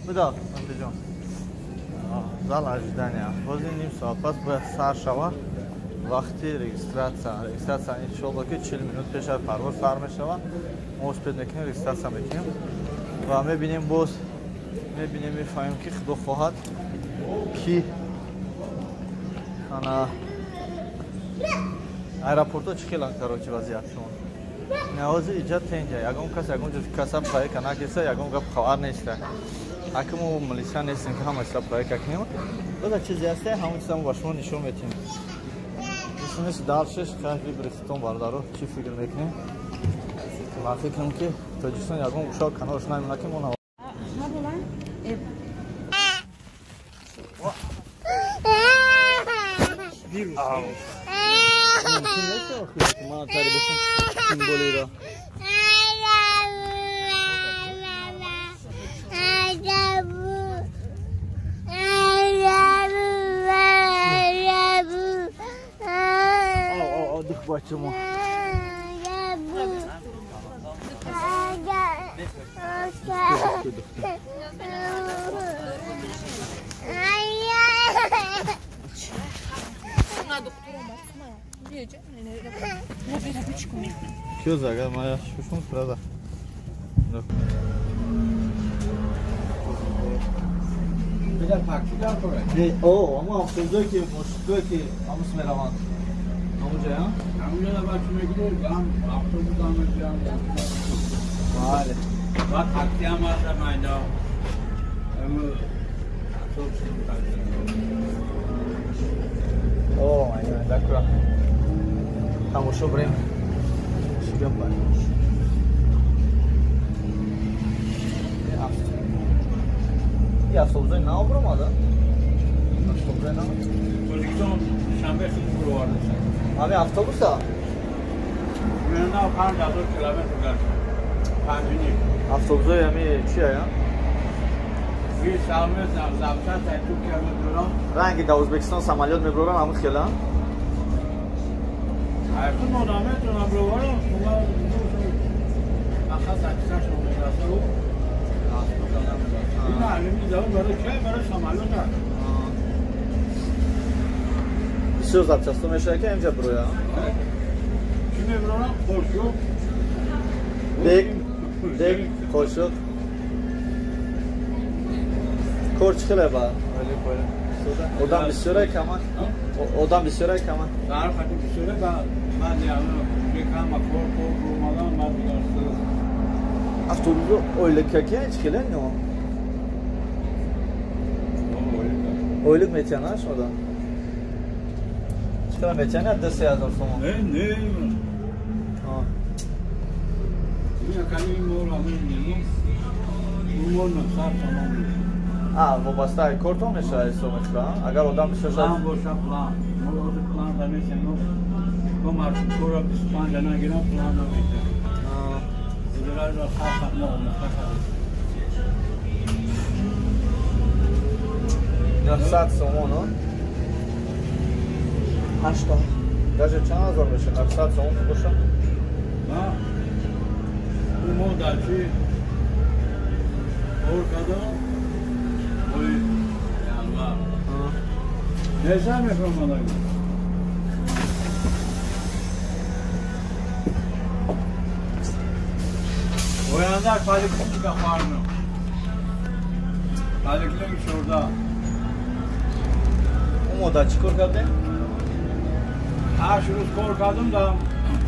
Буда, Антиҷон. Зал ожидания. Ҳозир ним соат пас бояд сар шава вақти регистрация. Регистрация иншоалло ки 40 минут пеш аз парвоз сар мешава. Мо успеть мекунем, регистрация мекунем ва мебинем, боз мебинем, мефаҳмем ки худо хоҳад ки ана аэропортҳо чӣ хеланд, короче, вазъиятшон. Ҳозир иҷа тенҷа, ягон кас ягон ҷо каса проверка накеса, ягон гап хабар неста. Аки мо милиса нестем ки ҳама чиза проверка кунем. Боза чизе ҳасте, ҳамон чиза мо ба шумо нишон метиҳем. Исмеш дальше шикай вибрестон бародаро, чӣ фикр мекунем? Ман фикрам ки Тоҷикистон ягон гӯшао канораш намемонад ки мо мумкин нест охир ки ман тари бошам символиро. Ау, ау, дих бачамо. Кё агар ма шушум сразу. О, ама автобусое ки маршрутое ки ҳамус мераванд. Ҳамуҷа, а? Ҳамуҷа бача мегиред, ҳам автобус ҳам мегирам. Бале. Ва такси ҳам ҳаст майда. Ҳаму автобус такси. О, майда, дакура. Тамошо бирем. Чӣ гап бар? И автобусои нав биромада? Автобусои нав? Тоҷикистон шанбе хеле буроварда. Ҳамин автобуса? Нав 5000 километр гашт. 5.5. Автобусои ҳами чия, я? Ранги дар Ӯзбекистон самолёт мебуроранд, ҳамин хела? Бисёр запчасто мешавад ки инҷа бироя? Чӣ мебурорам? Қошуқ. Дег, дег, қошуқ. Кор чӣ хеле ба? Одам бисёре каман? Одам бисёре каман? Дар хати бисёре ба ман ҳама кор кор омадам ман дигар. Автобусо ойликаки чӣ хеле но? Ойлик метиҳанд шумода? Чӣ хела метиҳанд? 2-3 ҳазор сомон? Не, не. А, вобаста кортон мешавад ҳисоб мекунад, агар одам бисёр шавад. План боша, план. Мо ҳозир план намесем, мо маршруткора 25 нагирам, план намесем. Дигарро халқ мо омӯхта кардем. 900 сомон, ҳашта. Даже чанд ҳазор мешавад? 900 сомон боша? Мо дар чи кор кардам? Ой, январ. Неза мефаҳмадам. Оянда поликлиника хоҳам. Поликлиника 14. Мо дар чӣ кор кардем? 8 рӯз кор кардам дар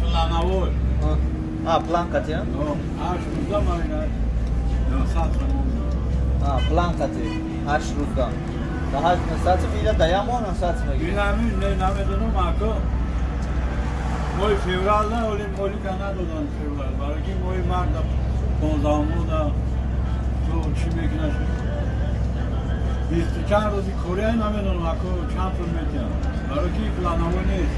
плановой. А, план қатӣ? 8 рӯза ман 900 сомон. А, план қатӣ 8 рӯзда. Да ҳашт саати мира да як моҳ 900 мегирӣ? Инами не, намедонам, ако моҳи февралда оли молика надодан феврал. Барои ки моҳи марта 15-умда ту чӣ мекунаш? Бисту чанд рӯзи корея намедонам, ако чанд пул метиҳам. Барои ки плановой нест.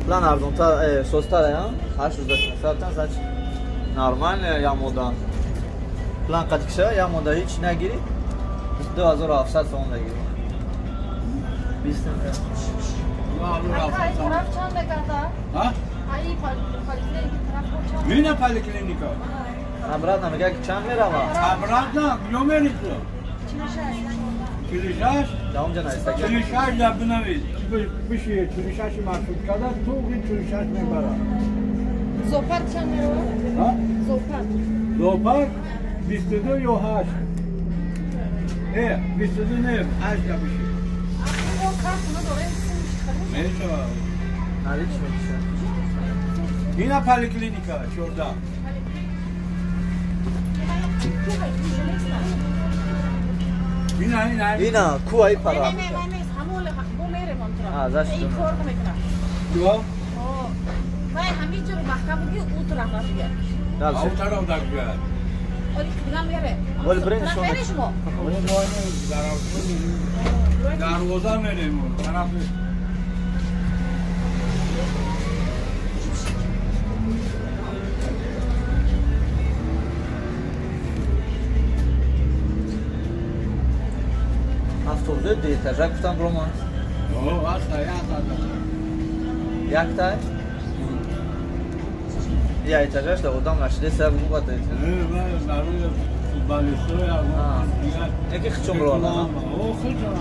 План арзонтар, созтар, а? 8 рӯза 900 значит нормально як моҳда. План қатӣ киша як моҳда ҳеҷ нагирӣ, 2700 сомон мегирӣ. Бист Ай тараф чанд мекарда? А? Ай поликлиника тараф чанд? Мина поликлиника. Обратно мегӯяд ки чанд меравад? Обратно куҷо мерӣ ту? 46? Дар онҷа наиста. 46 да бинавис. Биши 46 маршрут када туғри 46 мебарад. Зоопарк чанд меравад? Зоопарк. Зоопарк 22 ё 8. Не, 22 не, 8 да биши. Мешавад. Налич мекушад. Ина поликлиника 14. Ина ина. Ина куай пара. Не, не, не, ҳамон бо мерем он тараф. А, зашто? Ин кор мекунад. Чё? Вай ҳамин ҷо маҳкам буди, у тараф рафт. Дальше. А у тараф дагуяд. Оли қибла мере. Оли брин шумо. Мере шумо. Дарвоза мерем тараф. Автобусҳои дуэтажа гуфтам броман. Аста якта? Я этажаш да одам нашиде саб муқат барои футболистҳо яки хичон бировардан. Хичон.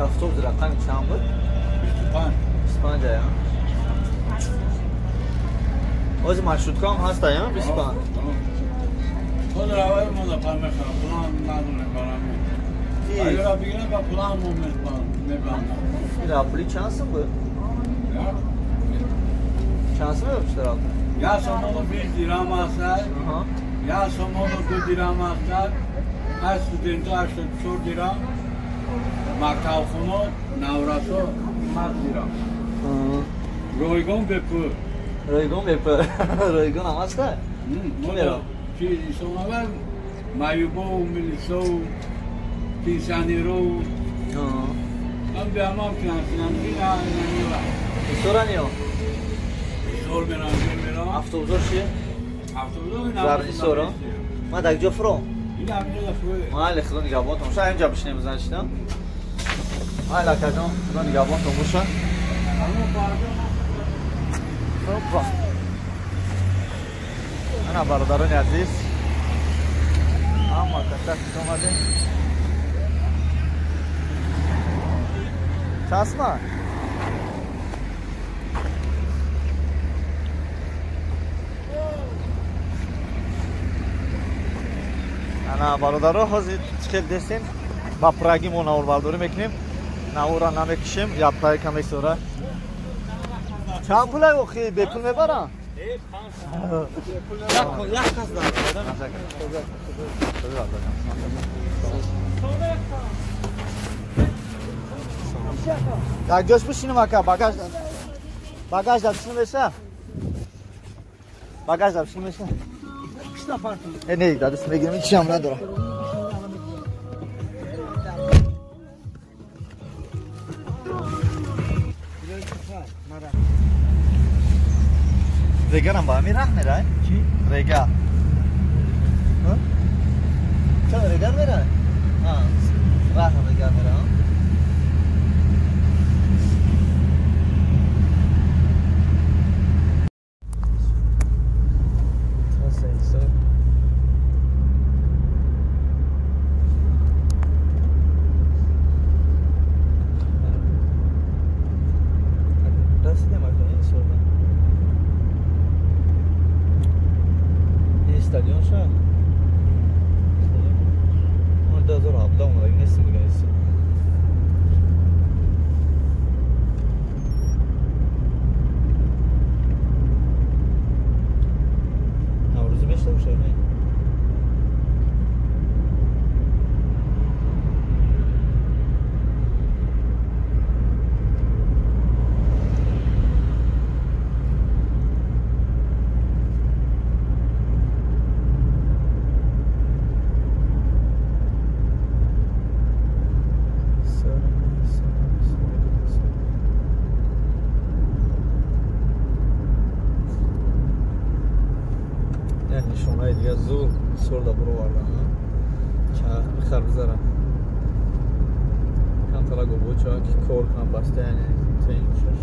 Автобус рақами чанд буд? 25. 25 я. Ози маршруткаам ҳаста я 25. Худ раваи мо да памехам, план надорем барами. Агар бигирам ба план мо мебандам. Ира пули чанд сум буд? Чанд сум буд пуштара? Я сомону 20 дирам аст. Я сомону 2 дирам аст. Аз студентҳо 84 дирам. Мактабхоно наврасо 100 дирам. Ройгон бепул. Ройгон бепул. Ройгон ҳам аст? Чи исонавар маюбову, милисову, пенсионерову. Ам бе ҳамам пенсионера. Исора ниё? Исор мерам, мерам. Автобусо чи? Автобусо Дар Исоро? Ма дар ҷо фуром? Ин ҳаминҷо фуром. Майли, худо нигаҳбонтон бошад. Ҳаминҷа бишинем значит, а? Майли акаҷон, худо нигаҳбонтон бошад. Опа. Ана бародарони азиз, ҳама каса хуш омадем. Часма? Ана бародаро, ҳозир чӣ хел дестем? Ба Праги мо наворбардорӣ мекунем. Навора намекушем, я прайка месора. Чанд пулай охи бепул мебарам? Як кас дар. Так ҷош бишинем ака, багаж. Багаж да бишинем еша? Багаж да бишинем еша? Э, не, дадис мегирем, ҳеҷ ҳам надорам. Регарам ба ҳамин раҳ мерай? Чӣ? Рега. Чаро регар мерай? Раҳам регар мерам. Стадион ша? Стадион. 2017 омадаги нестим дига ис. Наврӯзӣ мешта боша не? Ҳисор да буровардан, бихар бизара. Камтара гобоча ки кор кунам баста, яъне теншаш.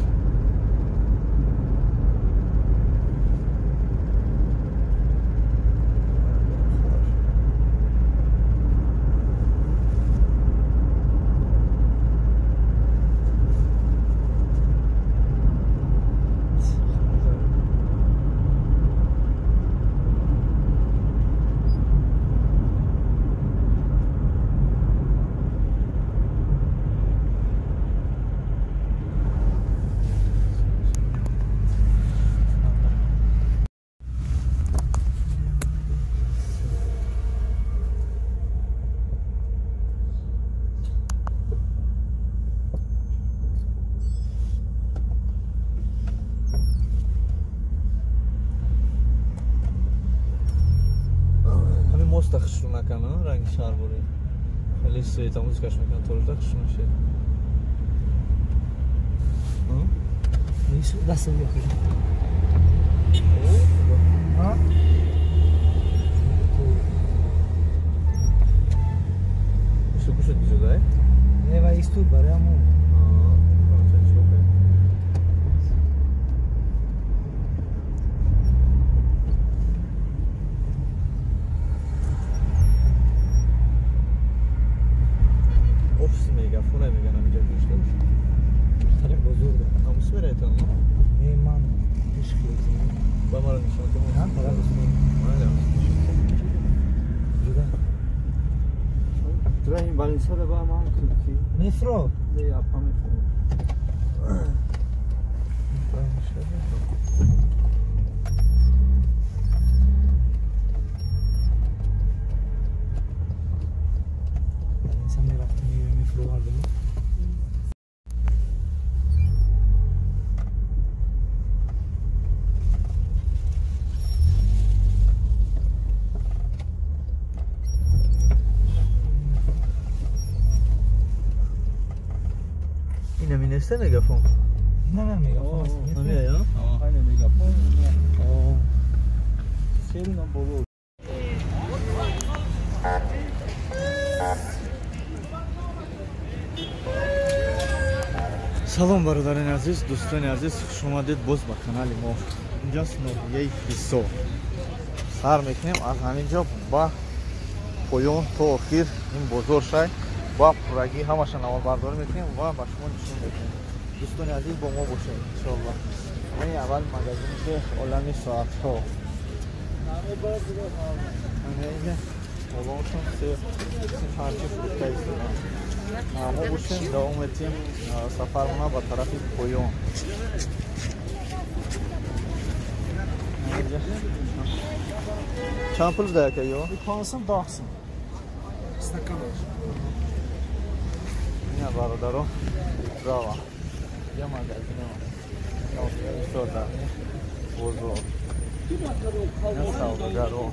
Хушрӯ накана ранги шаҳрборӣ хеле света музикаш мекунад торожда хушрӯ мешавад. Гӯшат гизодай? Не, ва истуд барои ҳамон. Офиси мегафон меган ҳаминҷа гӯшта. Тараф бозор да. Ҳамус мераетон? Не, ман пеш хелтам. Ба маро нишон кун. Ҳам тараф Майли. Ҷуда. Драйм балинсада ба ман ки. Мефро. Не, апа мефро. Инсан мерафтем, мефровардем. Инами неста мегафон? Не, мегафон. Ҳамия, Айне мегафон. Сел на боло. Салом бародарони азиз, дӯстони азиз, хуш омадед боз ба канали мо. Инҷост ноҳияи Ҳисор. Сар мекунем аз ҳамин ҷо ба поён то охир ин бозор шай ба пуррагӣ ҳамаша наворбардорӣ мекунем ва ба шумо нишон медиҳем. Дӯстони азиз, бо мо бошед иншоаллоҳ. Ин аввал магазини ки олами соатҳо. Болоншон се парча фурӯхта истоданд. Мо бошем, давом метиҳем сафармона ба тарафи поён. Чанд пул буда яка ё? 510 сум. Стаканаш. Ина бародаро, права. Я магазин. Ҳисор бозор. Ина савдогаро.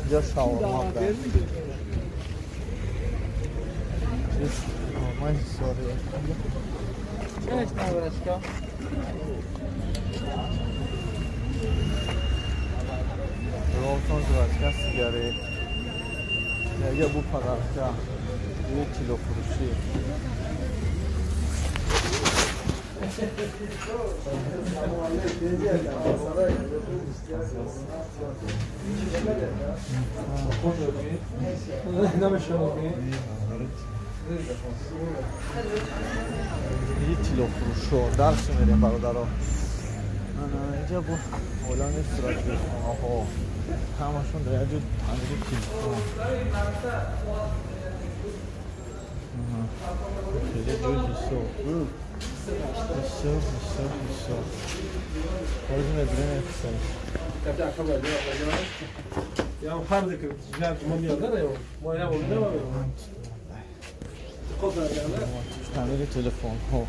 Инҷа шаурма буда. Шаурмаи Ҳисорӣ. Ролтон, жвачка, сигарет. Я бу подарка. Ю тиллофурӯшӣ. И тиллофурӯшо. Дарси мерем бародаро. Инҷа бу олами суратгирхонаҳо. Ҳамашон дар як ҷо ҳамиҷо телефон. Хеле ҷои ҳисоб. Ҳисоб, ҳисоб, ҳисоб. Ҳозир мебинем ҳисоб. Тамири телефонҳо.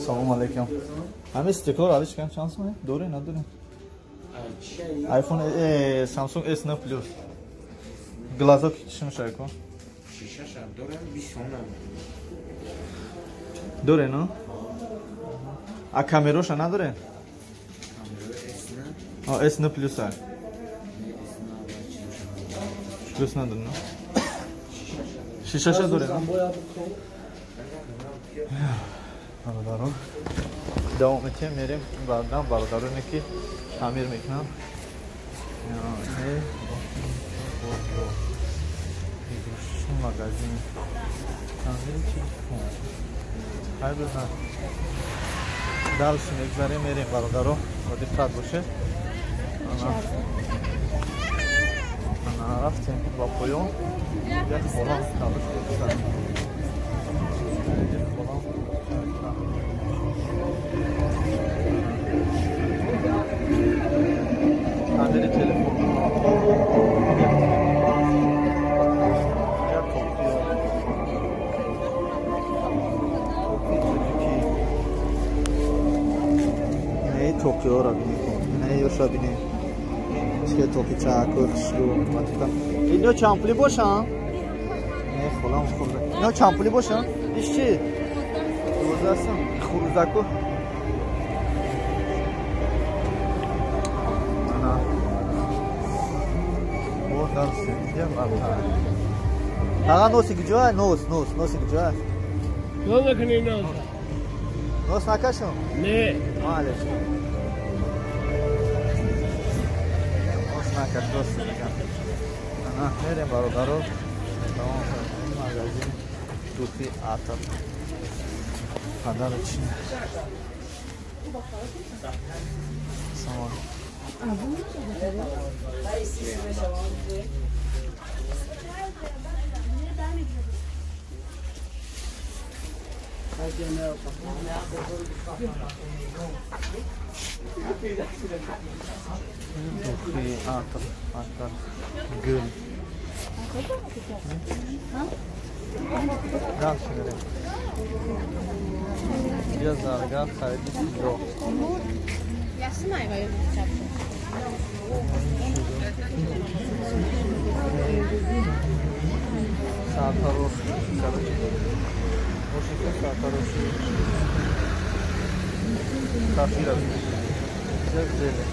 Салом алейкум. Ҳамин стекло алиш кам чанд сомон? Дорӣ надорӣ? iPhone Samsung S9 Plus. Глазок чӣ мешавад ко? Шишаша дорам 20 сомон. Дорӣ, но? А камероша надорӣ? Камеро S9. С на плюс А. Плюс надо, ну. Шишаша дорем. Бародарон. Давом метем, мерем баъдан бародароне ки таъмир мекунам. Магазин. Таъмири телефон. Хай бизан. Дальше мегзарем, мерем бародаро. Бо диққат бошед. Ана рафтем ба поён. Як холам калиш кардам. Таъмири телефон. Токиоро бинем. Инаёша бинем. Чӣ токи чакӯ хушрӯ матифа. Ино чанд пули бошанд? Не, холам хурда. Ино чанд пули бошанд? Иш чӣ? 12 сом. Хурузаку. Ана. О, дальше. Я бабта. Ага, носи куҷоа? Нос, нос, носи куҷоа? Нос накунӣ нос. Нос накашам? Не. Малеш. Нос накаш, рост мегам. Ана, мерем бародаро. Тамом магазин духи атр. Подарочный. Салом. Духи атр, атр, гул. Дальше мерем. Я заргар хариди чизо. Сартарош, короче. Мошинка сартароши. Сафира. Зеле.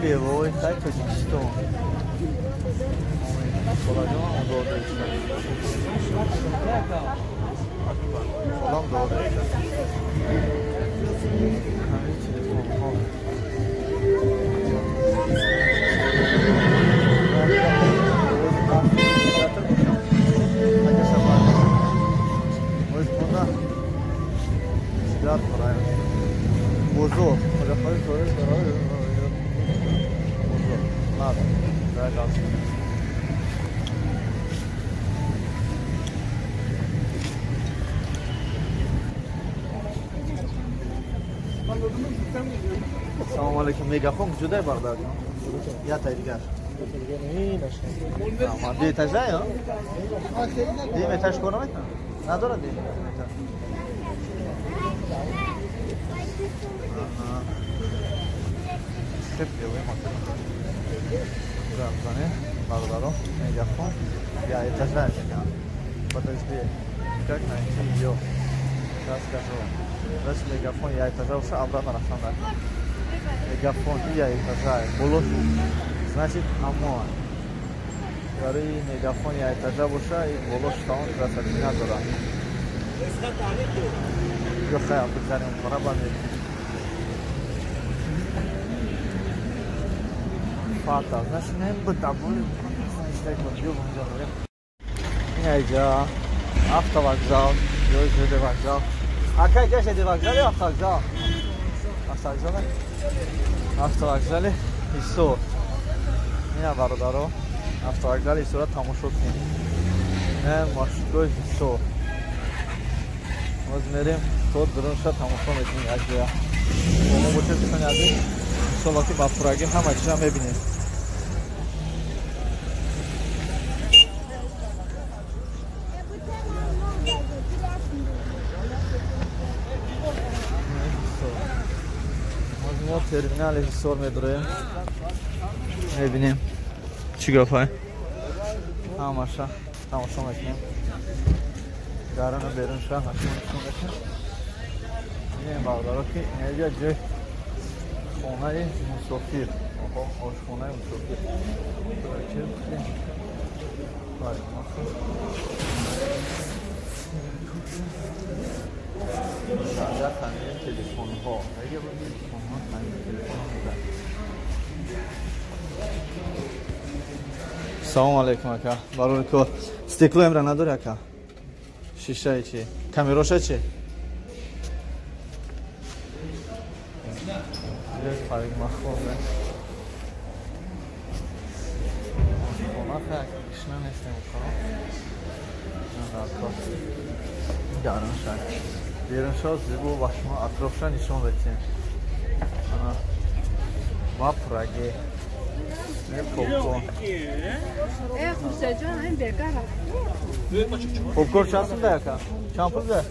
Мевои хай Тоҷикистон. Холаҷон дода холам дода. Ҳамин телефонҳо. Бозор. Салом алейкум. Мегафон куҷодай бародарҷон? Ятай дигар. Ду этажа ё? Дуюм этаж кор наметавонад? Надорад дуюм этаж? Хеб белои мотор. Гап занем бародаро. Мегафон я этажа мегам. Подожди. Как найти её? Сейчас скажу. Значит, мегафон я этажа уже обратно рафтан дар. Мегафон я этажа. Боло значит амон. Барои мегафон я этажа боша и боло штаун красоты надора. Ё хай бизанем хона ба мебинем. Фата, значит, не бутабули. Значит, так вот любим делаем. Инаҷа автовокзал, ё ЖД вокзал. Акай ҷа ЖД вокзал ё автовокзал? Автовокзал. Автовокзали Ҳисор. Ина бародаро, автовокзали Ҳисорро тамошо кунед. Не маршрутгоҳи Ҳисор. Боз мерем то дурунша тамошо мекунем як ҷоя. Мо бошед дӯстони азиз, иншоалло ки ба пуррагӣ ҳама чизро мебинем. Мо терминали Ҳисор медорем. Мебинем чӣ гапай. Ҳамаша тамошо мекунем. Дарона берун шудан нишон мекунем. Ин бародаро ки инҷа ҷои хонаи мусофир, ошхонаи мусофир. Инҷа تعمیر تلفن‌ها. اگه با تلفن‌ها تعمیر تلفن میدن. سلام علیکم اکا. برای کار стекло امرا نداره اکا. شیشه چی؟ камероша چی؟ парикмахер. Хона кишна нестем кора. Дарон шад. Берун шад зебо ва шумо атрофша нишон بدیم. ва Праге. Попкорн чанд сумда яка? Чанд пул да?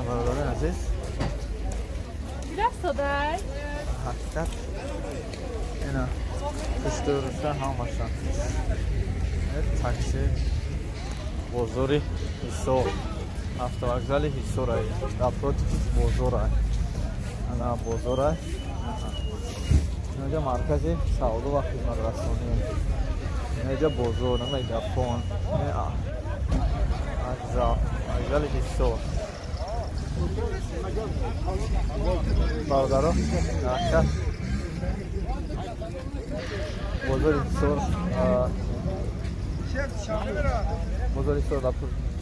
Бародарони азиз, ҳақиқат ина пуштуруша ҳамаша такси бозори Ҳисор, автовокзали Ҳисор, напротив бозора, ана бозора, инҷа маркази савдо ва хизматрасонӣ, инҷа бозор, мегафон, вокзали Ҳисор. Бародаро, ҳақиқат бозори Ҳисор, бозори Ҳисор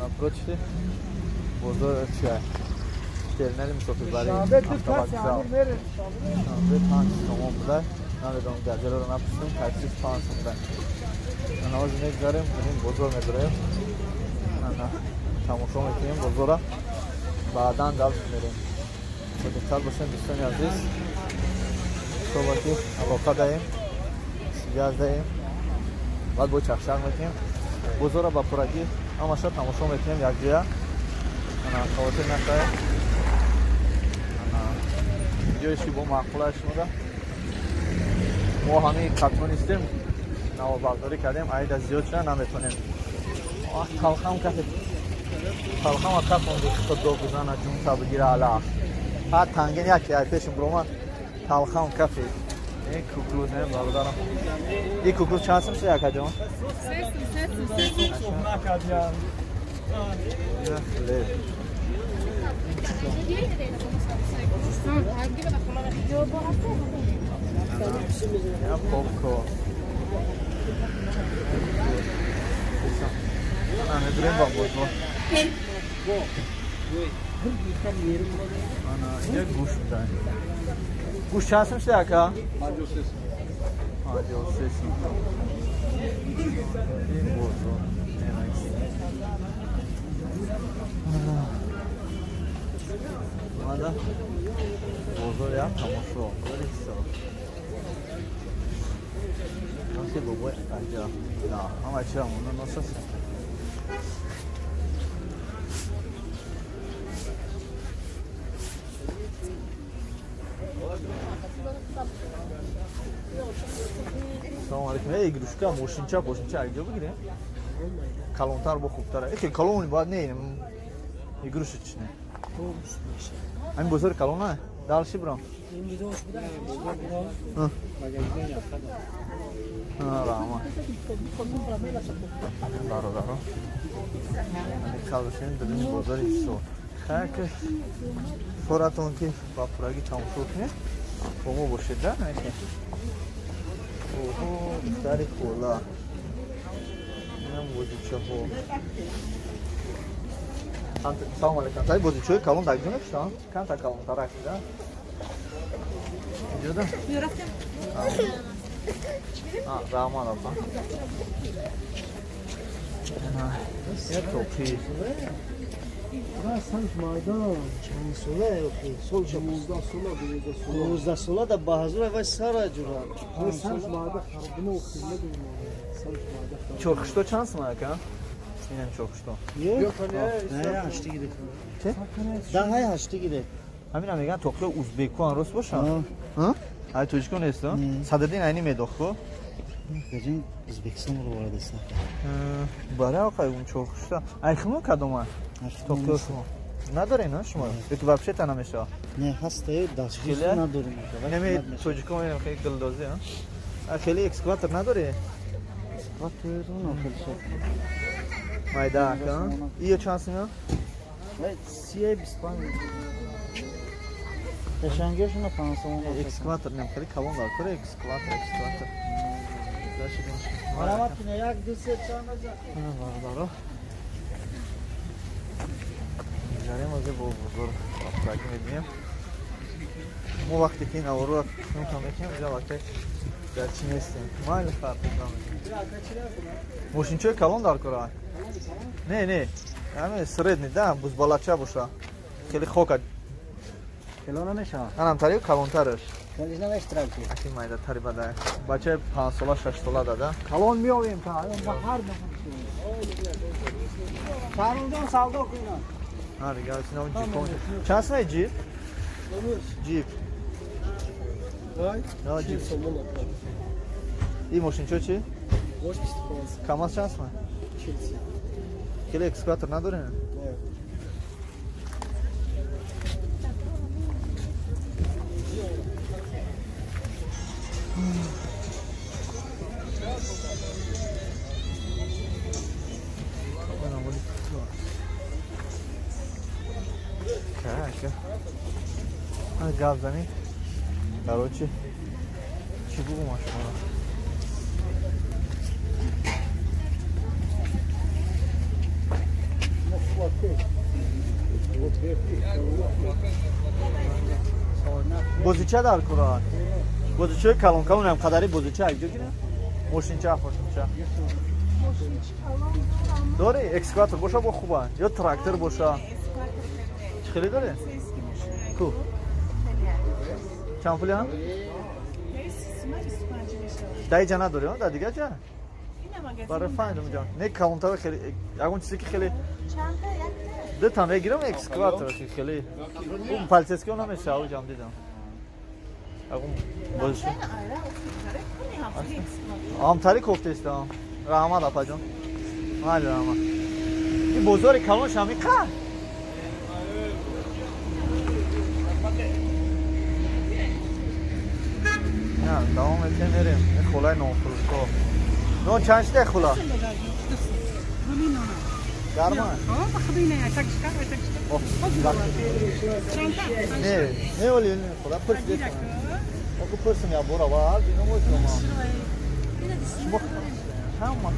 напротив бозор чия? Терминали мусофирбарӣ, автовокзал. Шанбе 5 сомон буда. Намедонам газеларо напурсем, таксис 5 сом буда. Ана ҳозир мегузарем, бинем бозор медорем. Ана тамошо мекунем бозора. Баъдан дальше мерем. Диққат бошем дӯстони азиз. Иншолло ки алоқа даем, связь даем. Баъд бо чахчах мекунем. Бозора ба пуррагӣ ҳамаша тамошо мекунем якҷоя. Ана хавотир нашавед. Ана ҷое ки бо маъқулаш шумода. Мо ҳамин катонистем, навобардорӣ кардем, айда зиёд шуда наметонем. Талхам кафе талхам кафонди худо бизана ҷунта бигира ала. Ҳа танген яке ай пешим биромад талхам кафе. Ин кукруз не бародарам. Ин кукруз чанд сум шуда якаҷон? 3 сум. Хлеб. Я попкорн. Ана медурем ба бозор. Ана инҷа гӯшт буда. Гӯшт чанд сум шуда ака? 53 сум. 53 сум. Ин бозор. Омада бозор як тамошо. Носи бобои аҷа. На, ҳама чиро монда носас. Салом алейкум. Эй, игрушка, мошинча, мошинча, инҷо бигирем? Калонтар бо хубтар. Э, калон бояд не, игрушка чи не? Ҳамин бозори калона? Дальше брам. Раҳмат. Бародаро. Қалбашем дадини бозори Ҳисор. Хайр ки форатон ки ба пуррагӣ тамошо кунед, бо мо бошед, да? Оҳо, духтари хола. Инам бозичаҳо. Салом алейкум. Тай бозичаҳои калон дар куҷо мекушанд? Камтар калонтарак, да? Инҷо да? Раҳмат апа. Як топи. Санҷ майдон чанд сола охи? Сол 19 сола, 19 сола. 19 сола да ба ҳазур вай сара ҷура. Санҷ майда харбуно хизмат мекунад. Санҷ майда. Чорхишто чанд сум ака? Инам чокушто. Не, 8 гирифт. Чӣ? 10 8 гирифт. Ҳамина меган тоқиё узбекон рост боша? Ҳа? Ай тоҷикон нест, Садриддин Айнӣ медохт ко? Гаҷин Узбекистон ро ворид аст. Баре оқай он чокушта. Ай химо кадома? Тоқиё шумо. Надоред, на шумо? Ё вообще та намешава? Не, ҳаст, дастгир надорем. Неми тоҷикон менам хеле гулдозӣ, ҳа? А хеле экскаватор надорӣ? Экскаватор на хеле. Майда, ҳа? Иё чанд сима? 30 25. Қашангашона 5 сомон. Экскаватор нем хеле калон дар кор экскаватор, экскаватор. Марамат кина 1 2 3 4 5. Бародаро. Зарем аз бо бозор рафтагӣ мебинем. Мо вақте ки ин аворро съёмка мекунем, инҷа вақте дар чӣ нестем. Майли фарқ мекунам. Мошинчои калон дар кора? Не, не. Ҳамин средний, да, бузбалача боша. Хеле хока. Калон намешава. Анам тари калонтараш. Калиш намеш трактор. Аки майда тари бада. Бачаи 5 сола, 6 сола дада. Калон меовем та, ба ҳар Шаҳрумҷон савдо кунам. Ҳа, дига синам ҷипон. Чанд сомаи ҷип? Ҷип. Ҳа, ҷип. Ин мошинчо чӣ? КамАЗ чанд сомаи? Хеле экскаватор надорем? Не. Гап занӣ. Короче, чӣ бугум шуморо? Бозича дар кора? Бозичаи калон калон ҳам қадари бозича якҷо гирем? Мошинча, мошинча. Дори экскаватор боша бо хуба ё трактор боша. Чӣ хеле дори? Ку. Чанд пули ҳам? Дар иҷа надори, дар дигар ҷа? Барои фаҳмидам ҷон. Не калонтар хеле ягон чизе ки хеле ду та мегирам экскаватор хеле. Он полицейский намешава, ҷам дидам. Ягон бозича. Ҳамтари кофтестам. Раҳмат апаҷон. Майли раҳмат. Ин бозори калон шами қа? Не, давом метем мерем. Ин хулаи нонфурӯшгоҳ. Нон чанд шида хула? Гарма? Не, не оли хула пурсид. Оку пурсим я бора ва бино мо. Шумо ҳама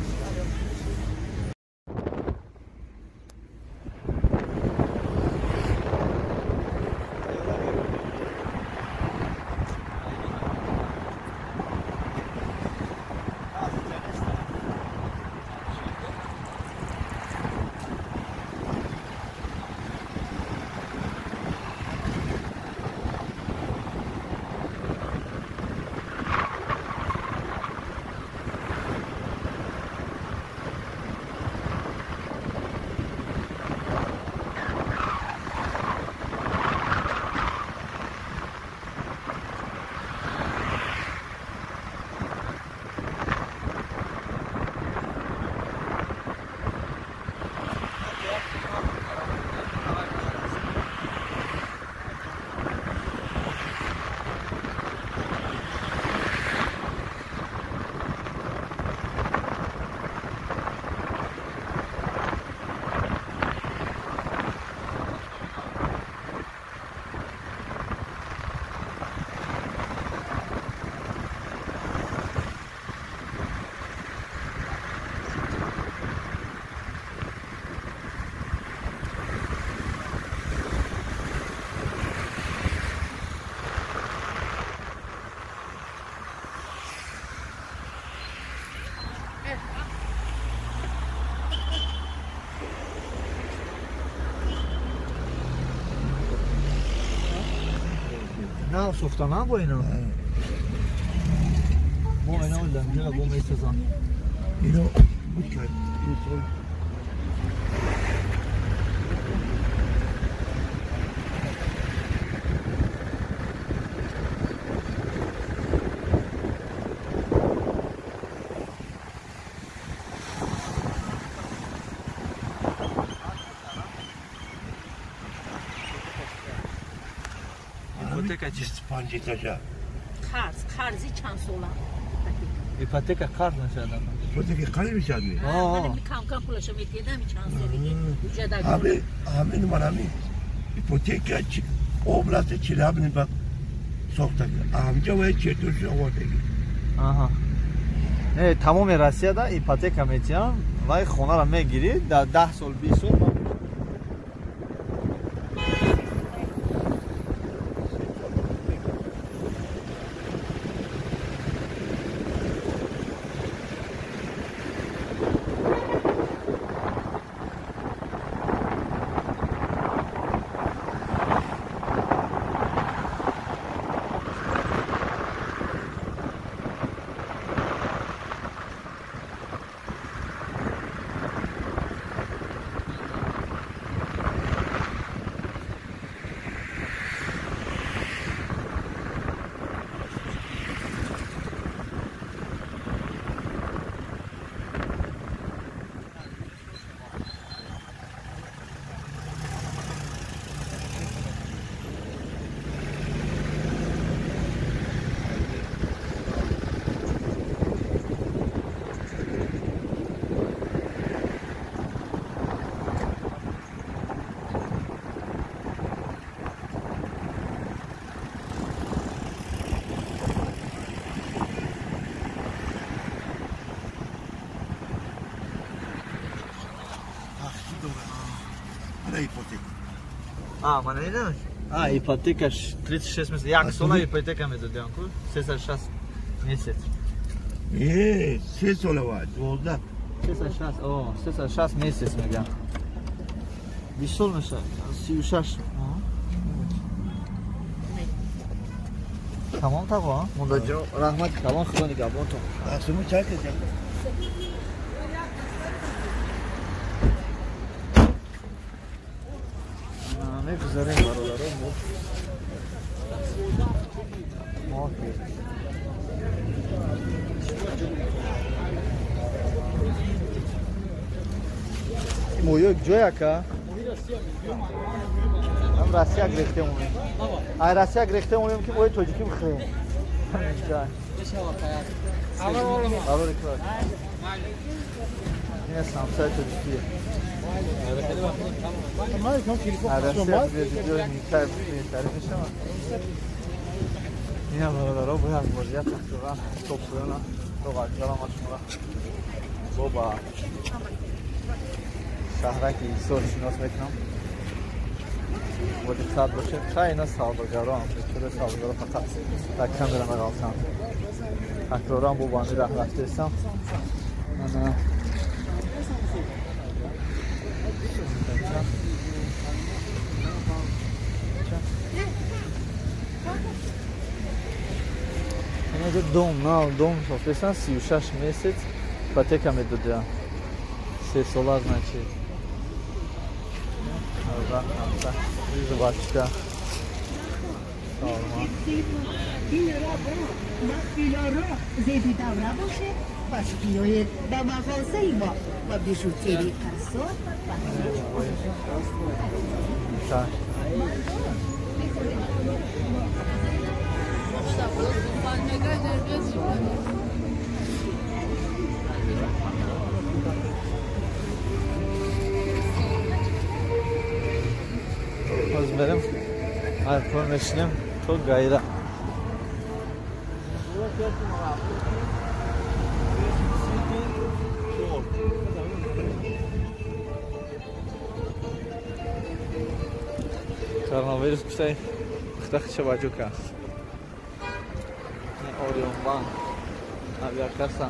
نه سوختانه با اینا ما اینا لنجه با میسازن اینا بود کرد این سال Ипотека чи? 25 этажа. Қарз, қарзи чанд сола? Ипотека қарз мешавад. Ипотека қарз мешавад? Кам-кам пулашо метиҳад, чанд солиги. Ҳамин манами ипотека области Челябинск сохта. Ҳамҷа вай чертёж овардаги. Аҳа. Не, тамоми Россияда ипотека метиҳанд, вай хонаро мегирӣ дар 10 сол, 20 сол. Мана а, ипотека 36 месяц. Як сола ипотека медодиам ку? 36 месяц. Э, 3 сола ва, 12. 36, о, 36 месяц мегам. 20 сол мешавад, 36. Тамом тағо, мундаҷон, раҳмати калон, худо нигаҳбонтон. Шумо чай кардед? Мегузарем бародаро, мо моё ҷояка? Ам Россия гирифтем омем. Ай Россия гирифтем омем ки мои тоҷикӣ бихӯрем. Ин самсаи тоҷикие. Ина бародаро бояд бозия тақрибан то поёна то вокзала ма шуморо бо ба шаҳраки Ҳисор шинос мекунам. Бо диққат бошед. Хай ина савдогарон, бечора савдогаро фақат дар камера меғалтанд. Такроран бо банди раҳ рафтаистам. Ана Инаҷо дом, нав дом сохтаистанд, 36 месяц ипотека медодианд. 3 сола, значит. Жвачка. Боз мерем, айфон мешинем то Гайра. Коронавирус куштай пухта хича баҷо кард. Орион банк, авиакасса.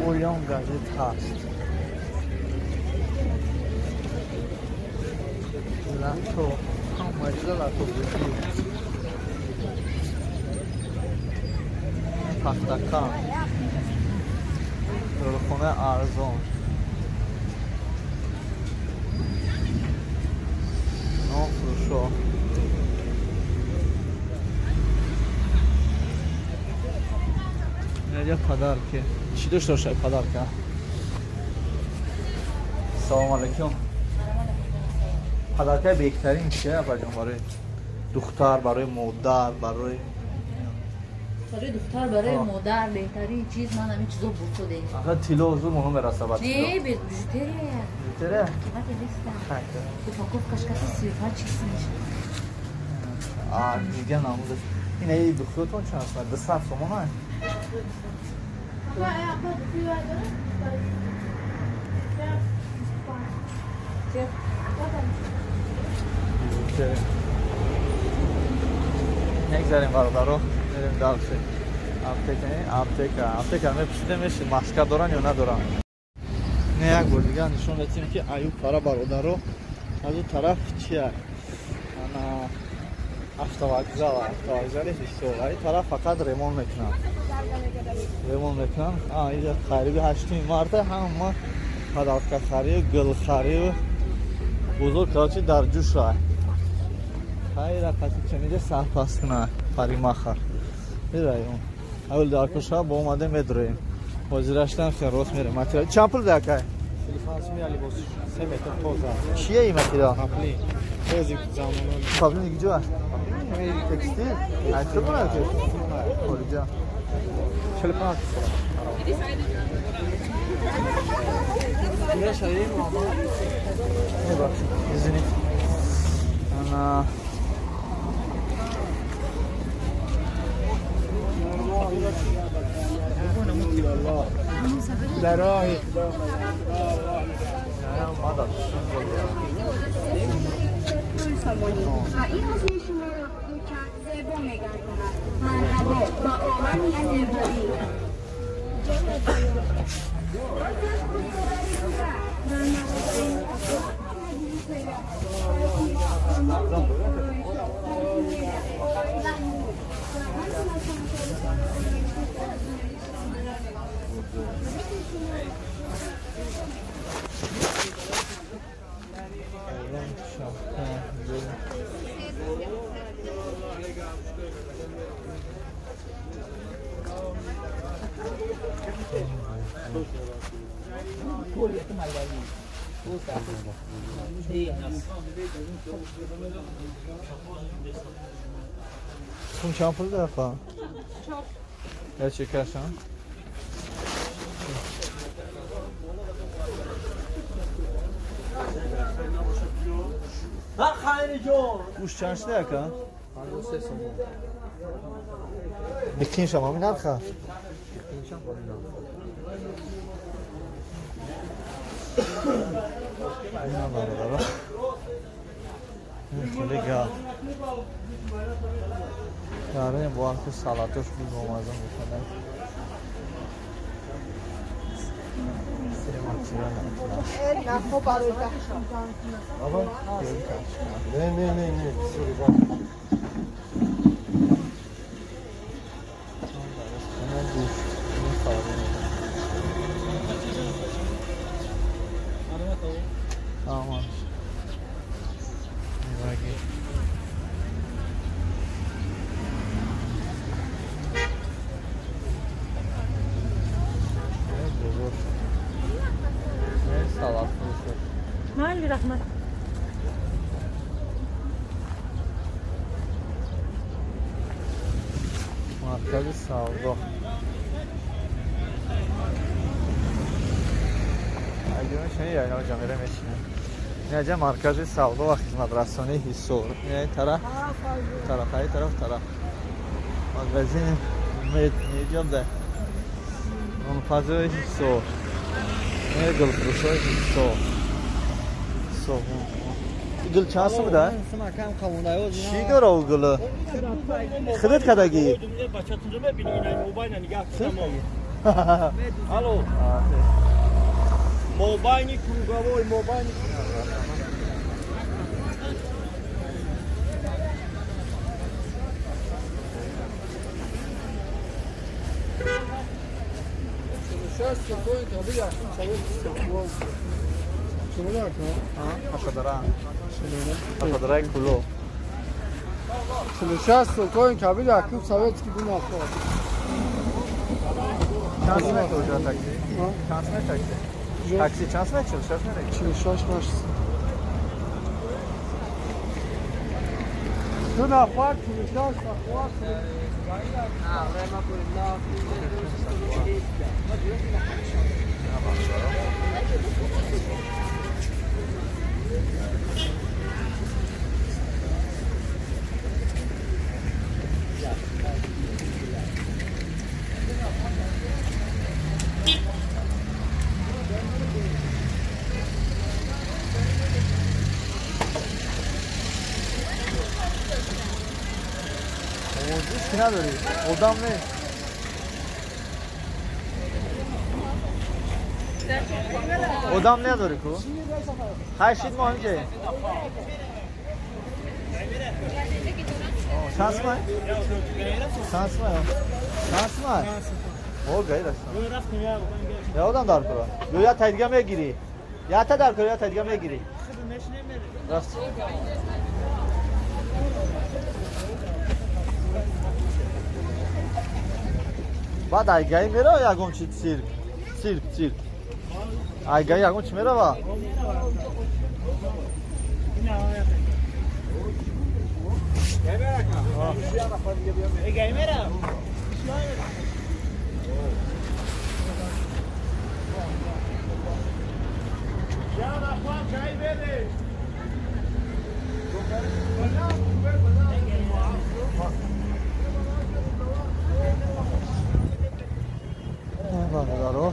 Полион газет ҳаст. Лато, ҳама чиза лато бузӣ. Пахтакан. Дорухонаи арзон. Нонфурӯшо. Инҷа подарки. Чӣ дошта бошад подарка? Ассалому алайкум. Подаркаи беҳтарин чия, апаҷон, барои духтар, барои модар, барои духтар, барои модар беҳтарин чиз ман ҳамин чизо бурдем. Аха, тилло зуд муҳим мераса ба тилло. Не, бижутерия. Бижутерия? Қимати неста. Упаковкаш кати 35 чиз мешавад. А, дига намудаш. Ин эй духтуртон чанд аст? 200 сомон ай? Мегзарем, бародаро, мерем дальше. Аптека, аптека, аптека мепурсидем, мешид маска доран ё надоран. Не, як бор дигар нишон медиҳем, ки аюб пара, бародаро, аз ӯ тараф чия? Ана автовокзал, автовокзали Ҳисор. Ай тараф фақат ремонт мекунанд. Ремонт мекунанд. А, инҷа қариби 8 марта ҳама подаркахарию, гулхарию бузург, короче, дар ҷӯша. Хайра қати чамида сарпаст куна паримахар. Мираем. Аввал дар куша бо омада медроем. Ҳозираштан хел рост мерем. Материал чанд пул дакай? Телефон сми алибос 3 метр тоза. Чия ин материал? Паплин. Този замоно. Паплин куҷо? Текстил? Ай чӣ бора ки? Хориҷа. 45 сом. Мебахшед. Извините. Ана این حسن شما را دوچند زیبا می‌گرداند. مرحبا با عالم زیبایی. Cum чанд пул дафа? Я чекашам. Гӯшт чанд шуда, ака? 53 сомон. Бикиншам ҳамин нарха? Бикиншам ҳамин нарха. Ина, бародаро. Ин хеле гап. Дарем бо ҳам салатош буд, бомаза мекунад. Не, не, не, не, Tamam. Майли, раҳмат. Маркази савдо. Инҷа маркази савдо ва хизматрасонии Ҳисор. Ин тараф, тараф, ай тараф, тараф. Магазини Умед меҷода. Нонпазои Ҳисор. Ин гулфурӯшои Ҳисор. Гул чанд сум да? Чӣ дора ӯ гулу? Худат кардагӣ? Алло. Мобайни круговой, мобайни. Хашадараи куло. 46 сокоин кабил якум советский бу наход. Чанд сум метавоҷа такси? Чанд сум такси? Такси чанд сум? 46 мераги? 46 8. Ду нафар 46 саховат. ки надорӣ? Одам нест. Одам надорӣ ку? Хай шид мо ҳаминҷа. Чанд сумай? Чанд сумай? Чанд сумай? О, гай растам. Я одам дар кура. Ё я тайдига мегирӣ. Я та дар кура, я тайдига мегирӣ. Рафт. Баъд айгаи мерава ягон чи цирк. Цирк, цирк. Айгаи ягон чи мерава? Бародаро,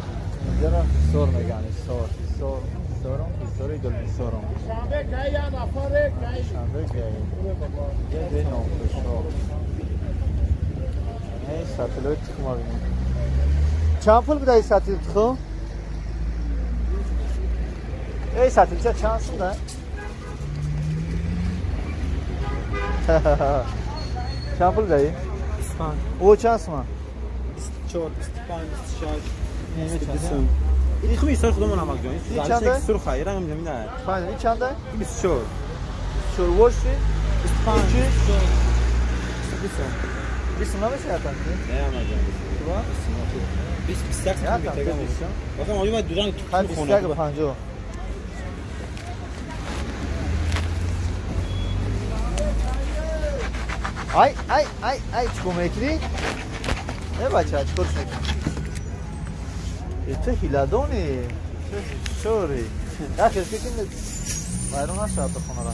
инҷаро ҳисор мегӯянд, ҳисор, ҳисор, ҳисором, ҳисори гулҳисором. Шанбе гай. Инҷа ҷои номхушҳо. Ин сатилои тухма бинем. Чанд пул буда ин сатили тухм? Эй сатилча чанд сум да? Чанд пул даи? 25. О чанд сума? 24, 25, 26. 22. این خوبی سر خودمون هم جان. این چنده؟ سرخه. این رقم نمیده. 5. این چنده؟ 24. 24 واشی؟ 25. 20. 20 نمیشه حتی. نه هم جان. 20 21 میتگم. واقعا ما باید دوران تو خونه. 21 50. ай ай ай ай чикор мекунӣ? Э бача чикор мекунӣ? Ту ҳиладонӣ, ту ҳушёрӣ. Як хел ки вайрон нашавад то хонара.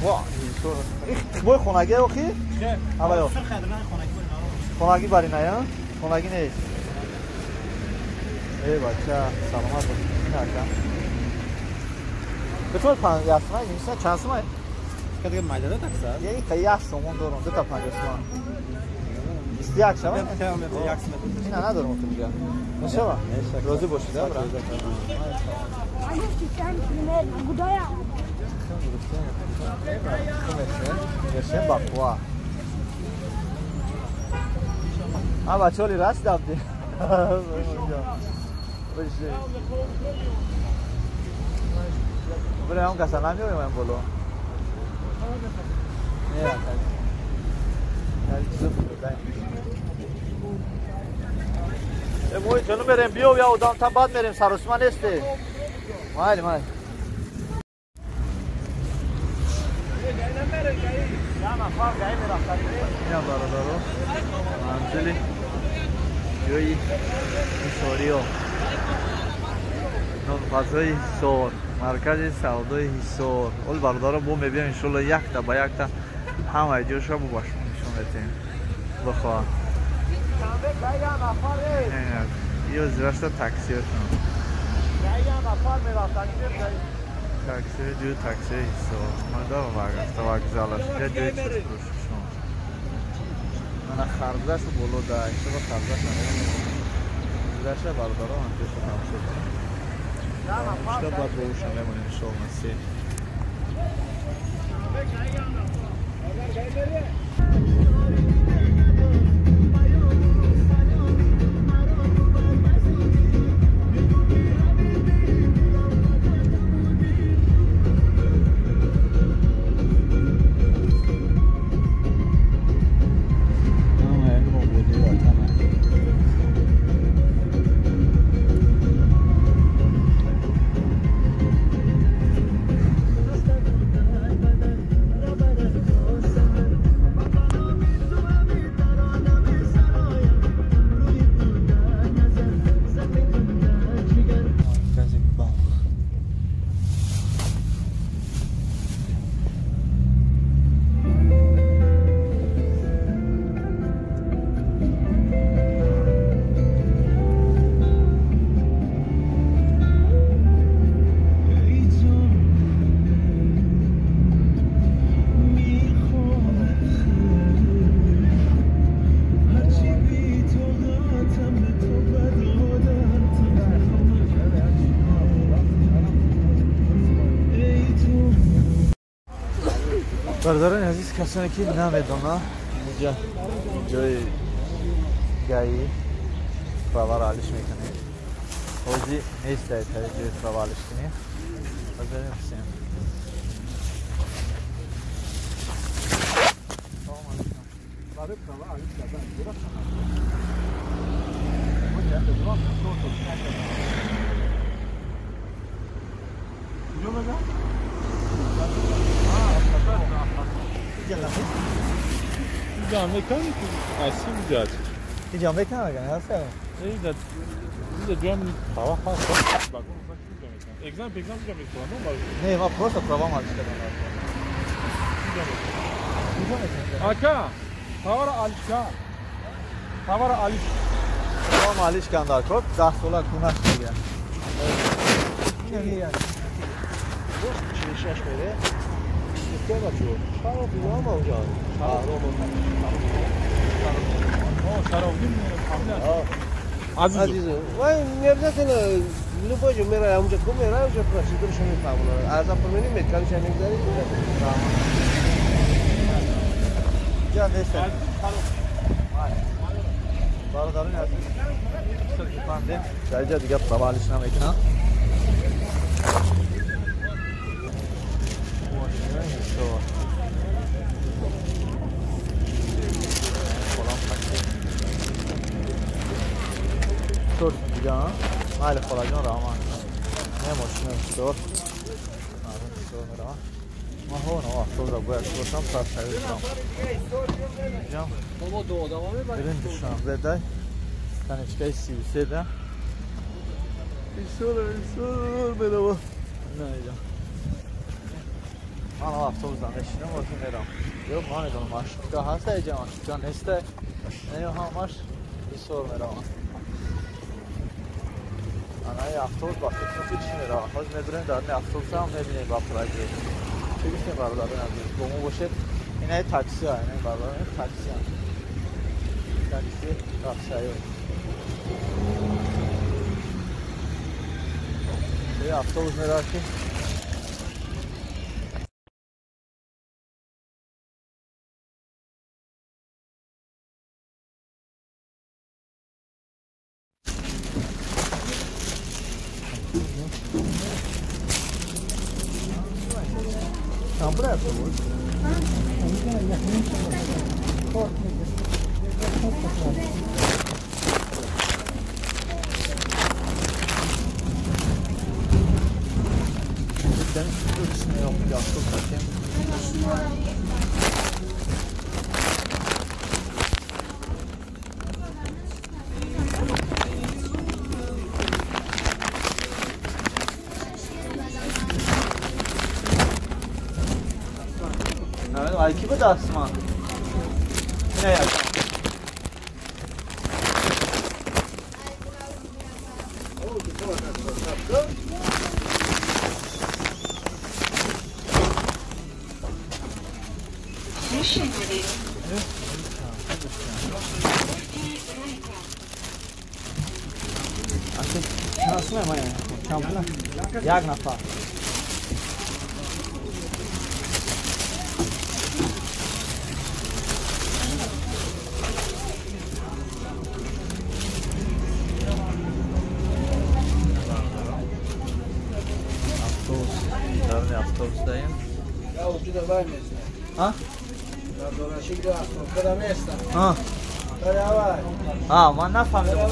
Ва, ҳисор. Их тухмои хонагӣ охи? Авайо. Хонагӣ бари ная? Хонагӣ нест. Э бача, саломат бош. Ин ака. Битвор панҷ ясмай, нимса чанд сумай? Кадга майдада такса? Яъне та як сомон дорам, ду та 50 сомон. 21 шава? Ина надорам ту дига. Мешава? Розӣ бошед, бра. Мешем бақва. А бачоли раст дабди. Бре, он каса намеоем боло. Мои ҷону мерем, биё я одам та баъд мерем, саросима несте. Майли, майли. Ина бародаро, манзили ҷои ҳисориё, нонпазои Ҳисор, маркази савдои Ҳисор. Ол бародаро бо мебиём иншолло якта ба якта ҳамаи ҷоша бо ба шумо нишон медиҳем. Бихоҳ. Ё зирашта таксиёшон. Такси ҷои таксиҳои Ҳисор. Мада вокзалаш, ҷои чизфурӯшишон. Мана харзашу боло да, иншолло харзаша зираша бародаро ҳамҷоша тамошо кунем. Что баъд бо ӯша мемонем иншолло насиб. Бародарони азиз, касоне ки намедонанд, инҷа ҷои гаи праваро алиш мекунем. Ҳозир нест дар тари ҷои права алиш кунем. Ҳозир пурсем. Салом алейкум. Барои права алиш кардан ҷура اینجا میکنم اگر هست اینجا جام права هست. Экзамен اینجا میکنم. نه ما просто права алиш کردم. Ака, права алиш кар. Права алиш. Права алиш кардам дар кор 10 сола кунаш دیگه. اینه 46 میره. چرا بیام اونجا؟ عزیز وای не обязательно любой же мера онҷа ку мера онҷа процедурашо мефаҳмонад. Аз апромени метканша мегзари. Ҷа нест. Бародарони азиз, фаҳмидем. Дар инҷа дига права алиш намекунам. دیگه مال خالاجان رحمان نه ماشین سور سور میرم ما هون آفتاب را باید باشم پس سعی کنم بریم دوشنبه ده تنشگاه 33 ده ایسور برم نه اینجا من آفتاب زن نشینم و میرم یا من میدونم ماشین هست اینجا ماشین نیست نه همش ایسور میرم انا автобус ба фикрм ки чӣ меравам. Ҳозир медурем дар ин автобусам мебинем ба пураги. Чӣ гуфтем бародарони азиз, бо мо бошед. Инаи таксиа, инаи бародарони таксиа. Такси рафсаё. Ин автобус меравад ки ки ба даст ман? Не як. Як нафар. Автобус даем. А? А? А, ман нафаҳмидам.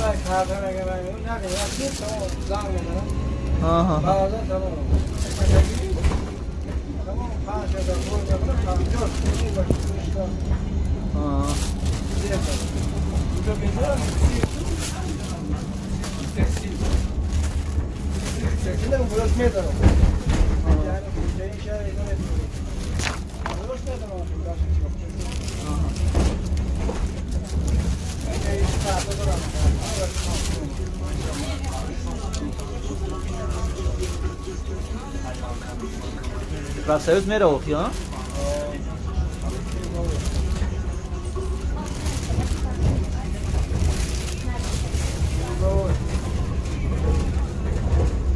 Профсоюз меравохи, а?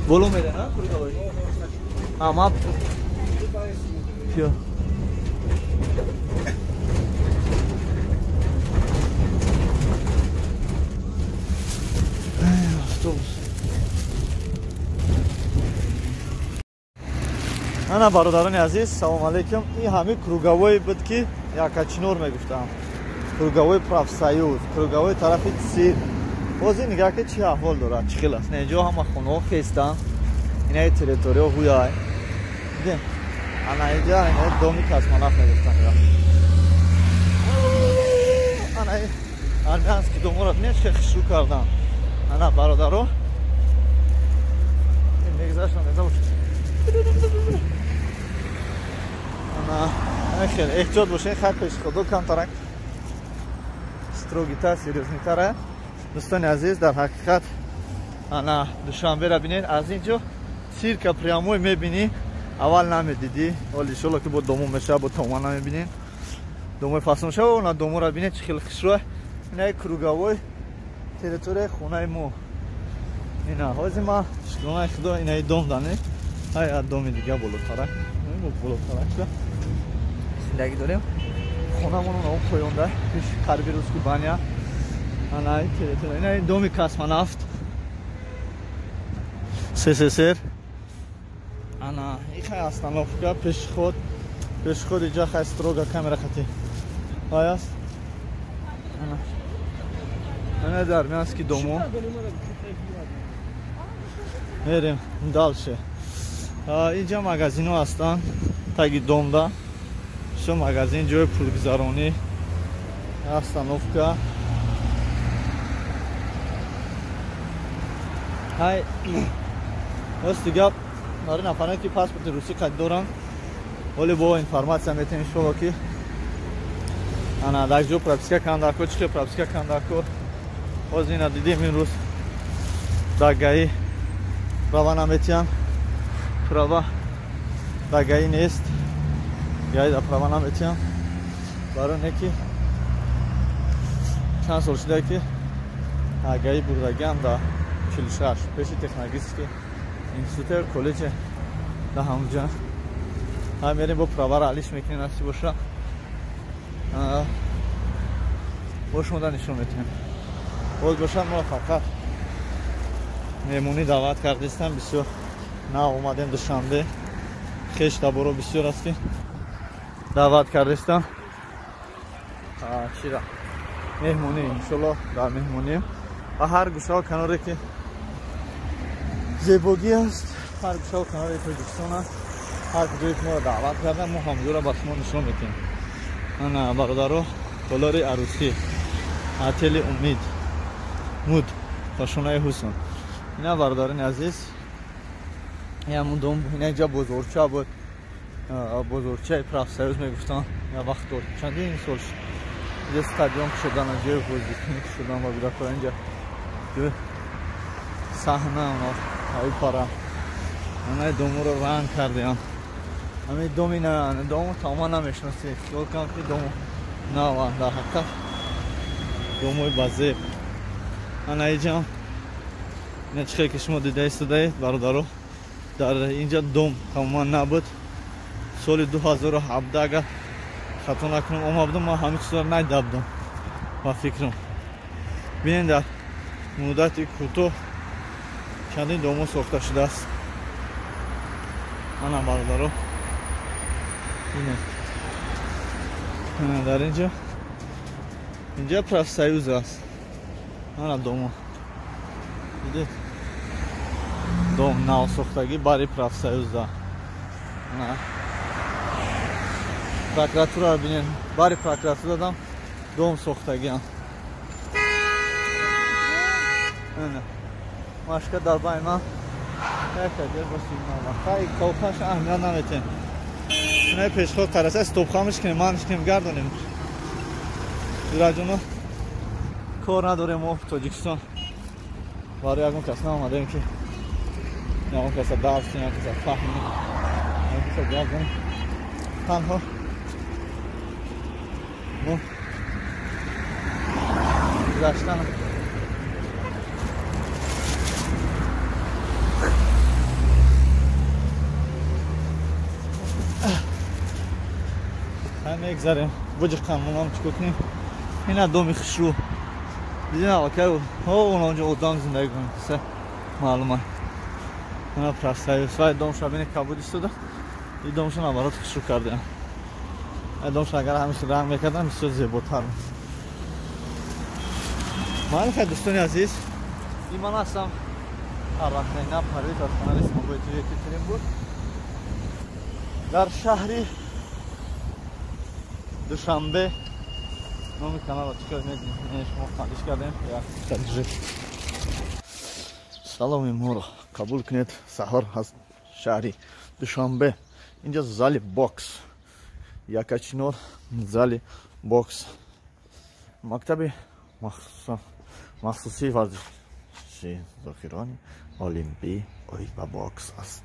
Боло мере, на? А, ма... Всё. Ана бародарони азиз, салом алейкум. Ин ҳамин круговой буд ки Якачинор мегуфтам. Круговой профсоюз, круговой тарафи цирк. Ҳозир нигаҳ ки чӣ аҳвол дорад, чӣ хел аст. Не, инҷо ҳама хонаҳо хестанд. Инаи территорияҳо ҳуяй. Дидем? Ана инҷа ина доми космонавт мегуфтанд. Ана армянский доморо бинед чӣ хушрӯ кардан. Ана бародаро. Мегузаштам, мегузаштам. Ана хеле эҳтиёт бошед, хай пеши худо камтарак строгитар, серьёзнитара. Дӯстони азиз, дар ҳақиқат ана Душанберо бинед, аз ин ҷо цирка прямой мебинӣ, аввал намедидӣ, ҳол иншолло ки бо домо мешава, бо тома намебинед. Домои фасон шава, она доморо бинед чӣ хеле хушрӯ. Инаи круговой территорияи хонаи мо. Ина ҳозир ман шукронаи худо инаи дом дане. Ай доми дига болотарак. Болотарак шуда. Зиндагӣ дорем. Хонамон он поёнда, пеш қариби русский баня. Ана территория. Инаи доми космонавт. СССР. Ана ихай остановка пешход. Пешход иҷа хай строго камера хати. Ай аст. Ана. Ана дар армянский дому. Мерем дальше. Инҷа магазинҳо ҳастанд таги домда. Всё магазин, ҷои пулгузаронӣ, остановка. Ҳай рости гап, барои нафаре ки паспорти русӣ қайд доранд, ҳоле бо информатсия метавонем иншолло ки ана дар ҷо прописка кандако, чӣ хел прописка кандако. Ҳозир ина дидем имрӯз дар ГАИ права наметиҳанд. Права дар ГАИ нест, ГАИ дар права наметиҳанд. Барои не ки чанд сол шуда ки ГАИ бурдагиам дар 46 пеши технологический институт коллеҷ дар ҳамонҷа. Ҳай мерем бо праваро алиш мекунем, насиб боша. Бо шумо нишон метиҳем. Боз бошад мо фақат меҳмонӣ даъват кардистам, бисёр нав омадем Душанбе, хеш таборо бисёр аст ки даъват кардистам. Чира меҳмонӣ, иншолло дар меҳмонием ва ҳар гӯшаву каноре ки зебогӣ аст, ҳар гӯшаву канори Тоҷикистон аст, ҳар куҷое ки моро даъват кардан, мо ҳамҷоро ба шумо нишон медиҳем. Ана бародаро, толори арӯсӣ, отели Умид, муд, кошонаи ҳусн. Ина бародарони азиз, ҳамун дом, ина инҷа бозорча буд, бозорчаи профсоюз мегуфтанд. Я вақт чандин сол шуд. Инҷа стадион шудан, ҷои бозикунӣ шудан ва кӯдакҳо инҷа ҷои саҳна оно ай пара. Ана домуро ранг кардем. Ҳамин доми на, дому тамоман намешиносӣ. Хиёл кунам ки дому наванд, дар ҳақиқат домои базеб. Ана инҷам ина чӣ хел ки шумо дида истодаед бародаро, дар инҷа дом тамоман набуд. Соли 2017 агар хато накунам омада будам, ман ҳамин чизро надида будам ба фикрам. Бинед дар муддати кӯтоҳ чандин домо сохта шудааст. Ана бародаро, бинед дар инҷа, инҷа профсоюз аст. Ана домо дидед, дом навсохтагӣ бари профсоюзда. Ана прокуратура бинед, бари прокуратурадам дом сохтагиам. Ана машка дар байни ман якадер бо сигнал. Хай колкаш аҳамият наметем. Инаи пешход қараса стопхамиш кунем, манш кунем, гардонем. Ираҷоно кор надорем мо Тоҷикистон. Барои ягон кас наомадем ки ягон каса дарс кунем, ягон каса фаҳмем, ягон каса гап занем. Танҳо мо гузаштан мегзарем, буҷиқам онам чӣ кор кунем. Ина доми хушрӯ дидин, аллакай онҷо одам зиндагӣ кунад, маълума. Ана профсоюз вай дом шабини кабуд истода. Ин домшон наоборот хушрӯ кардем. Домшон агар ҳамеша ранг мекардам, бисёр зеботар. Майли, хай, дӯстони азиз, ин ман ҳастам, Арвақтайна Парвиз аз канали Симогои ТВ Екатеринбург дар шаҳри Душанбе. Номи каналро чӣ кор медонед шумо? Қандиш кардем. Саломи моро қабул кунед. Саҳар аз шаҳри Душанбе. Инҷа зали бокс Якачинор, зали бокс, мактаби махсусии варзиши зохирони олимпӣ оид ба бокс аст,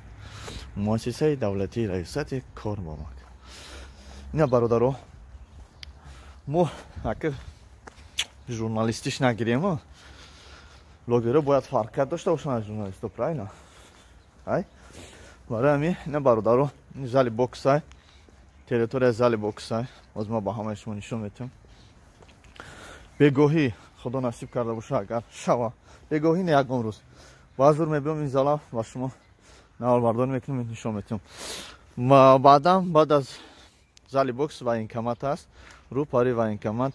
муассисаи давлатии раёсати кор бо мактаб. Ина, бародаро, мо акр журналистиш нагирем. Блогеро бояд фарқият дошта бошанд аз журналисто, правильно? Ай, барои ҳамин, ина, бародаро, зали боксай, территорияи зали боксай. Боз ма ба ҳамаи шумо нишон метиҳам. Бегоҳӣ, худо насиб карда боша, агар шава, бегоҳӣ не, ягон рӯз баъзур мебиём ин зала, ба шумо наворбардорӣ мекунем, нишон метиҳам. Баъдан, баъд аз зали бокс военкомат аст, рӯпари военкомат.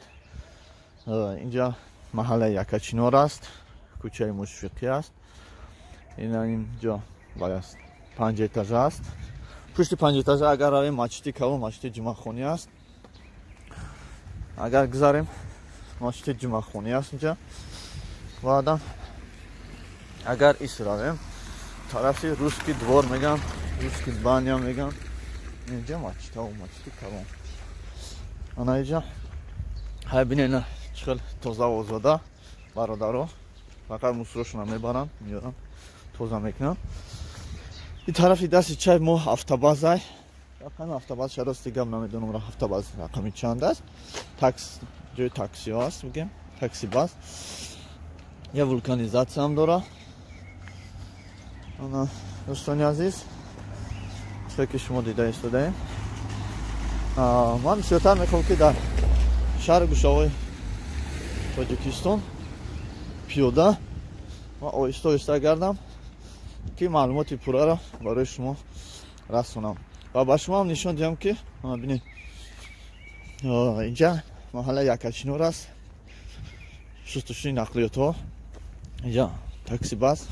Инҷа маҳаллаи Якачинор аст, кӯчаи Мушфиқӣ аст. Ина, инҷо вай аст, панҷэтажа аст. Пушти панҷэтажа агар равем, масҷиди калон, масҷиди ҷумъахонӣ аст. Агар гузарем, масҷиди ҷумъахонӣ аст инҷа. Баъдан агар ис равем, тарафи Русский двор меган, Русский баня меган. Инҷа масҷидҳо, масҷиди калон ана инҷа. Ҳай, бинена, чӣ хел тоза, озода, бародаро. Фақат мусорошона мебаранд, меёранд, тоза мекунанд. Ин тарафи дасти чай мо автобазай. Рақами автобаз рости гап намедонам, автобаз рақами чанд аст. Такс, ҷои таксиҳо аст, бигем таксибаз. Я вулканизатсияам дора. Ана, дӯстони азиз, чизе ки шумо дида истодаем, ман бисёртар мехоҳам, ки дар шаҳри гӯшаҳои Тоҷикистон пиёда ва оҳиста оҳиста гардам, ки маълумоти пурраро барои шумо расонам ва ба шумо ҳам нишон диҳам, ки бинед, инҷа маҳаллаи Якачинор аст, шустушӯи нақлиётҳо инҷа, таксибас,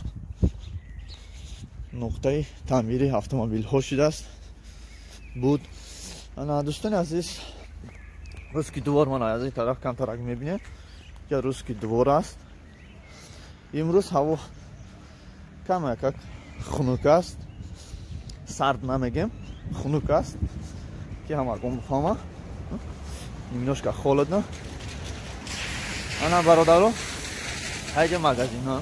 нуқтаи таъмири автомобилҳо шудааст буд. Ана, дӯстони азиз, Русский двор. Мана, аз ин тараф камтарак мебинед, инҷа Русский двор аст. Имрӯз ҳаво камякак хунук аст, сард намегем, хунук аст, ки ҳамагон бифаҳма, немножко холодно. Ана, бародаро, ҳайҷа магазинҳо,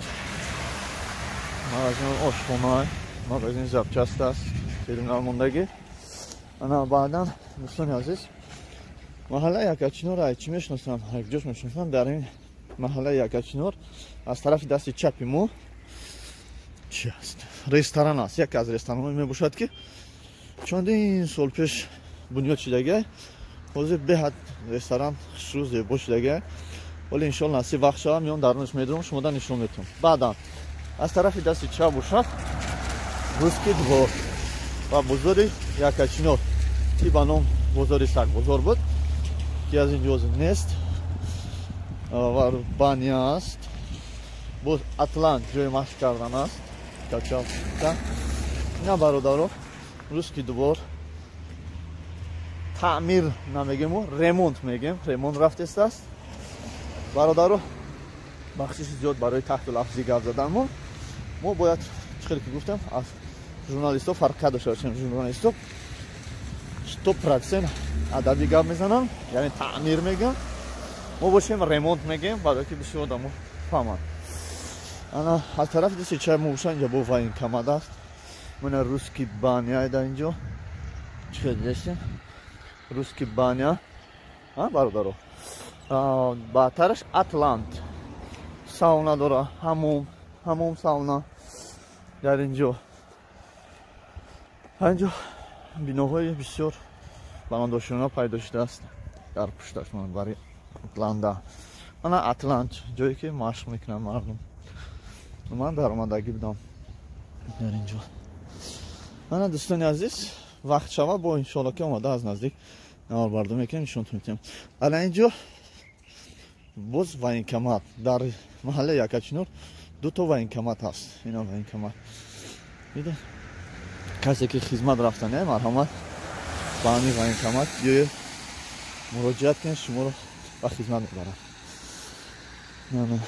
магазин, ошхона, магазин запчасть аст, терминал мондагӣ. Ана, баъдан, дӯстони азиз, маҳаллаи Якачинор ай чӣ мешиносам, ҷош мешиносам. Дар ин маҳаллаи Якачинор аз тарафи дасти чапи мо чи аст? Ресторан аст, яке аз ресторанҳое мебошад, ки чандин сол пеш бунёд шудагиа. Ҳозир беҳад ресторан хушрӯ, зебо шудагиа. Вале, иншоалло, насиб вақт шава, меом, дарунаш медурам, шумода нишон метавам. Баъдан аз тарафи дасти чап бошад Русский двор ва бозори Якачинор, ки ба ном бозори Сагбозор буд, ки аз ин ҷо нест. Ва баня аст, боз Атлант, ҷои машқ кардан аст, качалка. Ина, бародаро, Русский двор таъмир намегему, ремонт мегем, ремонт рафтестааст. Бародаро, бахшиши зиёд барои таҳту лафзи гап заданмон. Мо бояд, чӣ хеле ки гуфтам, аз журналистҳо фарқият дошта бошем. Журналистҳо 100% адабӣ гап мезананд, яъне таъмир мегӯянд, мо бошем ремонт мегӯем, барое ки бисёр одамо фаҳманд. Ана, аз тарафи дасти чай мо боша, инҷа бо военкомат аст. Мана, Русский баня дар инҷо, чӣ хел дидастем, Русский баня, бародаро. Баъдтараш Атлант, сауна дора, ҳамом, ҳамом, сауна дар инҷо. Инҷо биноҳои бисёр баландошёна пайдо шудааст дар пушташ бари Атланда. Ана, Атлант, ҷое ки машқ мекунанд мардум. Ман даромадагӣ будам дар инҷо. Ана, дӯстони азиз. Вақт шава бо иншоалло ки омада аз наздик наворбардорӣ мекунем, нишонтон медиҳем. Ана инҷо боз военкомат дар маҳаллаи Якачинор дуто военкомат ҳаст. Ина военкомат. Дида? Касе ки хизмат рафтане, марҳамат ба ҳамин военкомат биёед, муроҷиат кунед, шуморо ба хизмат мебаранд. На,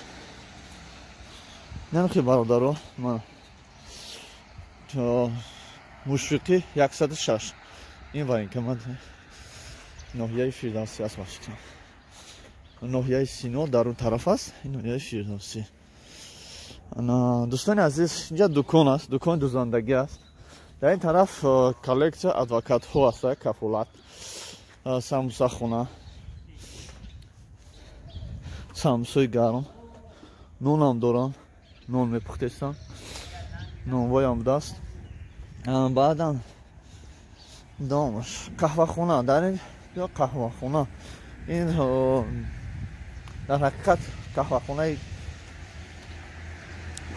намехи бародаро, ман Мушфиқӣ 106 ин военкомат ноҳияи Фирдавсӣ аст, ба фикрам. Ноҳияи Сино дар он тараф аст, ин ноҳияи Фирдавсӣ. Ана дӯстони азиз, инҷа дукон аст, дукони дузандагӣ аст. Дар ин тараф коллексия адвокатҳо аст, кафолат, самбусахона, самбусои гарм, нонам дорам, нон мепухтестам, нонвоям будааст. Баъдан домаш қаҳвахона, дар ин ҷо қаҳвахона. Ин дар ҳақиқат қаҳвахонаи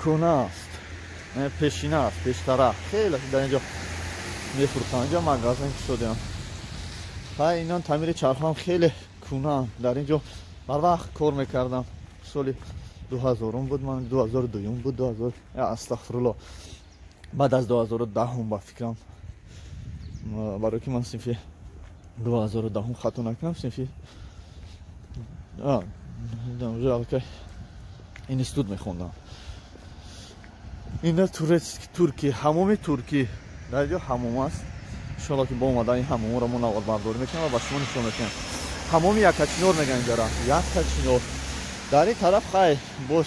кӯна аст, пешина аст, пештара. Хеле дар инҷо мефурӯхтанд. Инҷо магазин кушодем. Ҳай инон тамири чархҳоам хеле кӯнаанд. Дар инҷо барвақт кор мекардам. Соли 2000 буд, ман 2002 буд, 2000, астағфирулло, баъд аз 2010 ба фикрам, барои ки ман синфи 2010 хато накунам, синфи уже аллакай институт мехондам. Ина турецкий, туркӣ, ҳамоми туркӣ. Дар инҷо ҳамом аст. Иншоалло ки бо омадан ин ҳамомро мо наворбардорӣ мекунем ва ба шумо нишон медиҳем. Ҳамоми Якачинор мегӯянд инҷара, Якачинор. Дар ин тараф хай боз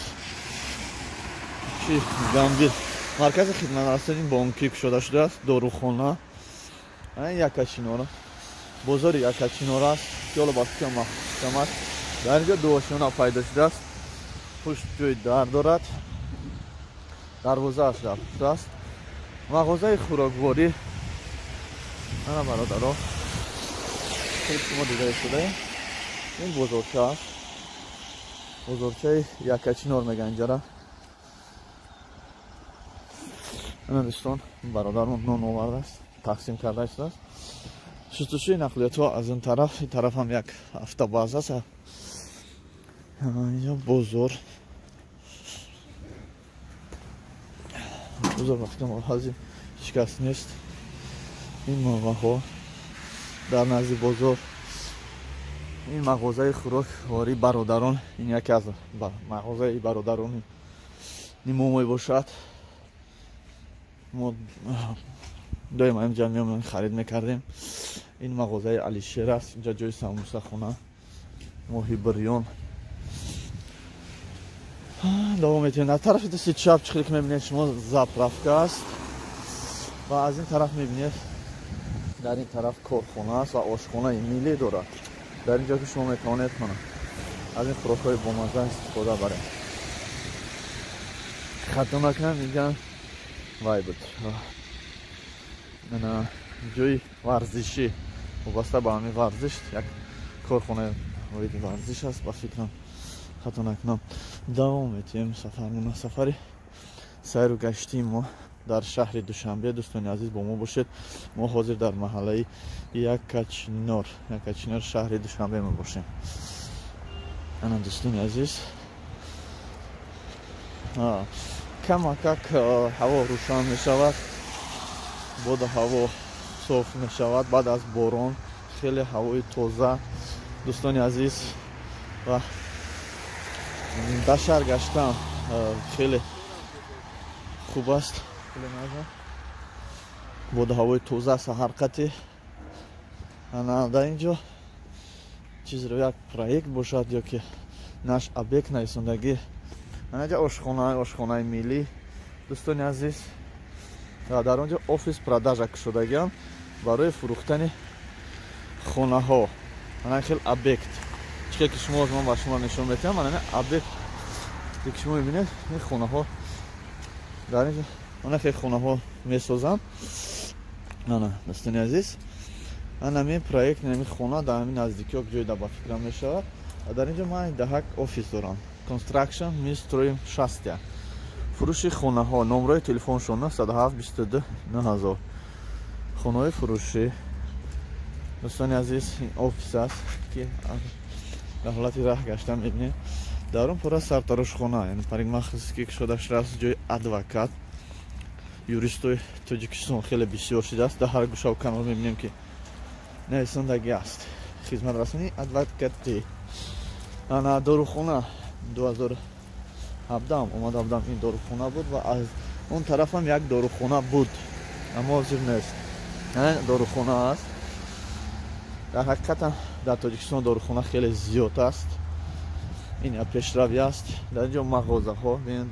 чи гамгир маркази хидматрасонии бонкӣ кушода шудааст, дорухона. Ин Якачинор, бозори Якачинор аст, ки ҳоло ба фикрам маҳкам аст. Дар инҷо дуошёна пайдо шудааст, пушт ҷои дар дорад, дарвозааш дар пушт аст. Мағозаи хӯрокворӣ. Ана бародаро, хеле шумо дида истодаем. Ин бозорча аст, бозорчаи Якачинор мегӯянд инҷара. Ана дӯстон, бародармон нон овардааст, тақсим карда истодааст. Шустушӯи нақлиётҳо аз он тараф, ин тараф ҳам як автобаз аст. Инҷо бозор. Бозор ба фикрам ҳозир ҳеҷ кас нест. Ин моваҳо дар назди бозор. Ин мағозаи хӯрокворӣ бародарон, ин яке аз мағозаи бародарони мо мебошад. Мо доим инҷа меомадем, харид мекардем. Ин мағозаи Алишер аст, инҷа ҷои самбусахона, моҳи бирён. Давом метавонед. Аз тарафи дасти чап чӣ хеле ки мебинед шумо заправка аст ва аз ин тараф мебинед дар ин тараф корхона аст ва ошхонаи миллӣ дорад. Дар ин ҷо ки шумо метавонед аз ин хӯрокҳои бомазза истифода баред. Хато накунам, инҷа вай буд, ҷои варзишӣ, вобаста ба ҳамин варзиш як корхонаи оиди варзиш аст ба фикрам, хато накунам. Давом метиҳем сафармона, сафари сайру гаштии мо дар шаҳри Душанбе. Дӯстони азиз, бо мо бошед. Мо ҳозир дар маҳаллаи Якачинор, Якачинор шаҳри Душанбе мебошем. Ана дӯстони азиз, камакак ҳаво рӯшан мешавад, боду ҳаво соф мешавад баъд аз борон, хеле ҳавои тоза. Дӯстони азиз, ва дар шаҳр гаштан хеле хуб аст. Боду ҳавои тоза аст ҳарқати. Ана дар ин ҷо чизро як проект бошад ё ки наш объект нависондагӣ. Ана ҷа ошхона, ошхонаи миллӣ, дӯстони азиз. Дар он ҷо офис продажа кушодагиам барои фурӯхтани хонаҳо. Ана хел объект чике ки шумо ман ба шумо нишон медиҳам, ана объект ки шумо мебинед, ин хонаҳо дар инҷо ана хел хонаҳо месозанд. Ана дӯстони азиз, ана ҳамин проект, ҳамин хона дар ҳамин наздикиҳо ҷой да ба фикрам мешавад. Дар инҷо ман даҳак офис дорам. Construction мы строим счастье. Фурӯши хонаҳо, номрои телефоншон 907 22 9000. Хонаҳои фурӯшӣ. Дӯстони азиз, ин офис аст, ки дар ҳолати раҳ гаштан мебинед. Дар он пора сартарошхона, яъне парикмахерский кушода шудааст, ҷои адвокат. Юристои Тоҷикистон хеле бисёр шудааст. Дар ҳар гӯшаву канор мебинем, ки нависондагӣ аст. Хизматрасонии адвокатӣ. Ана дорухона 2017 омада будам, ин дорухона буд ва аз он тарафам як дорухона буд, аммо ҳозир нест. Дорухона аст. Дар ҳақиқатан дар Тоҷикистон дорухона хеле зиёд аст. Ин як пешравӣ аст. Дар ин ҷо мағозаҳо, бинед,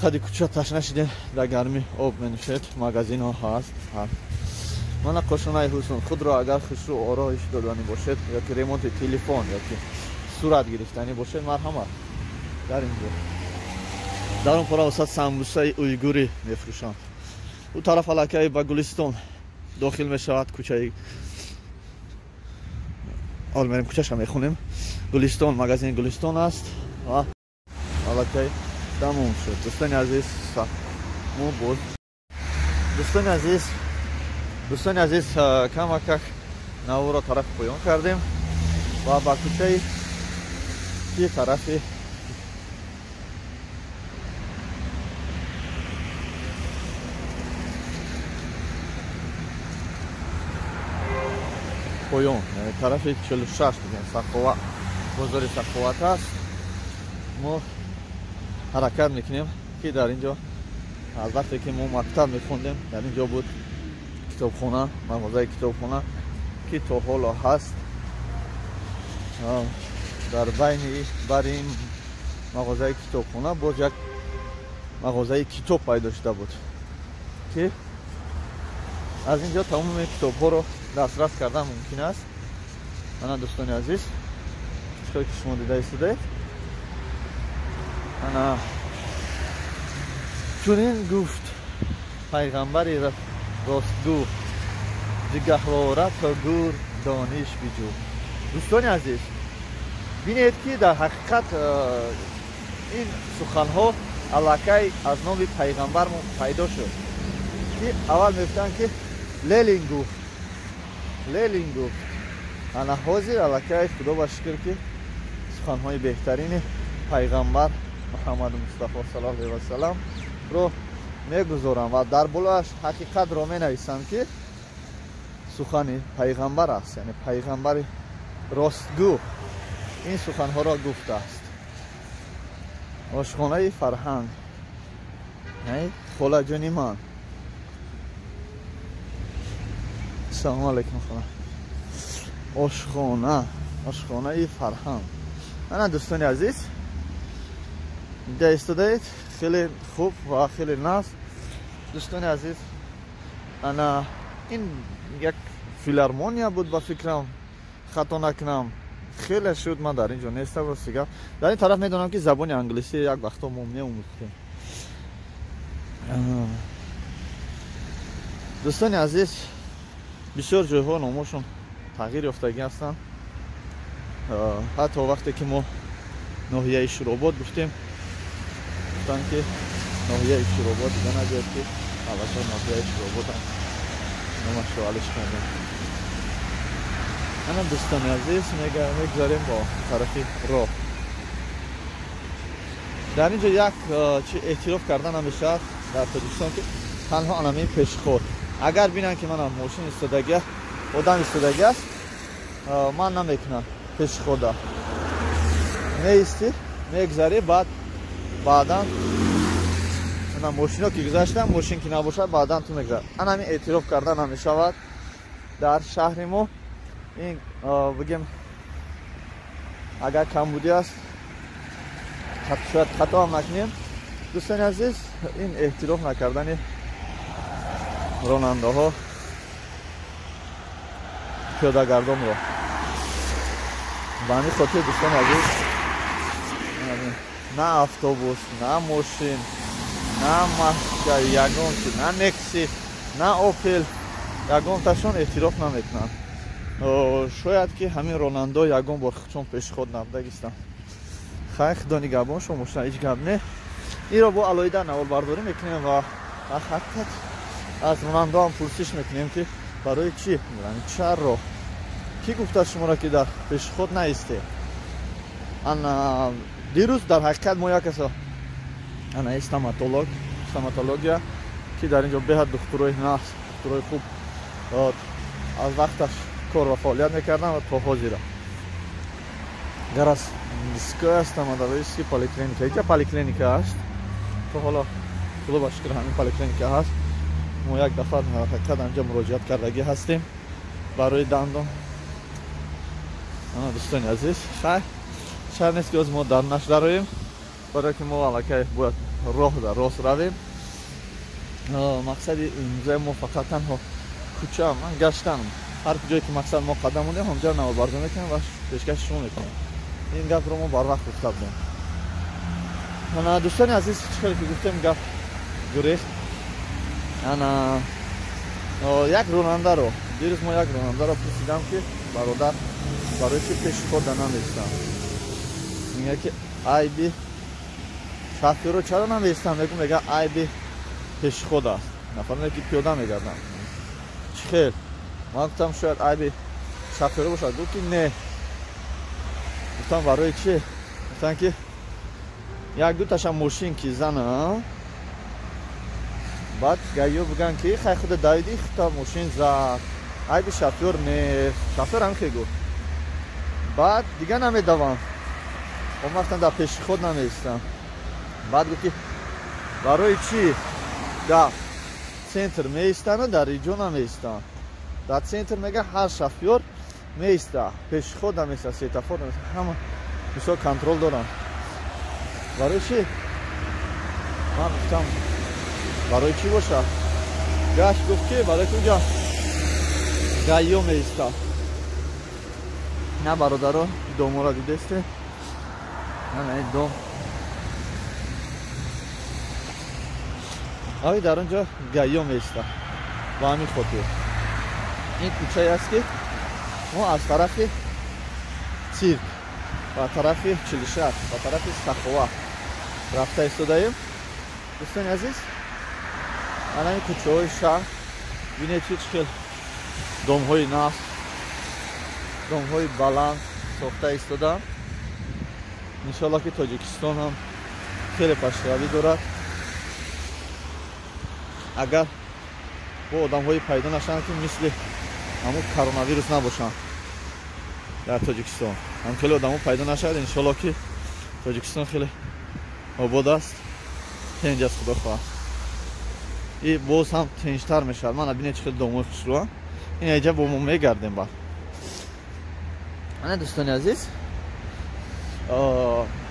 қади кӯча ташна шидем, дар гармӣ об менӯшед, магазинҳо ҳаст. Мана кошонаи ҳусн. Худро агар хушрӯ ороиш доданӣ бошед, ёки ремонти телефон, ёки сурат гирифтанӣ бошед, марҳамат дар ин ҷо. Дар он пора васат самбусаи уйгурӣ мефурӯшанд. Ӯ тараф аллакай ба Гулистон дохил мешавад кӯчаи. Ҳол мерем кӯчаша мехонем. Гулистон, магазини Гулистон аст ва аллакай тамом шуд. Дӯстони азиз, мо боз дӯстони азиз, камакак наворо тарафи поён кардем ва ба кӯчаи ки тарафи поён, яъне тарафи 46 бигем, Сахова, бозори Саховат аст. Мо ҳаракат мекунем, ки дар ин ҷо аз вақте ки мо мактаб мехондем, дар ин ҷо буд китобхона, мағозаи китобхона, ки то ҳоло ҳаст. Дар байни бари ин мағозаи китобхона боз як мағозаи китоб пайдо шуда буд, ки аз ин ҷо тамоми китобҳоро дастрас кардан мумкин аст. Ана, дӯстони азиз, чӣ ки шумо дида истодаед, ана чунин гуфт пайғамбари ростгӯ: зи гаҳвора то гӯр дониш биҷӯ. Дӯстони азиз, бинед, ки дар ҳақиқат ин суханҳо аллакай аз номи пайғамбармон пайдо шуд, ки аввал мегуфтанд, ки Ленин гуфт, Ленин гуфт. Ана ҳозир аллакай, худо ба шукр, ки суханҳои беҳтарини пайғамбар Муҳаммаду Мустафо саллаллоҳу алайҳи васалам ро мегузорам ва дар болоаш ҳақиқатро менависам, ки сухани пайғамбар аст, яъне пайғамбари ростгӯ ин суханҳоро гуфтааст. Ошхонаи Фарҳанг, холаҷони ман, салому алайкум, хола. Ошхона, ошхонаи Фарҳанг. Ана, дӯстони азиз, дида истодаед, хеле хуб ва хеле нағз. Дӯстони азиз, ана ин як филармония буд, ба фикрам, хато накунам. Хеле шуд ман дар ин ҷо нестам, рости гап. Дар ин тараф медонам, ки забони англисӣ як вақто мо меомӯхтем. Дӯстони азиз, бисёр ҷойҳо номошон тағйир ёфтагӣ ҳастанд. Ҳатто вақте ки мо ноҳияи Шуробод гуфтем, гуфтанд, ки ноҳияи Шуробод дида нагӯяд, ки аллакай ноҳияи Шурободам номашро алиш кардем. Ана, дӯстони азиз, мегузарем бо тарафи роҳ. Дар ин ҷо як чи эътироф карда намешавад дар Тоҷикистон, ки танҳо анамин пешход, агар бинанд, ки манам мошин истодагӣ, одам истодагӣ аст, ман намекунам пешхода. Меистӣ, мегузарӣ, баъд баъдан ана мошино ки гузаштан, мошин ки набошад, баъдан ту мегузар. Ана ҳамин эътироф карда намешавад дар шаҳри мо. Ин бигем, агар камбудӣ аст, шояд хато ҳам накунем, дӯстони азиз, ин эҳтироф накардани ронандаҳо пиёдагардонро. Ба ҳамин хотир, дӯстони азиз, на автобус, на мошин, на Машка, ягон чи, на Некси, на Опел, ягонташон эътироф намекунанд. Шояд ки ҳамин ронандо ягон бор чун пешход набудагистанд. Хай, худо нигаҳбон шумо бошад, ҳеҷ гап не. Инро бо алоҳида наворбардорӣ мекунем ва дар ҳақиқат Аз ронандаам пурсиш мекунем, ки барои чӣ, чаро, кӣ гуфтааст шуморо, ки дар пешход наисте? Ана дирӯз дар ҳақиқат мо як каса, ана стоматолог, стоматология, ки дар ин ҷо беҳад духтурои нас, духтурои хуб аз вақташ кор ва фаъолият мекарданд ва то ҳозира. Городская стоматологическая поликлиника, инҷа поликлиника аст. То ҳоло, худо ба шукр, ҳамин поликлиника ҳаст. Мо як дафъа дар ҳақиқат анҷа муроҷиат кардагӣ ҳастем барои дандон. Дӯстони азиз, хайр, шар нест, ки оз мо дар наш дароем, барое ки мо аллакай бояд роҳ дар рост равем. Мақсади имрӯзаи мо фақат танҳо кӯча ман гаштан. Ҳар ҷое ки мақсад мо қадам монем, ҳамҷа наворбардорӣ мекунем ва пешкаши шумо мекунем. Ин гапро мо барвақт гуфта будем. Ана, дӯстони азиз, чӣ хеле ки гуфтем, гап гурехт. Ана як ронандаро дирӯз мо як ронандаро пурсидам, ки бародар, барои чӣ пеши хода намеистам? Мегӯяд, ки айби шофёро чаро намеистам? Мегӯ, мега, айби пешход аст, нафароне ки пиёда мегарданд. Чӣ хел? Ман гуфтам, шояд айби шофёро бошад. Гуфт, ки не. Гуфтам, барои чӣ? Гуфтанд, ки як дуташа мошин ки зана, баъд гаё бигӯянд, ки хай, худа давиди, хута мошин зад, айби шофёр нест. Шофёр ҳам хе гуфт, баъд дига намедаванд. Ман гуфтам, дар пеши худ намеистам. Баъд гуфт, ки барои чӣ дар центр меистану дар иҷо намеистанд? Дар центр, мега, ҳар шофёр меиста, пешход намеиста, светофор намеиста, ҳама мисол контроль доранд. Барои чӣ? Ман гуфтам, барои чӣ бошад? Гашт, гуфт, ки барои ки уҷа ГАИ-ё меиста. На, бародаро, домора дидесте? На, ин дом ави, дар он ҷо ГАИ-ё меиста. Ба ҳамин хотир ин кӯчае аст, ки мо аз тарафи цирк ба тарафи Чилишар, ба тарафи Сахова рафта истодаем. Дӯстони азиз, ана ин кӯчаҳои шаҳр, бинед, чӣ хел домҳои нав, домҳои баланд сохта истодаанд. Иншоалло, ки Тоҷикистон ҳам хеле пешравӣ дорад, агар бо одамҳое пайдо нашаванд, ки мисли ҳамун коронавирус набошанд. Дар Тоҷикистон ҳам хеле одамо пайдо нашавад, иншоалло, ки Тоҷикистон хеле обод аст, тинҷ аст, худо хоҳад, и боз ҳам тинҷтар мешавад. Мана, бинед, чӣ хеле домои хушрӯа. Ин иҷа бо мо мегардем. Баъд, ана, дӯстони азиз,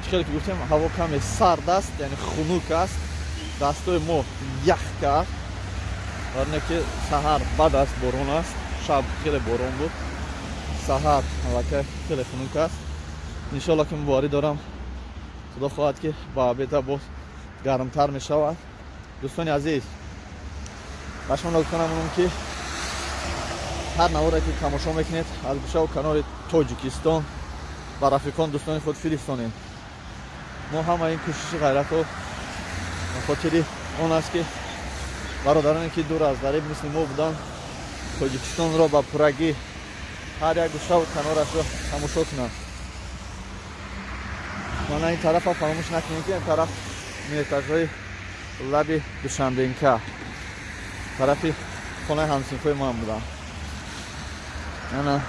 чӣ хеле ки гуфтем, ҳаво каме сард аст, яъне хунук аст. Дастҳои мо ях кард, барои ки саҳар бад аст, борон аст. Шаб хеле борон буд, саҳар аллакай хеле хунук аст. Иншоалло, ки муборӣ дорам, худо хоҳад, ки ба обеда боз гармтар мешавад. Дӯстони азиз, ба шумо гуфта намонам, ки ҳар наворе ки тамошо мекунед аз гӯшаву канори Тоҷикистон, ба рафиқон, дӯстони худ фиристонед. Мо ҳама ин кӯшиши ғайратҳо ба хотири он аст, ки бародароне, ки дур аз ғариб мисли мо буданд, Тоҷикистонро ба пуррагӣ ҳар як гӯшаву канорашро тамошо кунанд. Мана ин тарафа фаромӯш накунем, ки ин тараф метражҳои лаби Душанбенка, тарафи хонаи ҳамсинфои ман буданд. Ана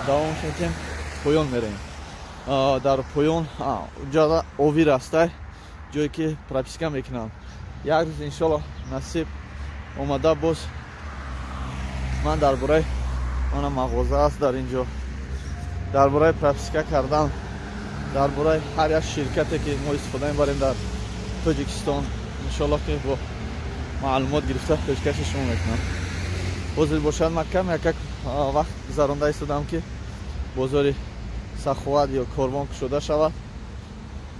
давом метем, поён мерем. Дар поён ҷада ОВИР астай, ҷое ки прописка мекунанд. Як рӯз, иншолло, насиб омада, боз ман дар бораи, мана мағоза аст дар ин ҷо, дар бораи прописка кардан, дар бораи ҳар як ширкате, ки мо истифода мебарем дар Тоҷикистон, иншолло, ки бо маълумот гирифта пешкаши шумо мекунам. Ҳозир бошад, ман кам якак вақт гузаронда истодам, ки бозори Саховат ё Корвон кушода шавад,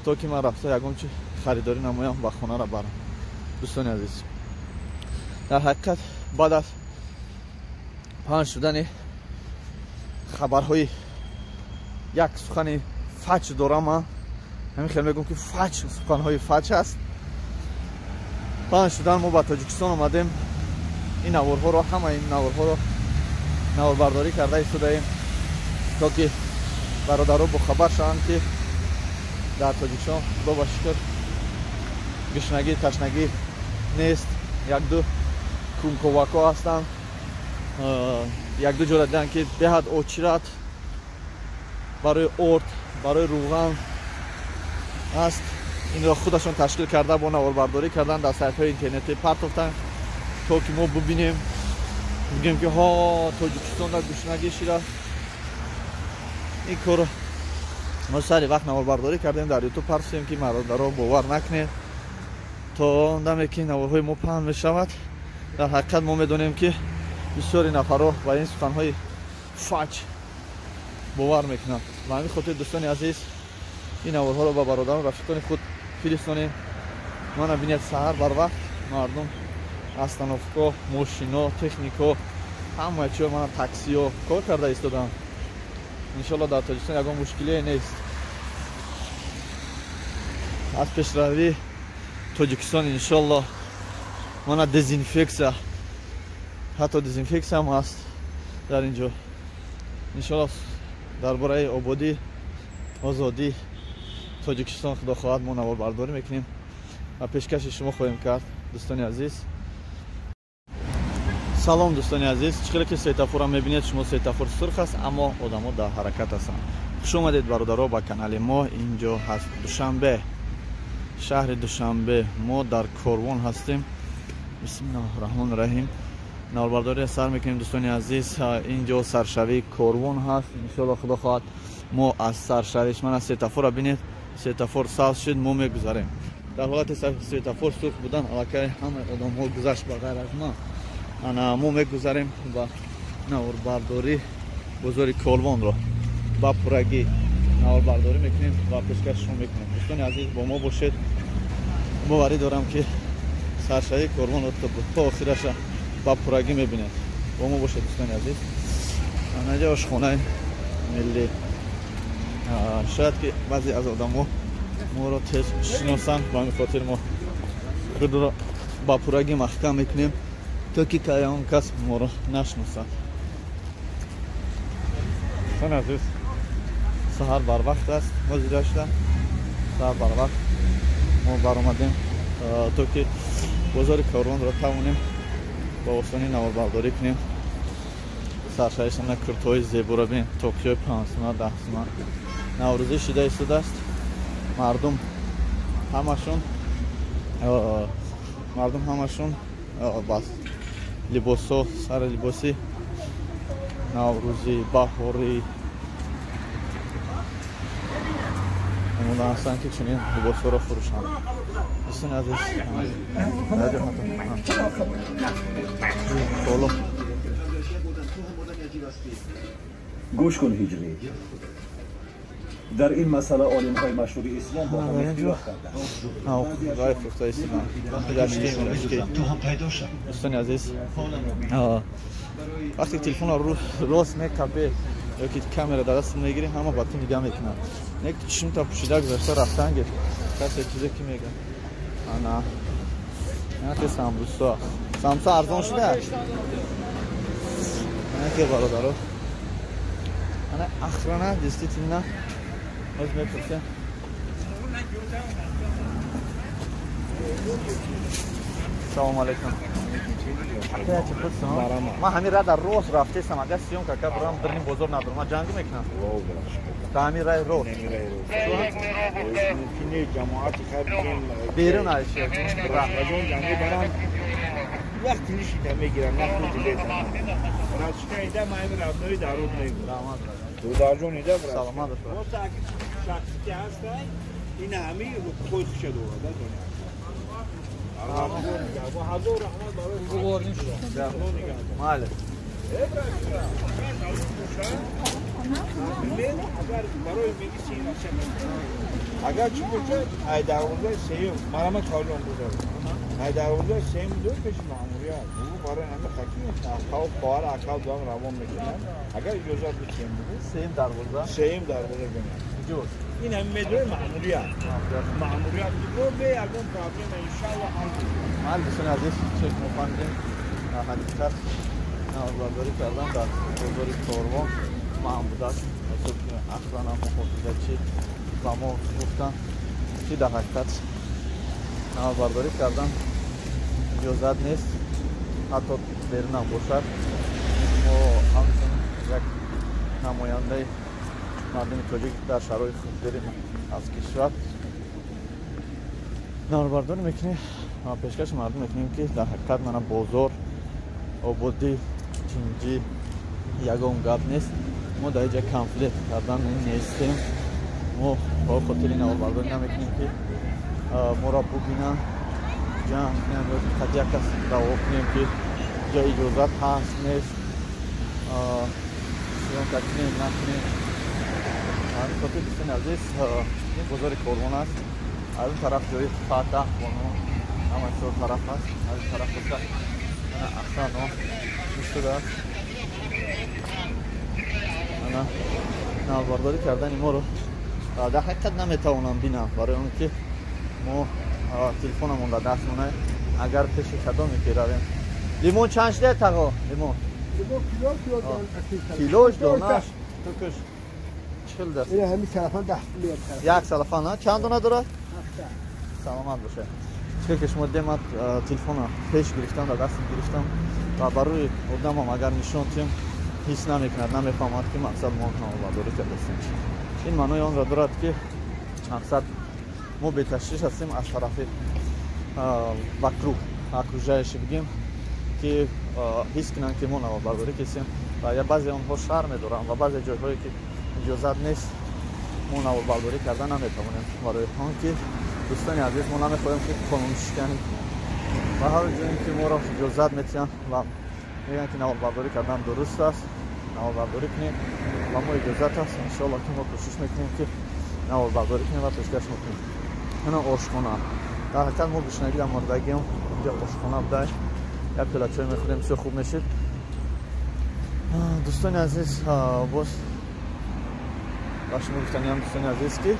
то ки ман рафта ягон чи харидорӣ намоям, ба хонара барам. Дӯстони азиз, дар ҳақиқат, баъд аз паҳн шудани хабарҳои, як сухани фач дорам, ман ҳамин хел мегӯм, ки фач, суханҳои фач аст, паҳн шудан, мо ба Тоҷикистон омадем. Ин наворҳоро, ҳама ин наворҳоро наворбардорӣ карда истодаем, то ки бародаро бохабар шаванд, ки дар Тоҷикистон, худо ба шукр, гушнагӣ ташнагӣ нест. Якду кунковакҳо ҳастанд, якду ҷора диданд, ки беҳад очират барои орд, барои рӯған аст. Инро худашон ташкил карда, бо наворбардорӣ кардан дар сайтҳои интернетӣ партофтанд, то ки мо бубинем, бигӯем, ки ҳо, Тоҷикистон дар гушнагӣ шуда. Ин корро мо сари вақт наворбардорӣ кардем, дар Ютуб партофтем, ки бародаро бовар накунед. То он даме ки наворҳои мо паҳн мешавад, дар ҳақиқат мо медонем, ки бисёри нафарҳо ба ин суханҳои фаҷ бовар мекунанд. Ба ҳамин хотир, дӯстони азиз, ин наворҳоро ба бародарон, рафиқони худ фиристонем. Мана бинед, саҳар барвақт мардум, остановка, мошино, технико, ҳама чио, мана таксиё кор карда истоданд. Иншолло, дар Тоҷикистон ягон мушкилие нест. Аз пешравии Тоҷикистон, иншолло, мана дезинфексия, ҳатто дезинфексия ҳам ҳаст дар ин ҷо. Иншолло, дар бораи ободӣ, озодӣ Тоҷикистон, худо хоҳад, мо наворбардорӣ мекунем ва пешкаши шумо хоҳем кард, дӯстони азиз. Салом, дӯстони азиз. Чӣ хеле ки светофорам мебинед шумо, светофор сурх аст, аммо одамо дар ҳаракат ҳастанд. Хуш омадед, бародаро, ба канали мо. Инҷо ҳаст Душанбе, шаҳри Душанбе. Мо дар корвон ҳастем. Бисмиллоҳи раҳмони раҳим. Наворбардорӣ сар мекунем, дӯстони азиз. Инҷо саршавии корвон ҳаст. Иншоалло, худо хоҳад, мо аз саршавиш, мана светофора бинед, светофор сабз шуд, мо мегузарем. Дар ҳолати светофор сурх будан, аллакай ҳамаи одамҳо гузашт ба ғайр аз ман. Ана мо мегузарем ба наворбардорӣ бозори корвонро ба пуррагӣ наворбардорӣ мекунем ва пешкаши шумо мекунем. Дӯстони азиз, бо мо бошед. Боварӣ дорам, ки саршавии корвонро то охираша ба пуррагӣ мебинед. Бо мо бошед, дӯстони азиз. Анаҷа ошхонаи миллӣ. Шояд ки баъзе аз одамо моро тез шиносанд, ба ҳамин хотир мо худро ба пуррагӣ маҳкам мекунем, то ки он кас моро нашиносад. Дӯстони азиз, саҳар барвақт аст, мо зида шуда саҳар барвақт мо баромадем, то ки бозори корвонро тавонем ба осонӣ наворбардорӣ кунем. Саршавишана куртҳои зеборо бинем, токиҳои 5 сума, 10 сума. Наврӯзӣ шида истодааст. Мардум ҳамашон ба либосҳо, сари либоси наврӯзӣ, баҳорӣ омода ҳастанд, ки чунин либосҳоро фурӯшанд. Дӯстони азиз, боло. Гӯш кун, ҳиҷрӣ, дар ин масъала олимҳои машҳури ислом бо ҳам ихтилоф карданд. Рай фурӯхта истоданд. Дӯстони азиз, вақте телефонро рост мекапе ё ки камера дар даст мегирӣ, ҳама ба ту нигаҳ мекунанд. Не ки чишмта пӯшида гузашта рафтан гир, касе чизе ки мега. Ана яке самбуса, самбуса арзон шуда яке, бародаро. Ана охрана, действительно, боз мепурсем. Салому алейкум. Ман ҳамин рада рост рафтесам, агар съёмка ка бурам, бирним бозор надорам, ман ҷанг мекунам. Та ҳамин рай рост. Берун айши. Вақти нишида мегирам, нахуди летам. Рачка ида маҳим равнои даруд мегӯ. Дударҷон ида. Саломат бош. Шахси ки ҳастай, ин ҳамин ҳуқуқҳои хуша дорад. Ҳазор раҳмат барои. Майли. Агар барои медицина, агар чӣ бошад, ай дарвозаи сеюм марама калон бузар, ай дарвозаи сеюм ду пеши маъмурият бугу, барои ҳама хаки акав, хоҳар, акав дуам равон мекунам, агар иҷозат битиҳем, бугу. Сеюм дарвоза? Сеюм дарвоза бинам. Ин ҳами медрои маъмурият, маъмурият бугу, бе ягон проблема, иншалло, ҳал. Майли, дӯстони азиз, чек мо фаҳмидем. Дар ҳақиқат наворбардорӣ кардан дар бозори Корвон манъ будааст. Аслан ҳам муҳофизатчӣ ба мо гуфтанд, ки дар ҳақиқат наворбардорӣ кардан иҷозат нест, ҳатто берунам бошад. Мо ҳамчун як намояндаи мардуми тоҷик дар шароити худдорӣ аз кишвар наворбардорӣ мекунем ва пешкаши мардум мекунем, ки дар ҳақиқат мана бозор ободӣ, тинҷӣ, ягон гап нест. Мо дар инҷа конфликт кардан нестем. Мо ба хотири наворбардорӣ намекунем, ки моро бубинанд, ҷанг кунем ё қад як кас даъво кунем, ки инҷа иҷозат ҳаст нест, съёмка кунем накунем. Ҳамин хотир, дӯстони азиз, ин бозори Корвон аст. Аз он тараф ҷои Фатаҳ бону ҳама чор тараф аст. Аз ин тараф боша ана охрана истодааст. Ана наворбардорӣ кардани моро дар ҳақиқат наметавонам бинам, барои он ки мо телефонамон дар даст монад. Агар пеши кадоме ки равем. Лимон чанд шуда, тағо? Лимон килош, донаш тукш чил даст. Як салафан чанд дона дорад? Саломат бошед. Чӣ ки шумо демад, телефона пеш гирифтам, дар дастам гирифтам ва барои одамам агар нишон тиҳем, ҳис намекунад, намефаҳмад, ки мақсад мо наворбардорӣ кардастем. Ин маънои онро дорад, ки мақсад мо беташвиш ҳастем аз тарафи вокруг окружающий, бигем, ки ҳис кунанд, ки мо наворбардорӣ кардем. Ва я баъзе онҳо шарм медоранд ва баъзе ҷойҳое ки иҷозат нест, мо наворбардорӣ карда наметавонем, барои он ки, дӯстони азиз, мо намехоҳем, ки қонуншиканӣ. Ва ҳар ҷое ки моро иҷозат метиҳанд ва мегӯянд, ки наворбардорӣ кардан дуруст аст, наворбардорӣ кунем, ва мо иҷозат аст, иншоалло, ки мо кӯшиш мекунем, ки наворбардорӣ кунем ва пешкаш мекунем. Ина ошхона. Дар ҳақиқат мо гушнагӣ дар мурдагиам, инҷа ошхона буда, як пиёла чой мехӯрем, бисёр хуб мешид. Дӯстони азиз, боз ба шумо гуфтаниам, дӯстони азиз, ки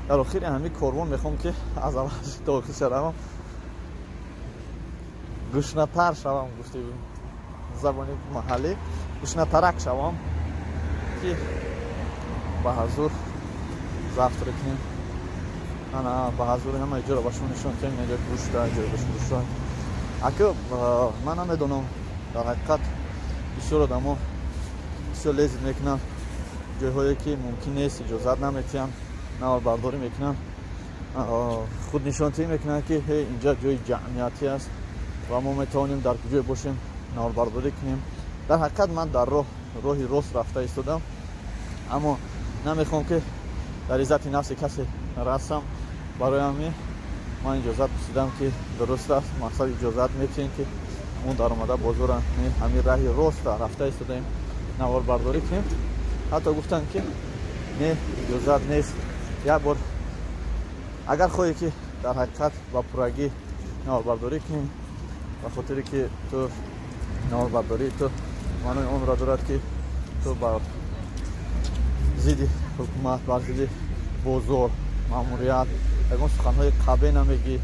дар охири ҳамин корвон мехоҳам, ки аз аввал то охир шавам, гушнатар шавам, гуфти забони маҳаллӣ, гушнатарак шавам, ки ба ҳазур завтрак кунем. Ана ба ҳазури ҳама иҷоро ба шумо нишон кунем. Инҷо гӯшта, ҷои гӯштфурӯшо. Ака, ман намедонам, дар ҳақиқат бисёр одамо бисёр лезить мекунанд ҷойҳое ки мумкин нест, иҷозат наметиҳанд, наворбардорӣ мекунанд, худнишонтиҳӣ мекунанд, ки ҳе, инҷа ҷои ҷамъиятӣ аст ва мо метавонем дар куҷое бошем наворбардорӣ кунем. Дар ҳақиқат ман дар роҳи рост рафта истодам, аммо намехоҳам, ки дар иззати нафси касе расам. Барои ҳамин ман иҷозат пурсидам, ки дуруст аст, мақсад иҷозат метиҳем, ки мо даромада бозора ҳамин раҳи роста рафта истодаем, наворбардорӣ кунем. Ҳатто гуфтанд, ки не, иҷозат нест. Як бор агар хоҳӣ, ки дар ҳақиқат ба пуррагӣ наворбардорӣ кунӣ, ба хотире ки ту наворбардории ту маънои онро дорад, ки ту бар зидди ҳукумат, бар зидди бозор, маъмурият ягон суханҳои қабеҳ намегӣ,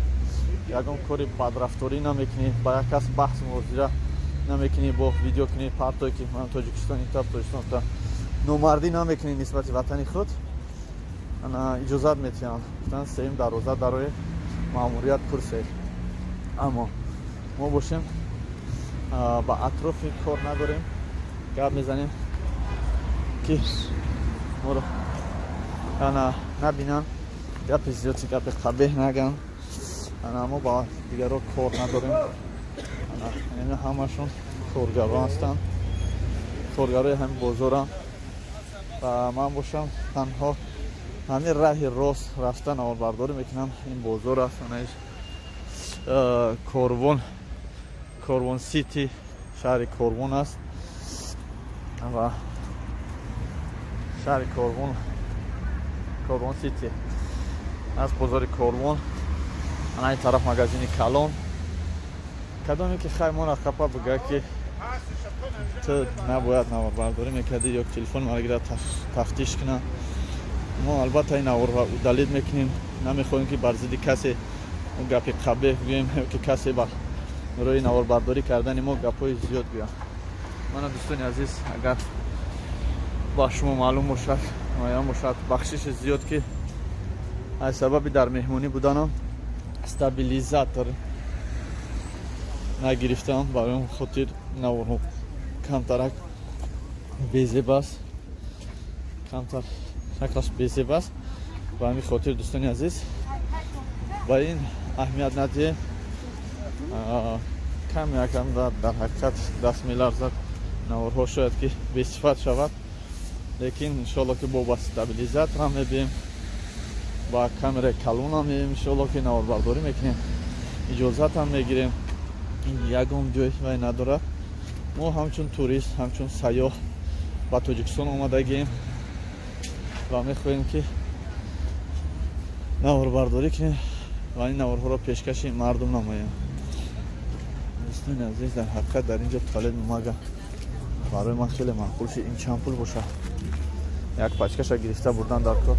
ягон кори бадрафторӣ намекунӣ, ба як кас баҳс муозира намекунӣ, бо видео кунӣ партое, ки ман Тоҷикистон ин тараф, Тоҷикистон та, номардӣ намекунӣ нисбати ватани худ, ана иҷозат метиҳанд. Гуфтанд, сеюм дарвоза дарои маъмурият пурсед. Аммо мо бошем, ба атрофи кор надорем, гап мезанем, ки моро ана набинанд, гапи зиёди, гапи қабеҳ наган. Ана мо ба дигарро кор надорем. Ана ина ҳамашон коргарон ҳастанд, коргарои ҳамин бозоранд ва ман бошам танҳо ҳамин раҳи рост рафта наворбардорӣ мекунам. Ин бозор аст, анаиш Корвон, Корвон Сити, шаҳри Корвон аст ва шаҳри Корвон, Корвон Сити аз бозори Корвон. Ана ин тараф магазини калон. Кадоме ки хай мона хапа буга, ки ту набояд наворбардорӣ мекардӣ ё телефон маро гира тафтиш кунад, мо албатта ин наворро удалить мекунем. Намехоҳем, ки бар зидди касе гапи қабеҳ гӯем ё ки касе ба Рои наворбардорӣ кардани мо гапҳои зиёд гӯянд. Мана дӯстони азиз, агар ба шумо маълум бошад, ноям бошад, бахшиши зиёд ки аз сабаби дар меҳмонӣ буданам стабилизатор нагирифтам, барои он хотир наворҳо камтарак безеб аст, камтар шаклаш безеб аст. Ба ҳамин хотир дӯстони азиз, ба ин аҳамият надиҳем. Кам якам дар ҳақиқат даст меларзад, наворҳо шояд ки бесифат шавад, лекин иншоалло ки бо стабилизаторам мебием, ба камераи калонам мебием, иншоалло ки наворбардорӣ мекунем, иҷозатам мегирем. Ин ягон ҷой вай надорад. Мо ҳамчун турист, ҳамчун сайёҳ ба Тоҷикистон омадагием ва мехоҳем ки наворбардорӣ кунем ва ин наворҳоро пешкаши мардум намоем. Дӯстони азиз, дар ҳақиқат дар ин ҷо туалет бумага барои ман хеле маъқул шуд. Ин чанд пул бошад? Як пачкаша гирифта бурдан дар кор.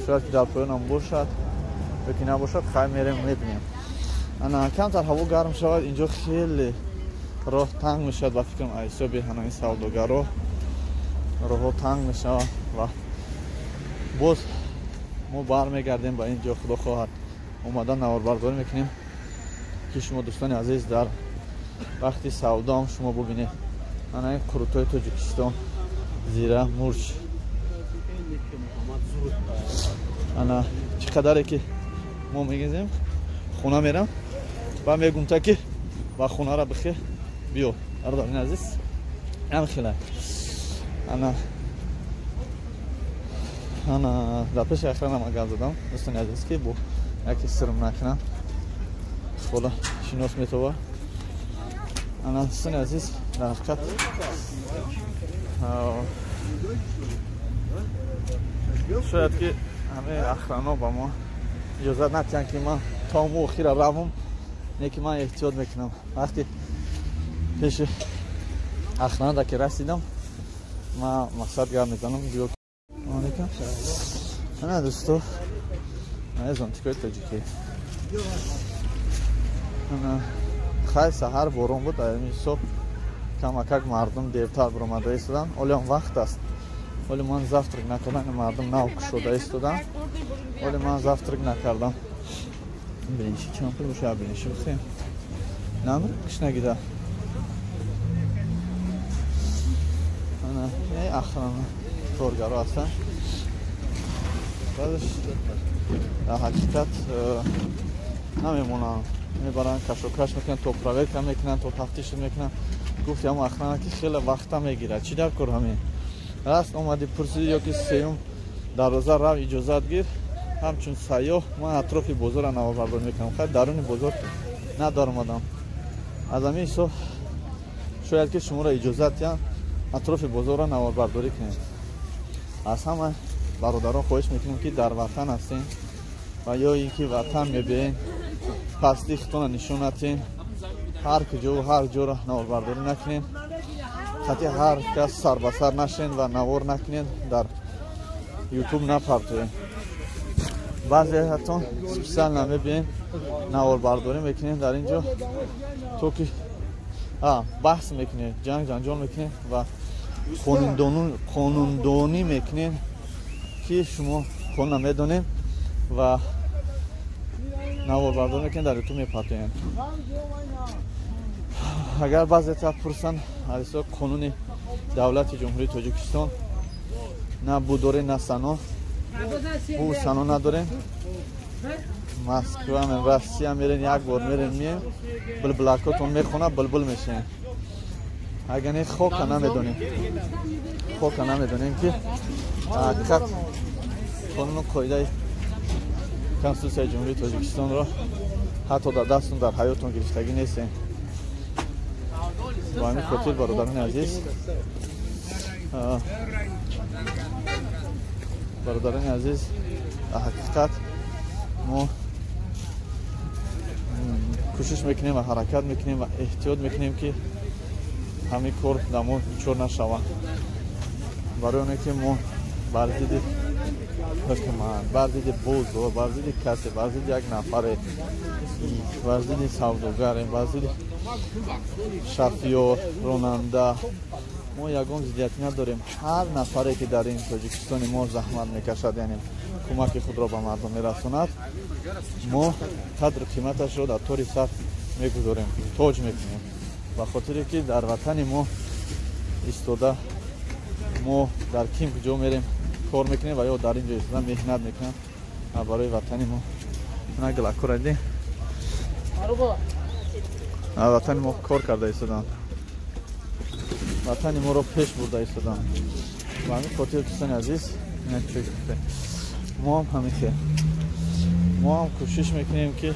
Шояд ки дар поёнам бошад ё ки набошад, хай мерем мебинем. Ана камтар ҳаво гарм шавад, инҷо хеле роҳ танг мешавад. Ба фикрам аз ҳисоби ҳанаи савдогаро роҳҳо танг мешавад ва боз мо бармегардем ба ин ҷо, худо хоҳад омада наворбардорӣ мекунем ки шумо дӯстони азиз дар вақти савдоам шумо бубинед. Ана ин қурутҳои Тоҷикистон, зира, мурч. Ана чӣ қадаре ки мо мегизем, хона мерам ва мегум та ки ба хонара бихе биё. Бародарини азиз, ам хела. Ана ана дар пеши охранам гап задам, дӯстони азиз, ки бо яке сирм накунам, хола шинос метова. Ана дӯстони азиз, дар ҳақиқат шояд ки ҳамаи охрано ба мо иҷозат натиҳанд ки ман то мо охира равам, не ки ман эҳтиёт мекунам. Вақти пеши охранада ки расидам, ман мақсад гап мезанам. Алейкум. Ана дӯсто, ана зонтикои тоҷикӣ. Ана хай саҳар борон буд, дар ин ҳисоб камакак мардум дертар баромада истоданд. Оле он вақт аст. Оле ман завтрак накардам, мардум нав кушода истоданд. Оле ман завтрак накардам. Биринчи чанд пул бошад? Биринчи бихӯем. Намр кишнагида. Ана охрана коргаро ҳастанд. Баъдаш дар ҳақиқат намемонанд, мебаранд, кашокаш мекунанд, то проверка мекунанд, то тафтиш мекунанд. Гуфт ҳамон охрана ки хеле вақта мегирад. Чӣ дар кор ҳамин? Раст омадӣ пурсидӣ ё ки сеюм дарвоза рав иҷозат гир. Ҳамчун сайёҳ ман атрофи бозорро наворбардорӣ мекунам. Хай даруни бозор надаромадам. Аз ҳамин ҳисоб шояд ки шуморо иҷозат диҳанд атрофи бозорро наворбардорӣ кунед. Аз ҳама бародарон хоҳиш мекунем ки дар ватан ҳастем ва ё ин ки ватан мебиёем, пасти худтонро нишон натиҳем, ҳар куҷову ҳар ҷоро наворбардорӣ накунем, хати ҳар кас сарбасар нашен ва навор накунед, дар ютуб напартоем. Баъзеҳатон специально мебиёем, наворбардорӣ мекунем дар ин ҷо, то ки баҳс мекунем, ҷанг ҷанҷол мекунем ва қонундонӣ мекунем ки шумо қонун намедонем ва наворбардорӣ мекунем, дар ютуб мепартоем. Агар баъзета пурсанд, аз ҳисоби қонуни давлати Ҷумҳурии Тоҷикистон на бу дорем, на сано, бу сано надорем. Москва, Россия мерем, як бор мерем, мием, булбулакотон мехонад, булбул мешавем. Агар не, хока намедонем, хока намедонем ки ҳақиқат қонуну қоидаи Конститутсияи Ҷумҳурии Тоҷикистонро ҳатто дар дастон, дар ҳаётон гирифтагӣ нестем. Ба ҳамин хотир бародарони азиз, дар ҳақиқат мо кӯшиш мекунем ва ҳаракат мекунем ва эҳтиёт мекунем ки ҳамин кор дар мо дучор нашавад. Барои оне ки мо бар зидди ҳукумат, бар зидди бозор, бар зидди касе, бар зидди як нафаре Бар зидди савдогарем, бар зидди шофёр, ронанда. Мо ягон зиддиятӣ надорем. Ҳар нафаре ки дар ин Тоҷикистони мо заҳмат мекашад, яъне кӯмаки худро ба мардум мерасонад, мо қадру қиматашро дар тори сар мегузорем, тоҷ мекунем. Ба хотире ки дар ватани мо истода мо дар ким куҷо мерем кор мекунем ва ё дар ин ҷо истода меҳнат мекунем барои ватани мо. На гилакора дидем, ватани мо кор карда истоданд, ватани моро пеш бурда истоданд. Ба ҳамин хотир дӯстони азиз, мо ҳам ҳамин мо ҳам кӯшиш мекунем ки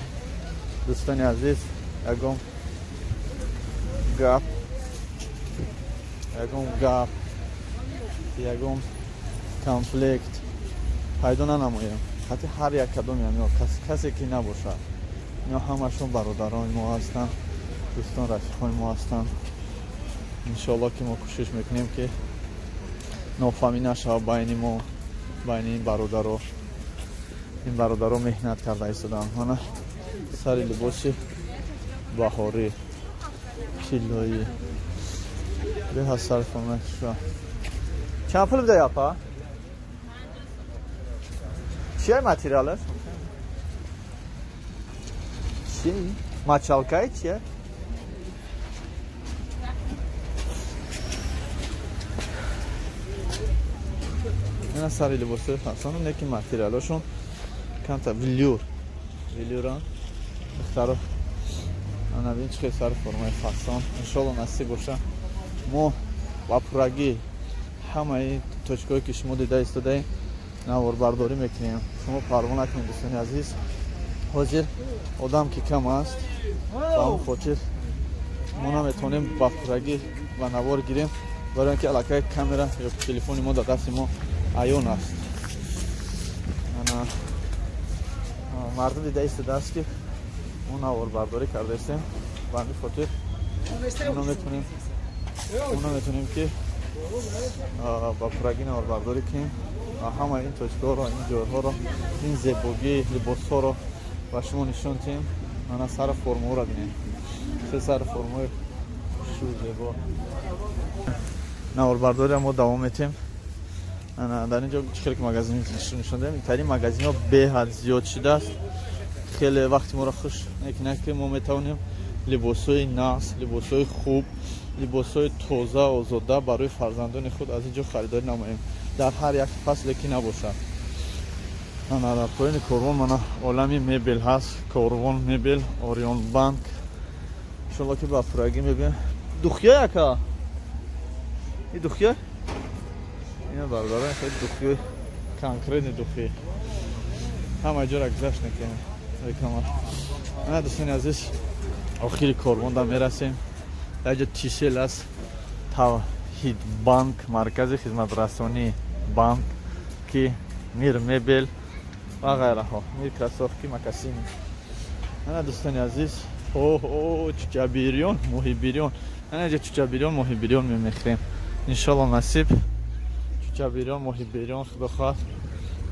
дӯстони азиз ягон гап, ягон гап, ягон конфликт пайдо нанамоем. Ҳатто ҳар як кадоми ҳамиҳо касе ки набошад, ино ҳамашон бародарони мо ҳастанд, дӯстон рафиқони мо ҳастанд. Иншоалло ки мо кӯшиш мекунем ки нофаҳмӣ нашавад байни мо, байни ин бародаро. Ин бародаро меҳнат карда истоданд. Мана сари либоси баҳорӣ тиллоӣ беҳад сари формаша. Чанд пул бидай апа? Чия материалаш? Чи? Мачалкай чия? Ина сари либосҳои фасону, лекин материалашон камта велюр. Велюран. Духтаро ана бин чӣ хел сари формаи фасон. Иншоалло насиб боша. Мо ба пуррагӣ ҳамаи точкаҳое ки шумо дида истодаем наворбардорӣ мекунем. Шумо парво накунед дӯстони азиз. Ҳозир одам ки кам аст, ба он хотир мо наметавонем ба пуррагӣ ба навор гирем, барои он ки аллакай камера ё телефони мо дар дасти мо аён аст. Ана мардум дида истодааст ки мо наворбардорӣ карда истем. Ба ҳамин хотир мо наметавонем ки ба пуррагӣ наворбардорӣ кунем. Ҳама ин точкаҳоро, ин ҷойҳоро, ин зебогии либосҳоро ба шумо нишон диҳем. Ана сари формаҳоро бинем, се сари формаҳои шу зебо. Наворбардориро мо давом метиҳем. Ана дар ин ҷо чӣ хеле ки магазин нишон додем, итарин магазинҳо беҳад зиёд шудааст. Хеле вақти моро хуш мекунад ки мо метавонем либосҳои нағз, либосҳои хуб, либосҳои тоза, озода барои фарзандони худ аз ин ҷо харидорӣ намоем. Дар ҳар як фасле ки набошад. Ана дар поёни корвон мана олами мебел ҳаст, корвон мебел, Орион банк. Иншоалло ки ба пуррагӣ мебинем. Духия яка? И духия? Ина бародарон хеле духиёи конкретни духи. Ҳама ҷора гузашт накунем. Реклама. Ана дӯстони азиз, охири корвонда мерасем. Дар ҷо Тисел аст, Тавҳид банк, маркази хизматрасонии банк ки Мир мебел ва ғайраҳо, Мир кроссовки, макасини. Ана дӯстони азиз, о чучабирён, моҳибирён. Ана ҷо чучабирён, моҳибирён мемехрем. Иншоалло насиб чучабирён, моҳибирён худо хоҳад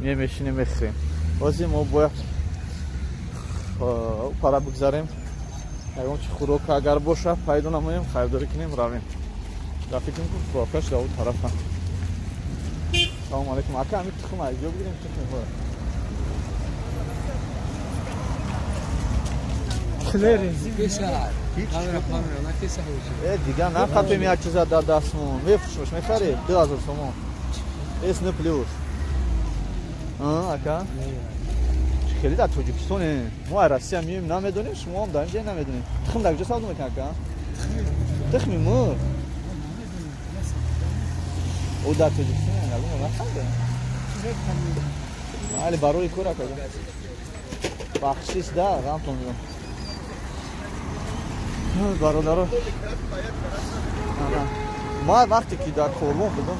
мемешинем, мехрем. Ҳозир мо бояд пара бигзарем. Ягон чи хӯрока агар боша пайдо намоем, харидорӣ кунем, равем. Дар фикр мекунам хӯрокаш дар он тарафа. Салом алейкум. Ака, ҳамин тухм аз ҷо бигирем, тухм бояд. Дигар нақапем як чиза дар дастмон. Мефурӯшмаш, мехарӣ? 2000 сомон. С не плюс. Ака? Хеле дар Тоҷикистоне. Мо аз Россия меоем, намедонем, шумо ҳам дар ин ҷо намедонем. Тухм дар куҷо савдо мекунад, ака? Тухми мурғ. О дар Тоҷикистон ягон нахаридем. Али барои кор ака. Бахшиш да, ғамтон мегӯям. Бародаро, ма вақте ки дар корвон будам,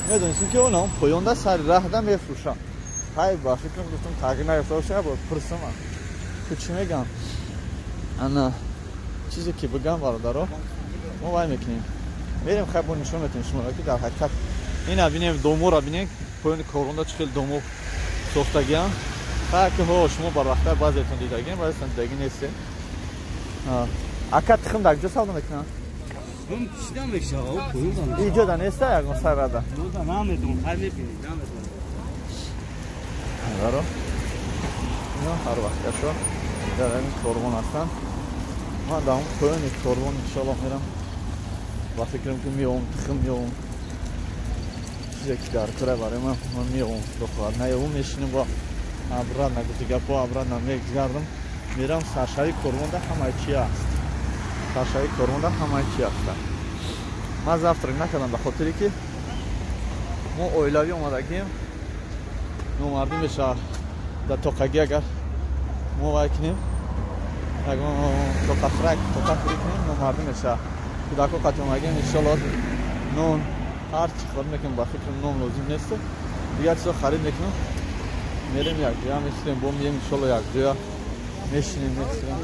медонистем ки онам поёнда сари раҳда мефурӯшам. Ҳай ба фикрам гуфтам тағйир наёфта боша, бо пурсам. Ту чӣ мегам? Ана чизе ки бигам бародаро, мо вай мекунем. Мерем хай бо нишон метем шуморо ки дар ҳақиқат ина бинем, доморо бинем, поёни корвонда чӣ хел домо сохтагиам. Ха ки ҳо шумо барвақта баъзетон дидагин, баъзетон дидагӣ нестем. Ака тухм дар куҷо савдо мекунанд? Иҷода неста ягон сарада? Намедонам. Ино ҳар вақташо дар ҳамин корвон ҳастанд. Ман дар он поёни корвон иншоаллоҳ мерам. Ба фикрам ки меом, тухм меом. Чизе ки дар кора барои ман меом, худо наёвум мешинем бо обратно гуфти гапо обратно мегардам. Мерам саршави корвонда ҳамаи чи аст. Саршави корвонда ҳамаи чи аст. Ман завтрак накардам ба хотире ки мо оилавӣ омадагим. Номардӣ мешавад дар тоқагӣ агар мо вай кунем, ягон тоқафрак тоқафрӣ кунем, номардӣ мешавад. Кӯдако қати омадагим, иншоаллоҳ нон ҳар чӣ харид мекунем, ба фикрам нон лозим нест. Дигар чизо харид мекунем, мерем якҷоя мешинем, бо меем иншоаллоҳ якҷоя мешинем, мехӯрем.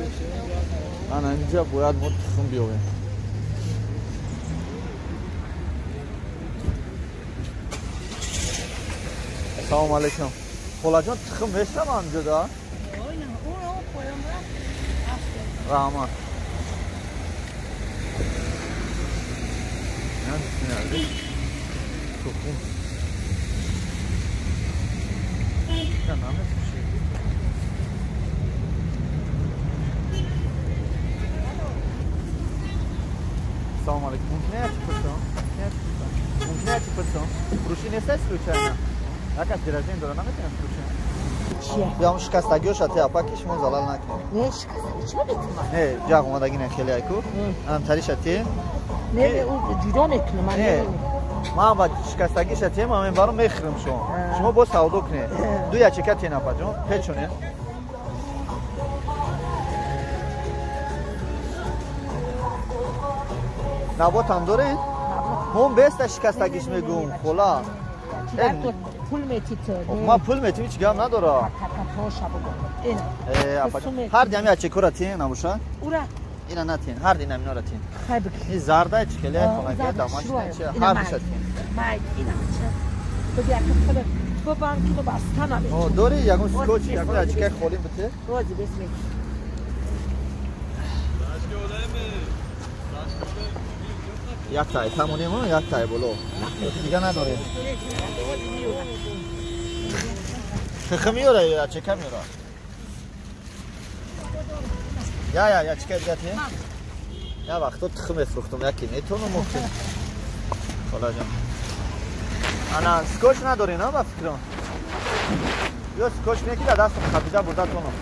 Ана инҷа бояд мо тухм биёвем. Салом алейкум. Холаҷон, тухм мешавам ҷуда? Раҳмат. Тухм. Салом алейкум. Мумкин аст пурсам? Мумкин аст пурсам? Фурӯшӣ нест случайно? Якас дирождение дора, наметавонам фурӯшам. Ям шикастагиёша те апа ки шумо залал накунед. Не, шикастагӣ чӣ метавонам? Не, ҷағ омадагӣ не хеле айку. Антариша те. Не, ӯ ҷудо мекунам, ман не. Ман ба шикастагиша те, ман мебарам мехӯрам шумо. Шумо боз савдо кунед. Ду ячека те напа ҷон, печонед. Набот ҳам доред? Мон беста шикастагиш мегӯм, хола. Пул мети ту. Ман пул метим, ҳеҷ гап надора. Ҳар ди ҳами ячекора тин набоша? Ура. Ина натин, ҳар ди наминора тин. Ин зарда чӣ хеле хонаги дамаш чӣ ҳар диша тин. Май ина чӣ. Бигя ки бобан ки баста намечи. О, дори ягон скотч, ягон ячекаи холӣ бите? Рози бисмилла. Як тай тамонем, як тай боло. Дига надорем. Тухм меёра ё ячека меёра? Я ячека дига те? Я вақто тухм мефурӯхтум, яке метонам охи. Холаҷон. Ана скотч надорем, на ба фикрам? Ё скотч не ки дар дастам хапида бурда тонам.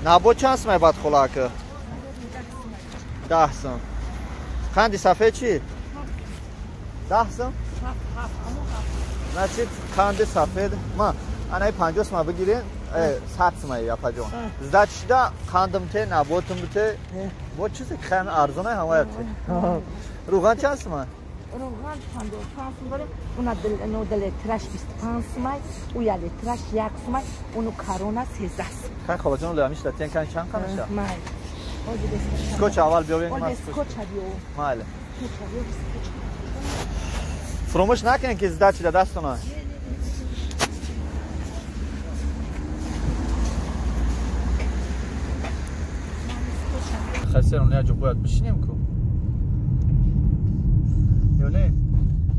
Набо чанд сумай бад хола ака? 10 сум. Қанди сафед чӣ? 10 сум? Значит, қанди сафед. Ма, анаи 50 сума бигирен, 100 сума япаҷон. Сдачида қандым те, наботым те. Бо чизе ки хеле арзонай ҳамая те. Руған чанд сума? Руған 55 сум дорем. Уна 9 литраш 25 сумай, у 1 литраш 1 сумай, уну корона 13 сум. Хай холаҷон, ле ҳамиш латен кан чанд қамаша? Май. Скотч аввал биёвем, ман скотч биёвем. Майли. Фуромӯш накунед ки сдачи да дастона. Хасерон як ҷо бояд бишинем ку. Ё не?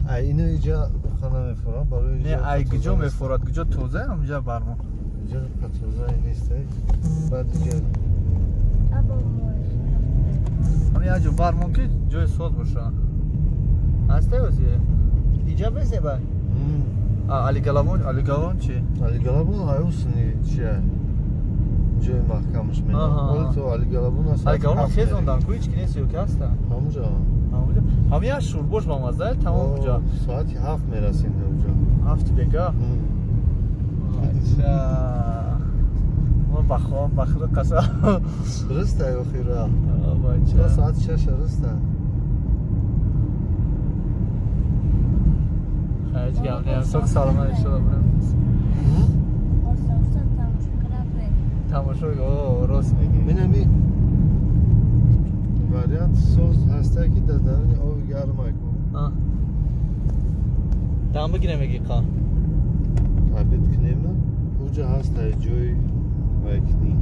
Ай ино иҷа хона мефурам барои Не, ай куҷо мефурад, куҷо тоза, ҳамҷа бармо. Иҷа тоза нест, баъд иҷа ҳамин як ҷо бармон ки ҷои соз боша. Ҳастай ози? Иҷа безе ба? Алигалавон, Алигалавон чи? Алигалавон аюсни чия? Ҷои маҳкамаш менам. Оли то Алигалавон аст. Алигалавон хезондан ку ҳеҷ ки нест ё ки ҳаста? Ҳамуҷа. Ҳамуҷа. Ҳамин як шӯрбош ба мазза, тамом уҷа. Соати 7 мерасем уҷа. 7 бега? Ача. Мо бахом, бахро қасам. Рыста охира. Бача. Соати 6 рыста. Ҳеҷ гап не, соқ саломат иншоалло бурам. Тамошо, о, рост мегӣ. Минами вариант соз ҳаста ки дар даруни оби гарм айку. Дам бигирем мегӣ қа? Обед кунем, уҷа ҳаст ҷой вайкунӣ.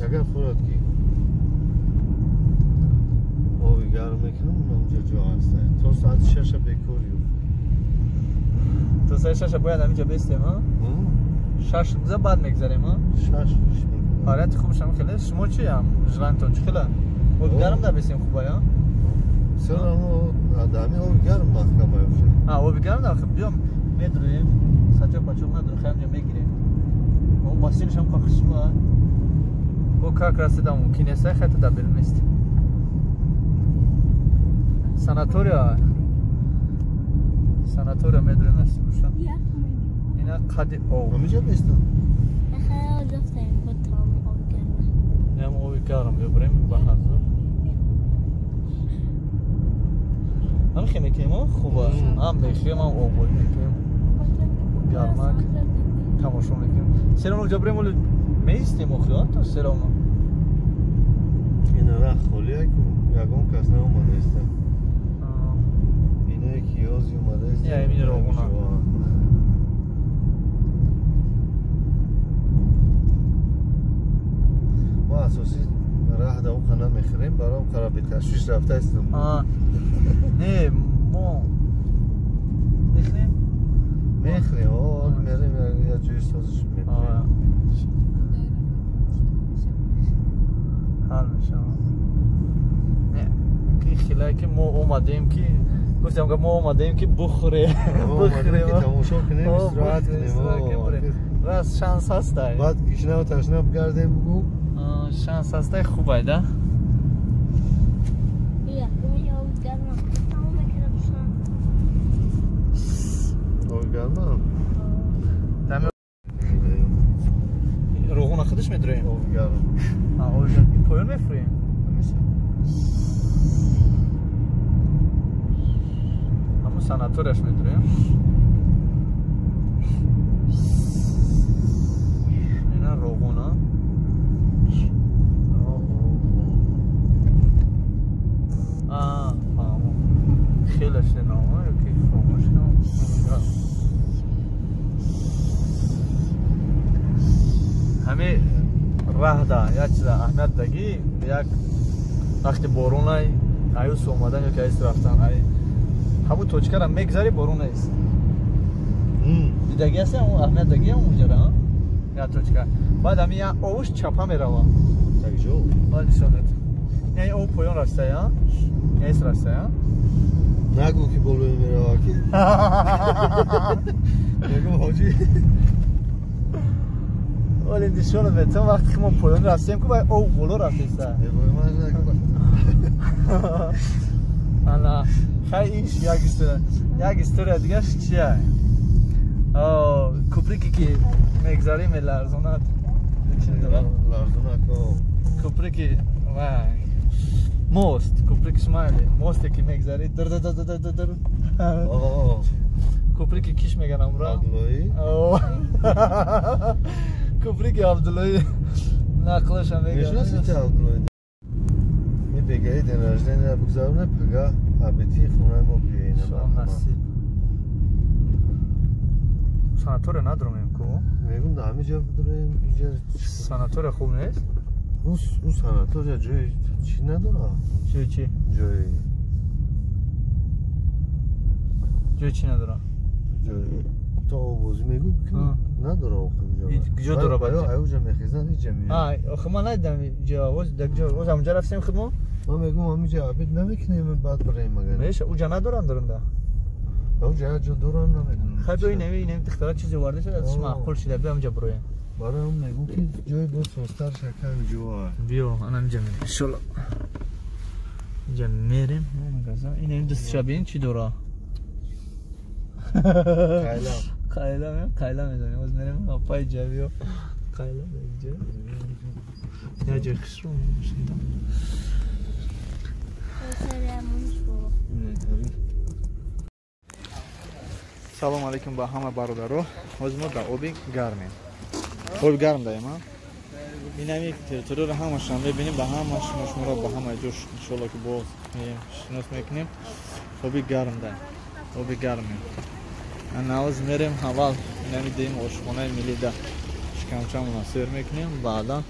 Агар хӯрад ки оби гарм мекунам, онҷа ҷо ҳаст. То соати 6 бекор ёфт. То соати 6 бояд ҳаминҷа бистем, ҳа? 6 гуза баъд мегзарем, ҳа? 6 мекунем. Фарияти хубаш ҳам хеле. Шумо чи ҳам желаниятон чӣ хела? Оби гарм да бистем хуба, ё? Всё равно оби гарм маҳкам ёфт. А, оби гарм да биём медроем. Сачок пачок надорем, хеле ҳамҷа мегирем. О, бассейнш ҳам хушбо. О, как раз это мумкин нест, хеле да берун нест. Санатория. Санатория медроем насиб боша. Ина қади об. Ҳамиҷа бистам. Инам оби гарм мебарем ба ҳазор. Ҳам хе мекунем, хуб аст. Ҳам мехӯем, ҳам оббозӣ мекунем. Гармак тамошо мекунем. Серовно ҷо бирем, оле меистем охи, то серовно. Ина раҳ холия ку, ягон кас наомадааст. Иное ки ёзи омадааст. Я ин роғуна. Мо асосӣ раҳ да оқа намехӯрем, баром қара беташвиш рафтаистем. Не, мо мехӯрем? Мехӯрем, ҳол мерем як ҷои созиш мекунем. Ҳал мешавад. Не, ки хеле ки мо омадем ки гуфтам ки мо омадем ки бухӯрем. Бухӯрем, ки тамошо кунем, истироҳат кунем. Раст шанс ҳастай. Баъд гишнаву ташна бигардем бугӯ. Шанс ҳастай, хубай да? Роғуна худаш медроем? Оби гарм. Оби гарм. Поён мефурем? Ҳамун санаторияш медроем. Ина роғуна. Фаҳмо. Хеле шинома ё ки фаромӯш кардам. Ҳами раҳда як чиза аҳамият дагӣ, як вақти боронай аюс омадан ё ки аюс рафтан, ай ҳамун точкара мегзари, борон нест. Дидагӣ ҳасти ҳамун аҳамият дагӣ ҳамун ҷара, як точка. Баъд ҳами як овуш чапа мерава. Такҷо? Баъд нишонат. Яъне ов поён рафтая, нест рафтая. Нагӯ ки болои мерава ки. Мегӯм ҳоҷӣ. Оле нишонат метавон вақте ки мо поён рафтем ку баъд ов боло рафтеста. Ана хай иш як история. Як история дигаш чия? Куприки ки мегзарӣ меларзонад. Ларзонад Куприки вай мост, куприки шмайли, мосте ки мегзарӣ др др др др др. Куприки киш меган амра? Абдуллоӣ. Куприки Абдуллоӣ нақлаша меган. Мешиносите Абдуллоӣ? Ми бегаи день рождения бигзароне, пага абити хонаи мо биёед. Насиб. Санатория надромем ку? Мегум да ҳамин ҷо бидроем, инҷа санатория хуб нест? Ӯ санатория ҷои чӣ надорад? Ҷои чӣ? Ҷои чӣ надорад? Ҷои то обозӣ мегӯ надорад охир ҷо. Куҷо дорад? Баё аюҷа мехезанд, иҷа меоянд. Охир ман надидам иҷа, оз дар куҷо? Оз ҳамонҷа рафтем худ мо? Ман мегӯм ҳаминҷа обед намекунем, баъд бираем магар. Меша, уҷа надоранд дарунда? Уҷа як ҷо доранд, намедонам. Хай биё инами духтара чизе оварда шуд, аз маъқул шуда, биё ҳаминҷа бироем. Барои он мегӯм ки ҷои боз созтар шакар ҷо. Биё, ана ҳаминҷа мерем. Иншолло. Инҷа мерем, магазин. Ин дастша бин чӣ дора? Қайла. Қайла, қайла мезанем. Оз мерем пай ҷавиё. Қайла инҷа. Я ҷои хушрӯ шида. Салом алейкум ба ҳама бародаро. Ҳозир мо дар оби гармем. Оби гарм даем, а? Инами территорияро ҳамашам мебинем, ба ҳамаш мо шуморо ба ҳама ҷош иншоалло ки боз шинос мекунем. Оби гарм даем. Оби гармем. Ана ҳозир мерем аввал Инами дем ошхонаи миллӣ да шикамчамона сер мекунем, баъдан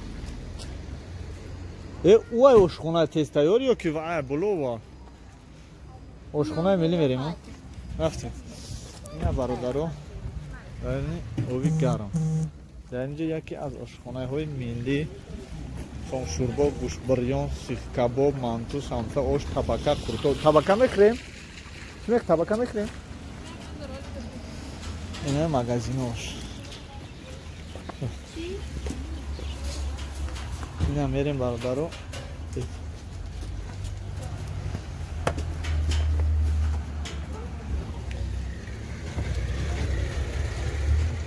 уай ошхонаи тез тайёр ё ки вай булова ошхонаи миллӣ мерем. Рафтем. Ина бародаро, дар оби гарм. Дар инҷо яке аз ошхонаҳои миллӣ шурбо, гӯштбирён, сихкабоб, манту, самса, ош, табака, қурто. Табака мехӯрем? Чӣ мех табака мехӯрем? Ина магазинош. Ина мерем бародаро.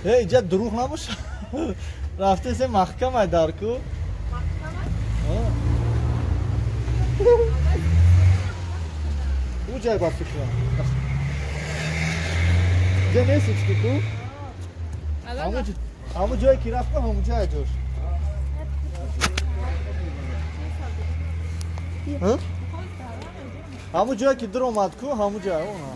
Иҷа дурӯғ набоша. Рафте се маҳкамай дар ку. Ӯ ҷай ба фикрам. Ҷа нест ички ку? Ҳамун ҷое ки рафтам, ҳамун ҷае ҷош. Ҳамун ҷое ки дуромад ку, ҳамун ҷае она.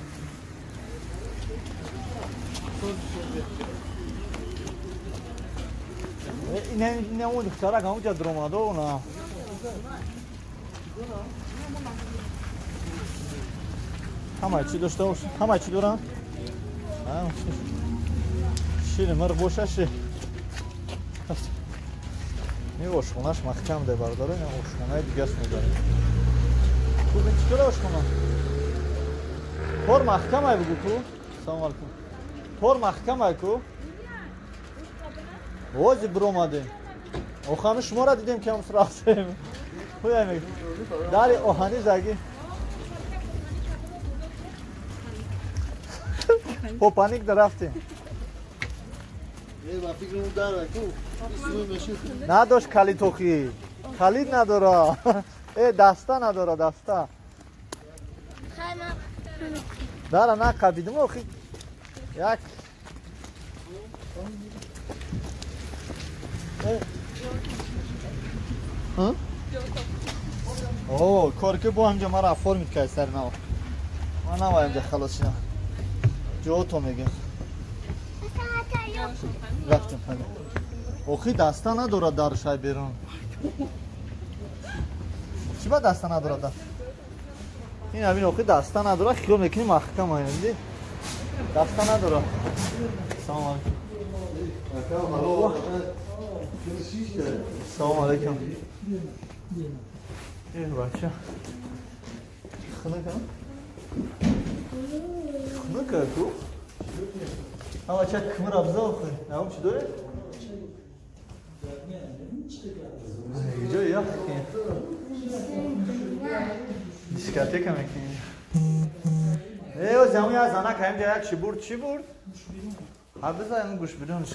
Ина он духтарак ҳамун ҷа дуромадо она. Ҳамаи чӣ дошта бош, ҳамаи чӣ дорам? Шири мирғ боша, шир. Ин ошхонаш маҳкам де бародаро, ин ошхонаи дигаш медорем. Хуб, ин чӣ кора ошхона? Тор маҳкамай бугу ку? Салом алейкум. Тор маҳкамай ку? Ози биромадем. Охами шуморо дидем ки ҳам рафтем. Хуя мегӯ. Дари оҳани заги. По паник да рафтем. Надошт калид охи. Калид надора. Даста надора, даста. Дара нақабидим охи. Як. О, кор ки бо ҳамҷа мара оформит кард сари нав. Ман навай ҳамҷа халос шидам. Ҷото мегем. Рафтем ҳами. Охи даста надорад дар шай берун. Чӣ ба даста надорад дар? Ин ҳамин охи даста надорад, хиёл мекунӣ маҳкам айн, дидӣ? Даста надорад. Салом алейкум. Салом алейкум. Бача. Хунука? Хунука ку? Ама ча кмир абза охи. Наум чӣ доред? Иҷо ях ки. Дискотека мекунӣ. Оз ҳамун як занак ҳамин ҷа як чӣ бурд, чӣ бурд? Ҳа биза ҳамун гӯшбирёнш.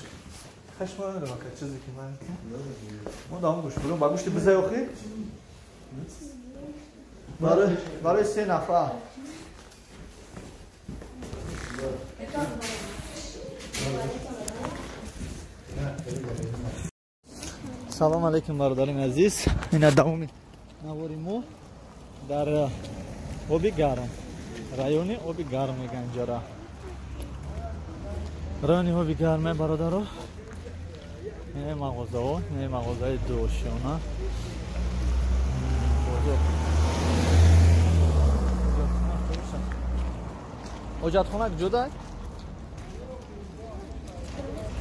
Хашма намедонам ка чизе ки ман. Мо да ҳамун гӯшбирён ба гӯшти бизай охи? Барои се нафар. Салом алейкум бародарини азиз. Ина давоми навори мо дар оби гарм, райони оби гарм мегӯянд инҷора. Райони оби гарме бародаро. Ина мағозаҳо, ина мағозаи дуошиёна. Бозор. Оҷатхона куҷо дай?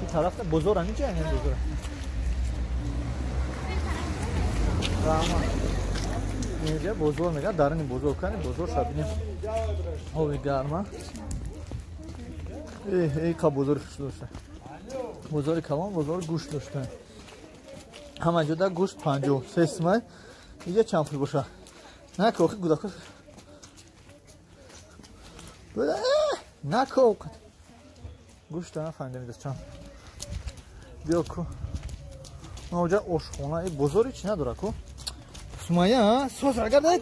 Ин тарафта бозор ҳаминҷа, ин бозор. Раҳмат. Инҷа бозор мегӯянд, дар ин бозор кани бозор шабинем. Оби гарма. Эй ка бозори хуш дошта. Бозори калон, бозори гӯшт дошта. Ҳама ҷода гӯшт 53 сомай. Инҷа чанд пул боша? На ки охи гудако. На ки оқат. Гӯшта нафаҳмидам инҷа чанд. Биё ку. Оҷа ошхона, бозори чӣ надора ку? Сумая, соз агар дай.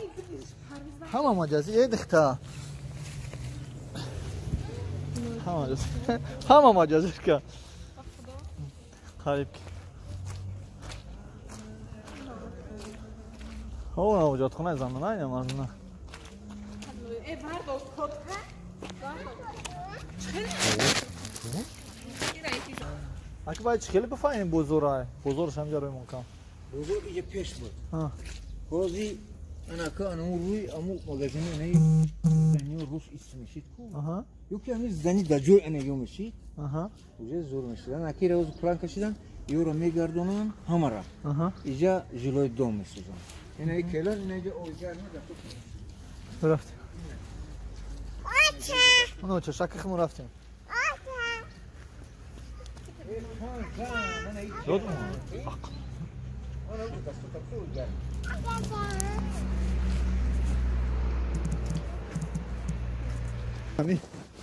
Ҳама маҷази, дихта. Ҳама маҷази ка. Қариб ки. О, оҷатхонаи занона ина мардона. Аки бояд хеле бифаҳмем бозора. Бозорш ҳамҷа рӯй мумкин. Бозор иҷа пеш буд. Ҳози анака анаму рӯи аму магазини анаи зани рус ист мешид ку. Ё ки ами зани дар ҷой ана ё мешид. Уже зур мешид. Анаки равоз план кашидан, ёро мегардонанд ҳамара. Иҷа жилои дом месозанд. Инаи келан инаҷа оҷа рафтем. Оча, шакахмон рафтем. Ами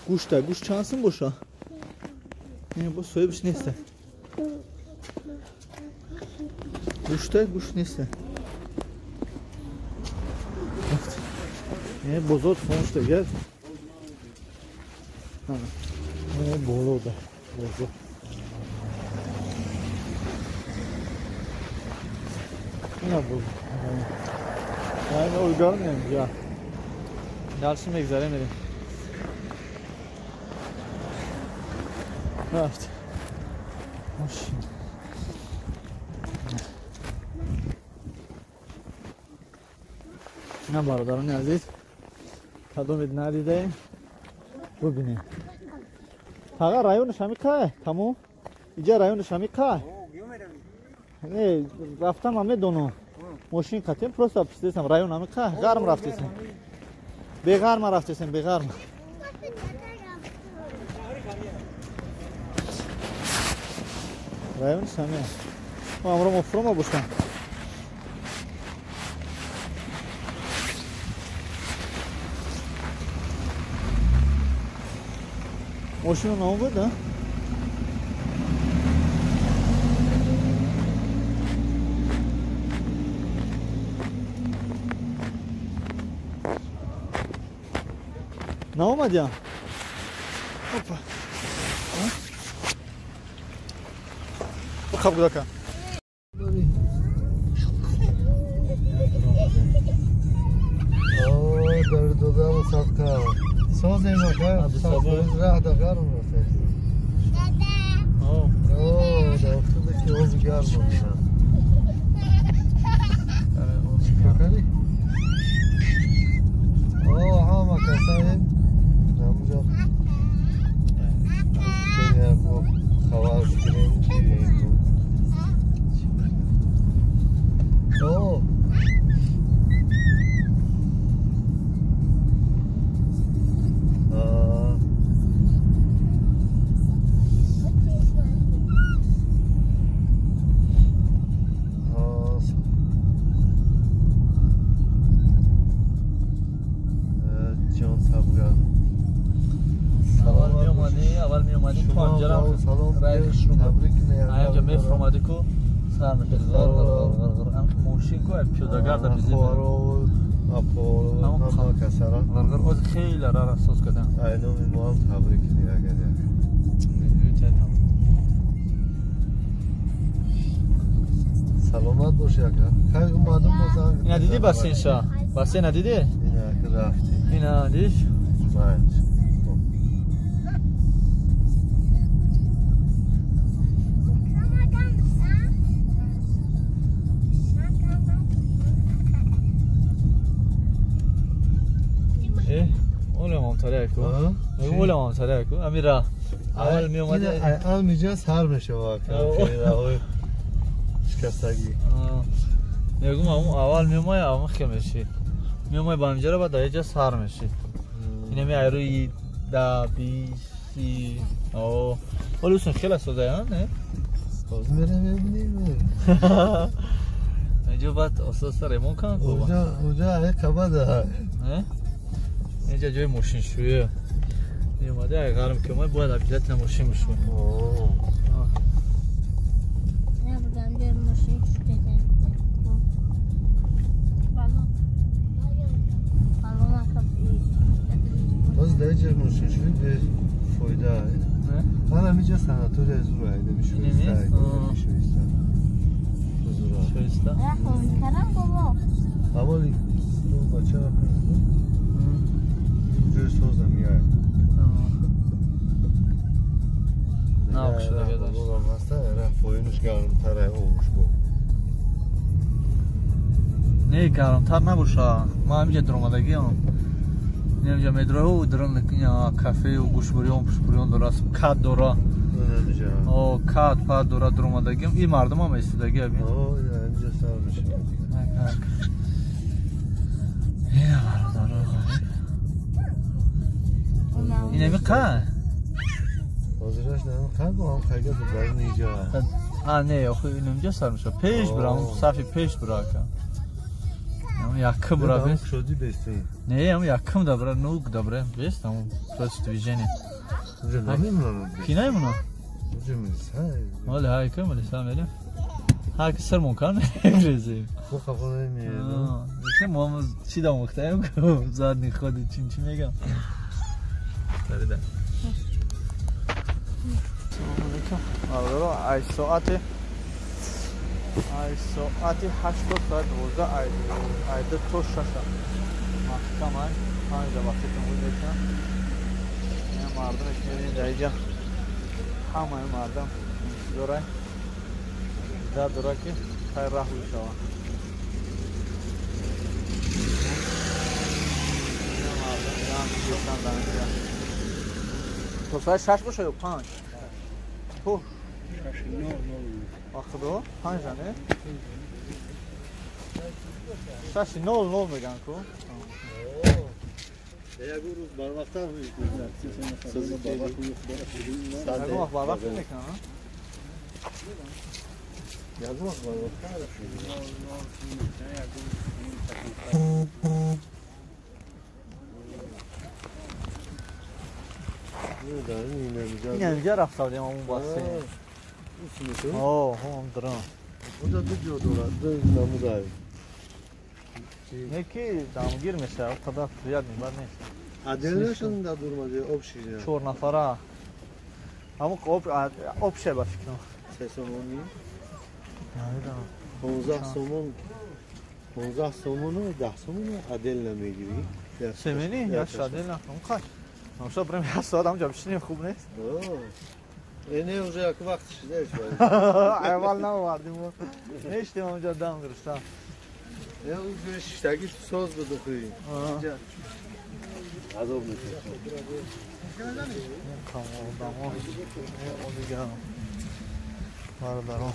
гӯшта, гӯшт чанд сум боша? Не, бо соҳибш неста. Гӯшта, гӯшт неста. Не, бозор фоншта гел. Не, болода, бозор. Ина бозор. Айн ойгар меем, я. Дальше мегзарем мерем. Рафт. Мошин. На бародарони азиз, кадомед надидаем, бубинем. Фақат районаш ҳамиқа, тамом. Иҷа районаш ҳамиқа. Не, рафтам ҳам медонам. Мошин қатем, просто пурсидесам, район ҳамиқа, ғарм рафтесем. Беғарма рафтесем, беғарма. Районаш ҳамия. Амро мо фурома бошам. Мошину наом буд, а? Наомадям? Опа. Хаб гудака. О, дар додам садқа. Созем ака, садқа да гарм рафт. О, да офтода ки оз гарм мешад. Чикор кардӣ? О, ҳама касаем. Намуҷа. Хабар бигирем ки О, خیلی را افسوس کردم. اینو ما هم تبریک میگم. سلامت باشی آقا. خیلی اومدم بازم. اینا دیدی بسین شا؟ بسین ندیدی؟ اینا که رفتی. اینا دیدیش؟ من. اولم سره کو امیرا اول می اومده اول میجا سر میشه واقعا خیلی راهی شکستگی میگم اول می اومد اول خیلی میشی می اومد با اینجا بعد اینجا سر میشی اینه می ایروی 10 20 30 او ولی خیلی ساده نه باز میرم میبینیم اینجا بعد اساس ریمون کن اونجا ای کبد اینجا جای ماشین شویه میومده اگه غرم که اومد باید ابجدت ماشین بشوی. نه بودم جای ماشین شویه. باز در اینجا ماشین شویه به فایده من هم اینجا سناتور از رو عیده میشویسته. شویسته؟ اولی رو بچه را جای سازم میاد. Нав шуда дошт. Раҳ поинаш гармтар обуш бо. Не, гармтар набоша. Ман ҳаминҷа дуромадагиам. Инҷа медроу дрон кафею гӯшбуриён пушбуриён дора, кад дора. О, кад пад дора дуромадагиам. Ин мардум ҳам истодагӣ абин. О, инҷа сар мешавад. Ина бародаро ғариб. Ин ами қа? Ҳозираш нами қа бо ҳам қайга дар инҷа. А, не, охи ин инҷа сар мешавад. Пеш бира, он сафи пеш бира ака. Ам якм бира бес. Шуди бестин. Не, ам якм да бира, нук да бира, бест, ам против движения. Уже намемонад. Ки намемонад? Уже милиса. Вале ҳай ки милиса мерем. Ҳар ки сар мумкан мегрезем. Бо хафа намеяд. Ки мо чӣ да мухтаем задний ходи чин чӣ мегам. Тарида. Салом алейкум. Бародаро, ай соати 8 то соат 12, ай 2 то 6 маҳкам ай 5 вақти тамом мешавад. Ин мардумаш мебинед дар инҷа ҳамаи мардум интизорай дар дора ки хай раҳ бишавад. Мардум ҷамъ мешаванд дар инҷа. То соат 6 боша ё 5? То 6:00. Худо 5 не? 6:00 меган ку. Як рӯз барвақттар Ягон вақт барвақт мекунам? Ягон вақт барвақттар. Ин инҷа рафта будем он бассейн. О, ҳам дрон. Онҷа ду ҷо дорад, ду намудай. Не ки дамгир мешавад, қадар приятный бад нест. Отдельно дар дурмади общий. 4 нафара. Ҳамон общий ба фикрам. 3 сомонӣ? Намедонам. 15 сомон, 15 сомону 10 сомону отдельно мегирӣ. Семени? Я отдельно. Он қай? Намша брем як соат ҳамҷа бишинем хуб нест? Не, уже як вақт шидаеш. Аввал наовардим. Нештем ҳамҷа дам гирифтам. Я уже шиштагиш соз буд охи. Азоб мекашад. Одамо, одигарам. Бародарон.